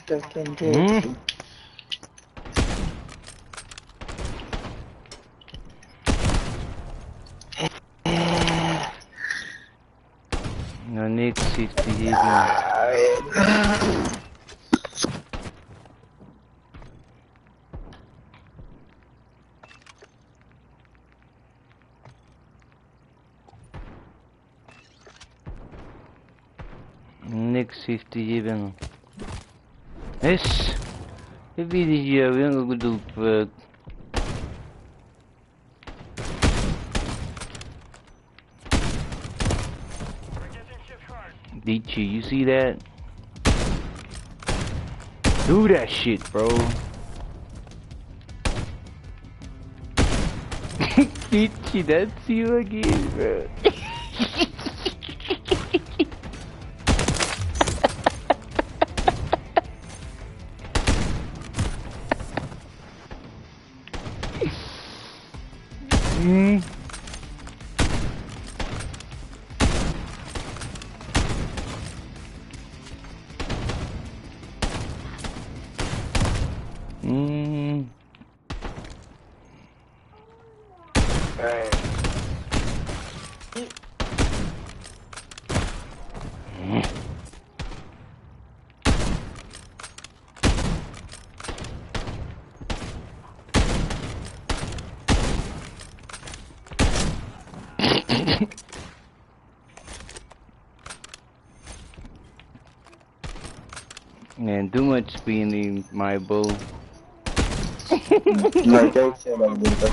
Fucking dick. Hmm? No, Nick sixty-eight. Nick sixty-eight. Yes. Maybe this year we gonna do, uh, Did you, you see that? Do that shit, bro. Did you not see you again, bro? Mm. Mm. Alright. Man, too much spinning, my bro. No, don't say that, Luca.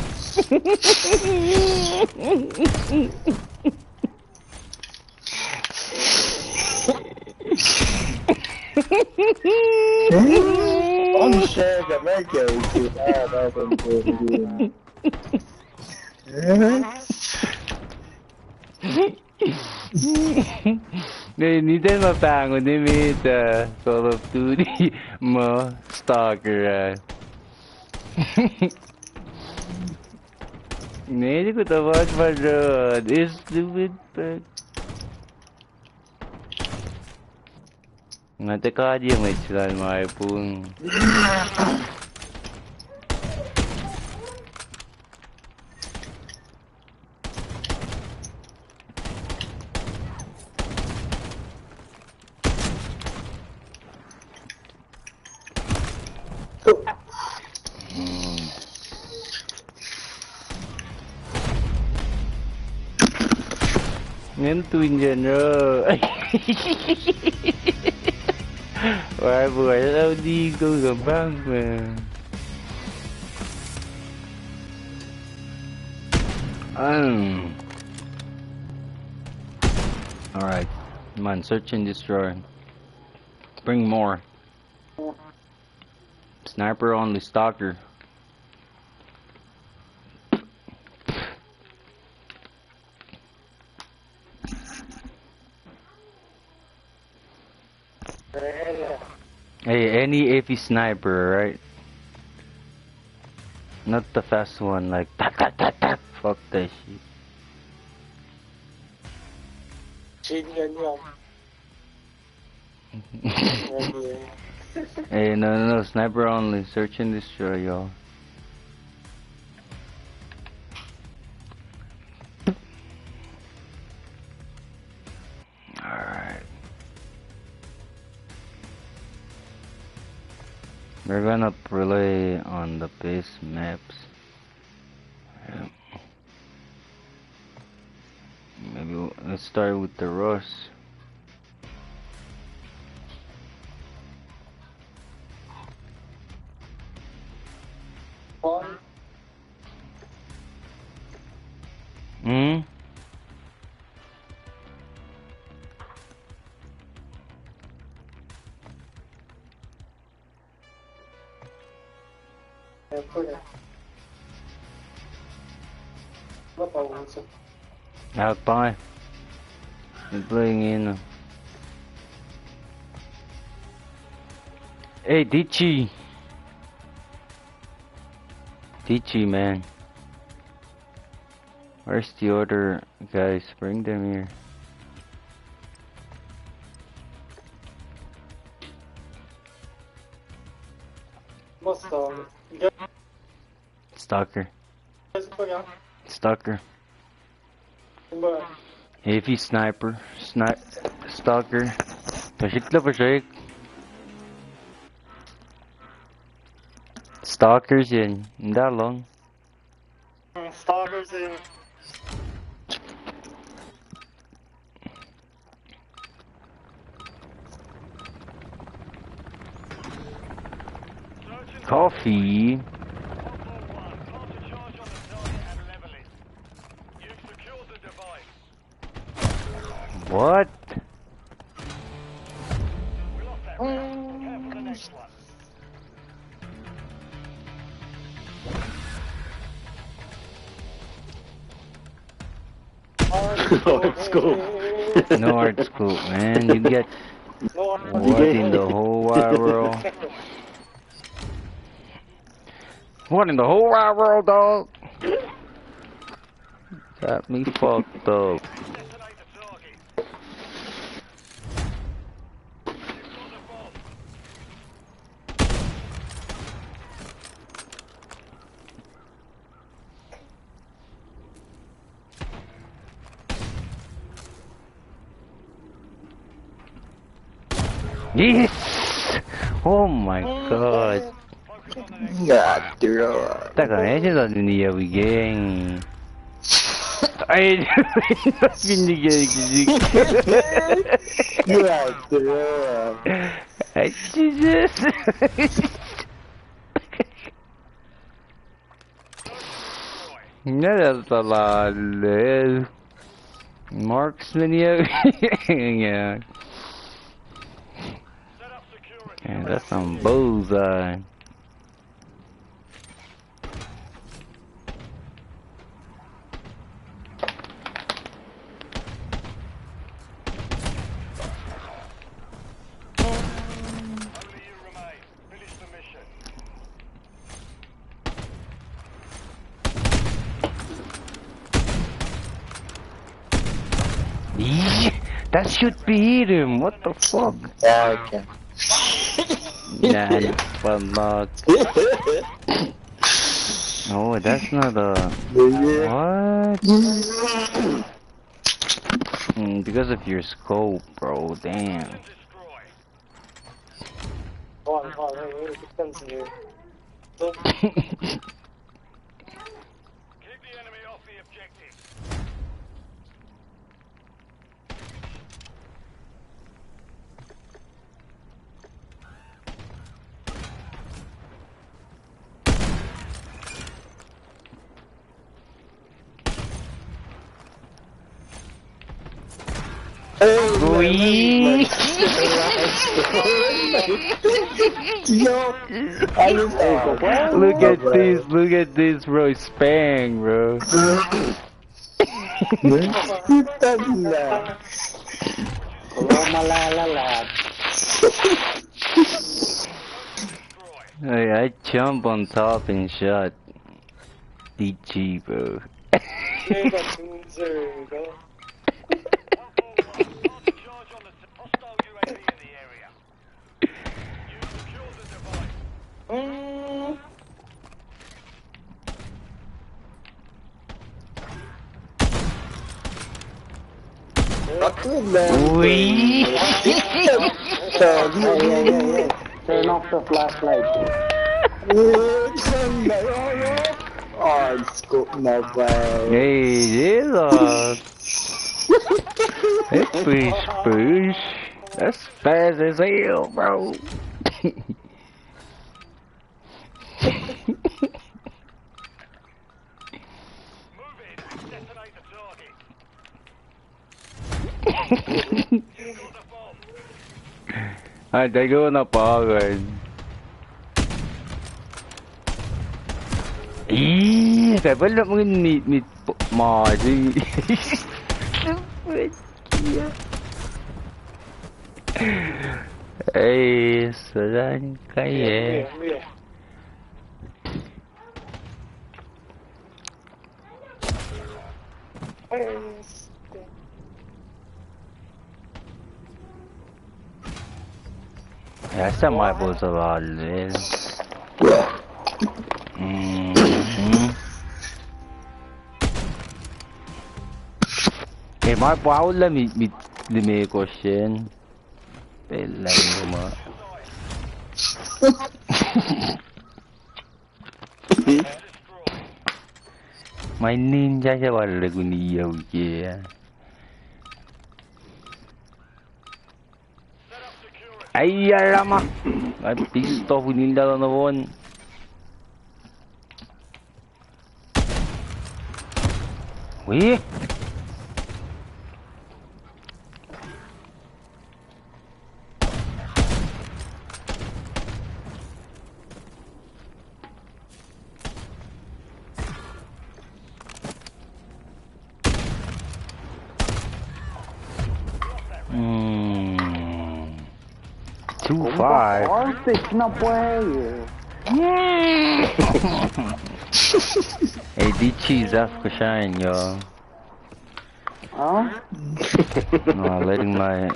Unshare the mic, yeah, we should have that one for the game. Eh? Ne, nitan ma pahngon ne met, uh, Call of Duty ma Stalker, uh. Ne, you could have watched my, uh, this stupid, uh, Nga tiac kaiyacl mwet se lal ma epun. Ngan tu in general. Why, boy, how do you go the bank, man? Um. All right, man. Search and destroy. Bring more. Sniper only, stalker. Hey, any A P sniper, right? Not the fast one, like, tak, tak, tak, tak. Fuck that shit. Hey, no, no, no, sniper only. Search and destroy, y'all. Alright. We're gonna play on the base maps. Yeah. Maybe we'll, let's start with the rush. Out by. He's playing in. Hey, D G. D G, man. Where's the other guys? Bring them here. Must, um, Stalker. Stalker. Heavy sniper. Sni-, stalker. Pahsik lah pahsik. Stalkers in. Nda long. Stalkers in. Coffee. What? Hard scope. No hard scope, man. You get what in the whole wide world? What in the whole wide world, dog? Got me fucked up. Yes! Oh my god. God, bro. Taka, eh, sila dunia we gang. Ay, dunia gang. God, bro. Ay, Jesus. Nge, that's a lot, eh. Marksman here. Yeah. Yeah, that's some bullseye. Eee, that should be hit him. What the fuck? Yeah, okay. Nah, it's fun luck. Oh, that's not a... Yeah. What? Mm, because of your scope, bro. Damn. Hold on, hold on, wait, wait, wait, defense here. Keep the enemy off the objective. Hey, boy. Yo, I look at this, look at this, bro. Spang, bro. Hey, I jump on top and shot. D G, bro. Not too bad. Ui. Turn off the flashlight. Hard scope na, bro. Hey, Jesus. Hey, push, push. That's fast as hell, bro. Ay, tago na pa, guys. Ih, kaiba lah mungin ni, ni, ma, si. Ei, saran kai, eh. Esa ma pun sa lal, eh. Mhm. Eh, ma pa ulla mi, mi, lime question. Pella ma. Ma inin ja se wal rekuni yau ke. Ai, arama. Ai, pistol inin da na von. Wi. Mm. Two five. Arctic na play. Hey, D T Zaf Kashan, yo. Huh? No, letting my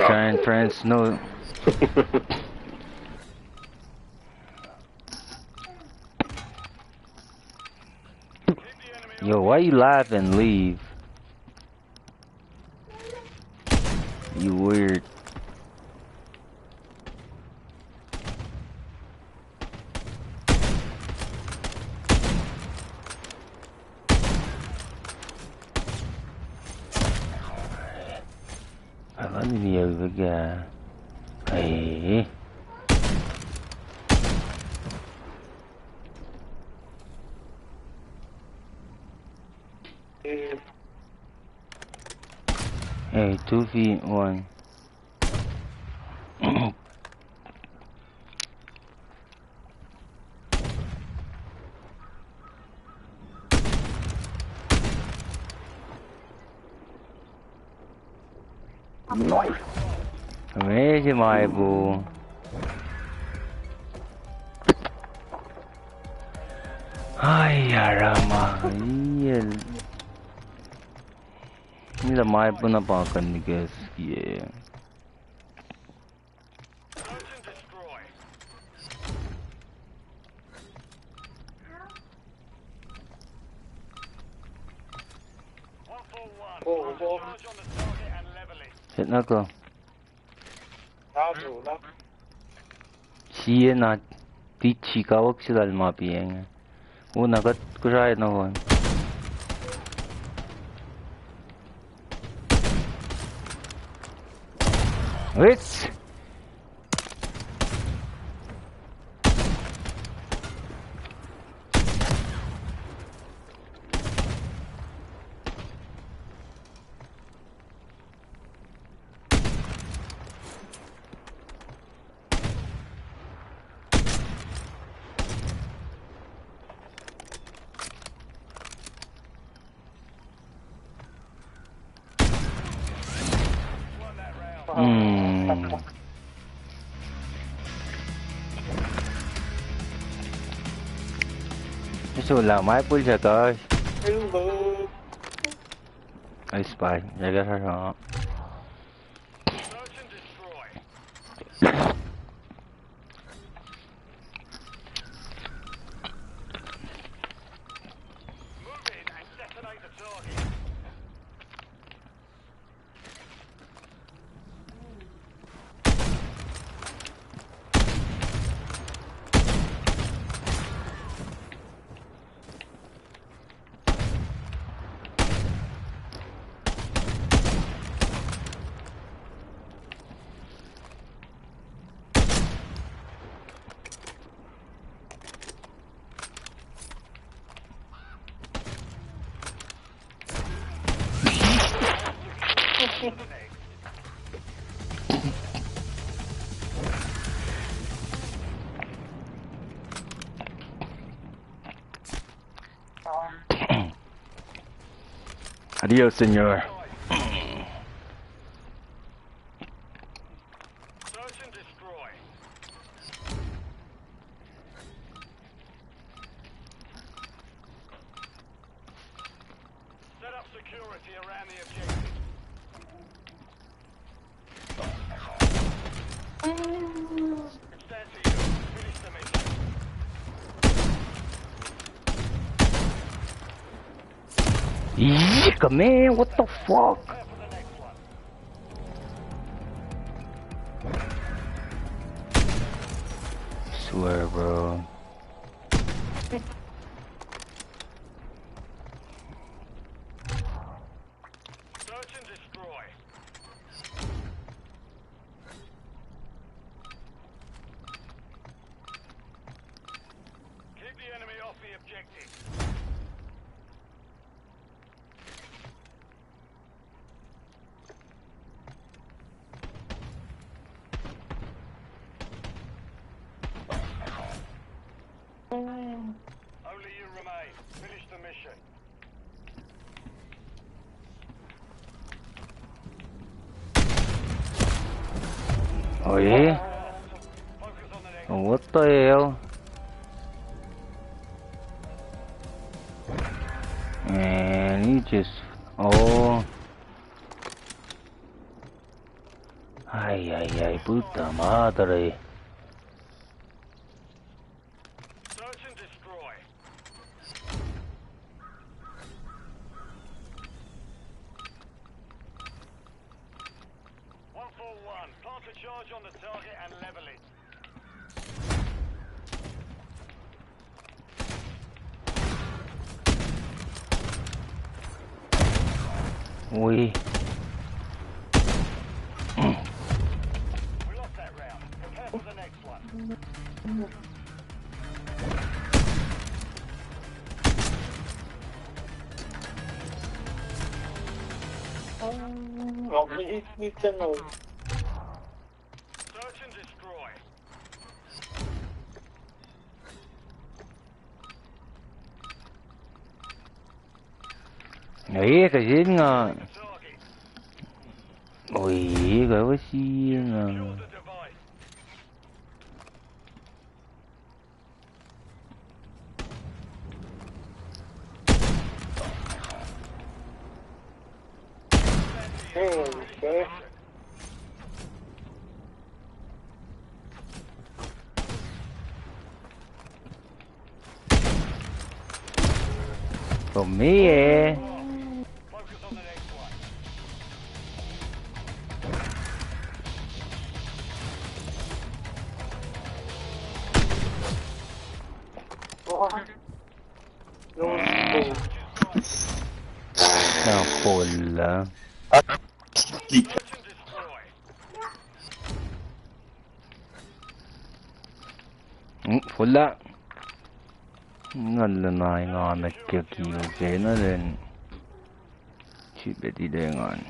giant friends know. Yo, why you laugh and leave? You weird. Alan ini ya juga. Ai. Hey, two v one. Nice. Amazing, my boo. Ai, arama, iel. Nila ma pun na pa kan ni gas ye. Set na ko. Sie na tichi kawak sila ma piang. Una kat kurai na hon. Wits. Hmm. Sulah, ma pun sa, guys. Hello. Ay, spy. Jaga sa sa. Adios, senor. Yika, man, what the fuck? Swear, bro. Oh, yeah? Oh, what the hell? And he just, oh. Ai, ai, ai, puta madre. Oi. Oi, kuh sin nga. Oi, kuh sin nga. Kom me, eh? Na pull lah. Mm, pull lah. Ngan lun ai nga na ke kill se na len. Sipeti dengan.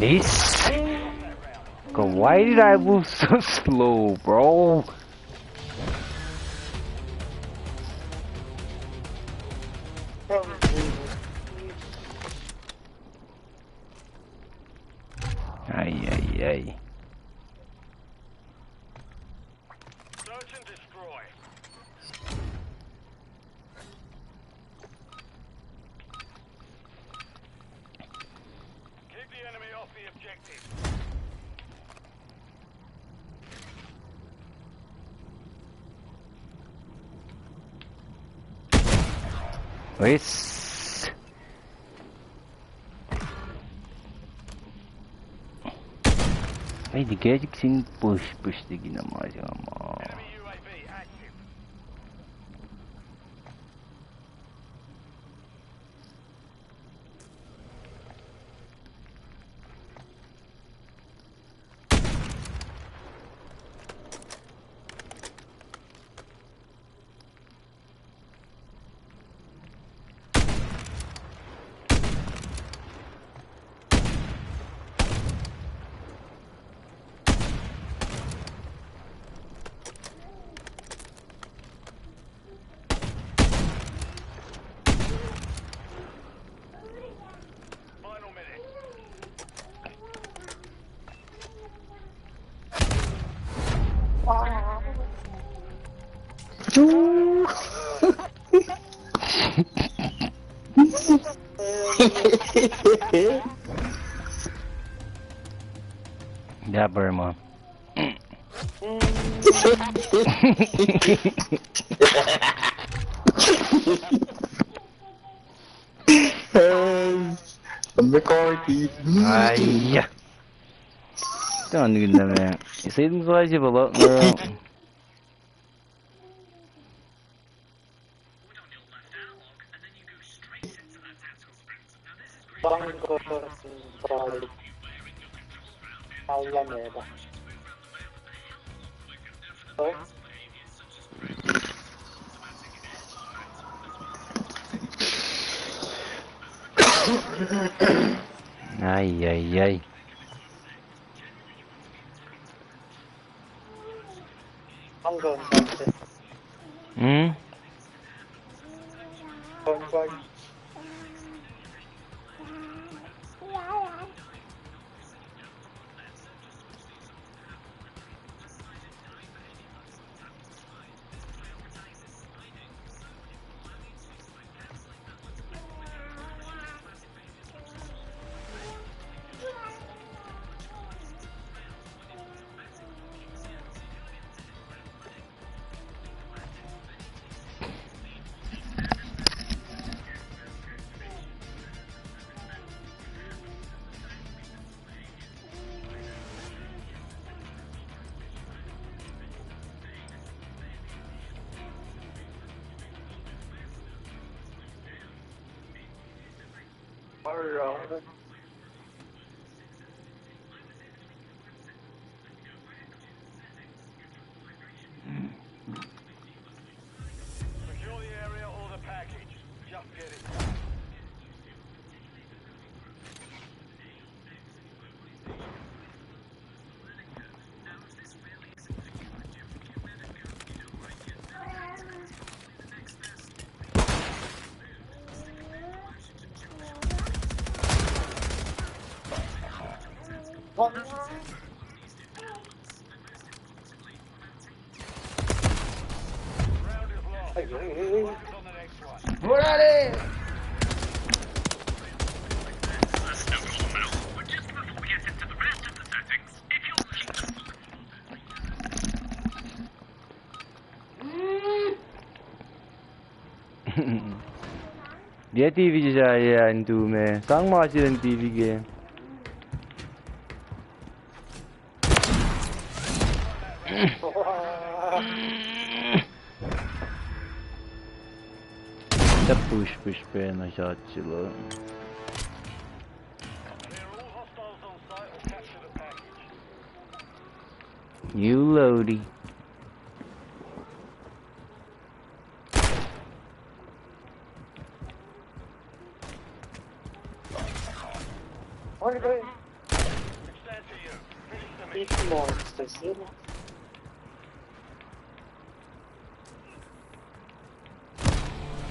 This? Why did I move so slow, bro? Ai, ai, ai. Nice. Ai, di kacik sin push, push di kina ma siya ma. Dapper ma. Yes. McCarthy. Aiyah. Tahan nuh ke na me. Settings wise, pa luhk na. Bang ko, bang. Allah me ba. Oh. Ai, ai, ai. Hmm? Secure the area or the package. Just get it done. What are they? Yac T V sesr ah, yac, in tu me. Sang ma se in T V ke. Tap push, push pacna shot silo. You loady.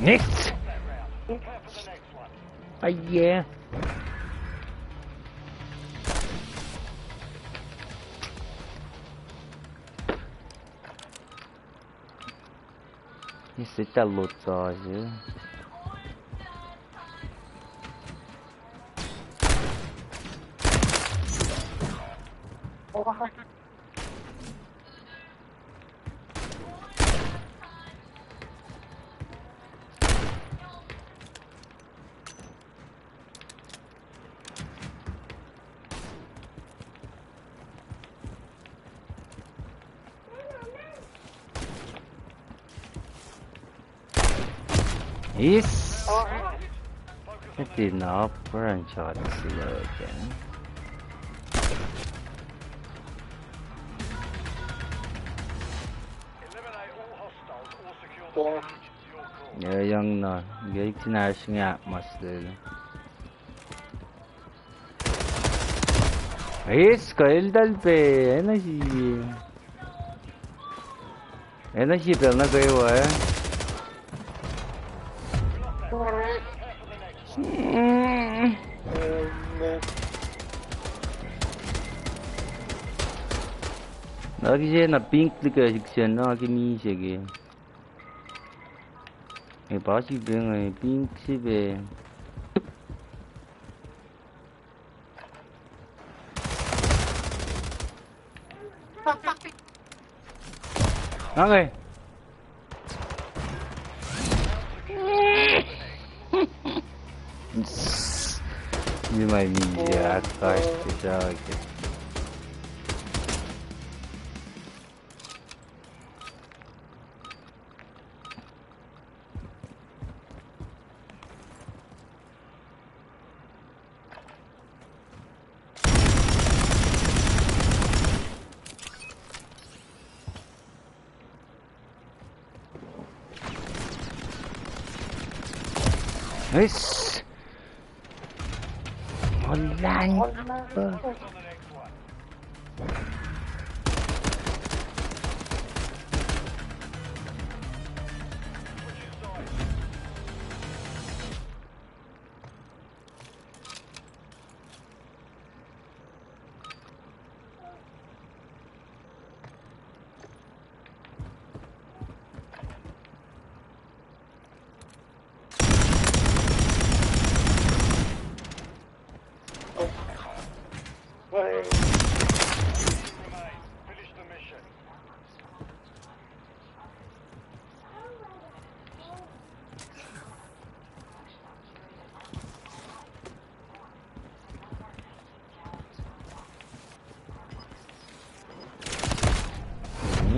Next! Ah, yeah. Ise ta lotsa se. Is. Eti na pran shot silo again. Eliminate all hostiles or secure the package. It's your call. Yeah, young na. Gaitin ash nga mas lel. Eis, kuh eltahl pac, ac na sie. Ac na sie pacl nuh kwewa, eh? Na kihsen na pink liki siksen na kihsen se ke. Ac pa srihpac inge, pink srihpac. Ange. You might mean, yeah, I tried to tell you. Nice. Online.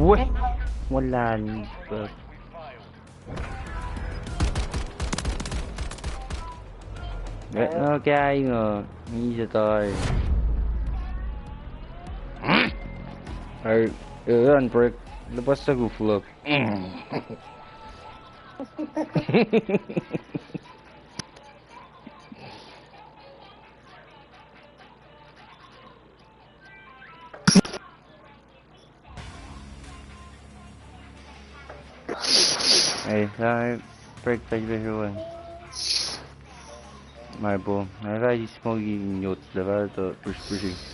Weh, molan. Eh, no, kaya ingo, ni se tai. Ai, eh, an break, lepas sa kuflok. Ei, sa break pa ibe hruan. Mai bo, na ka smoky nyot level to push pushing.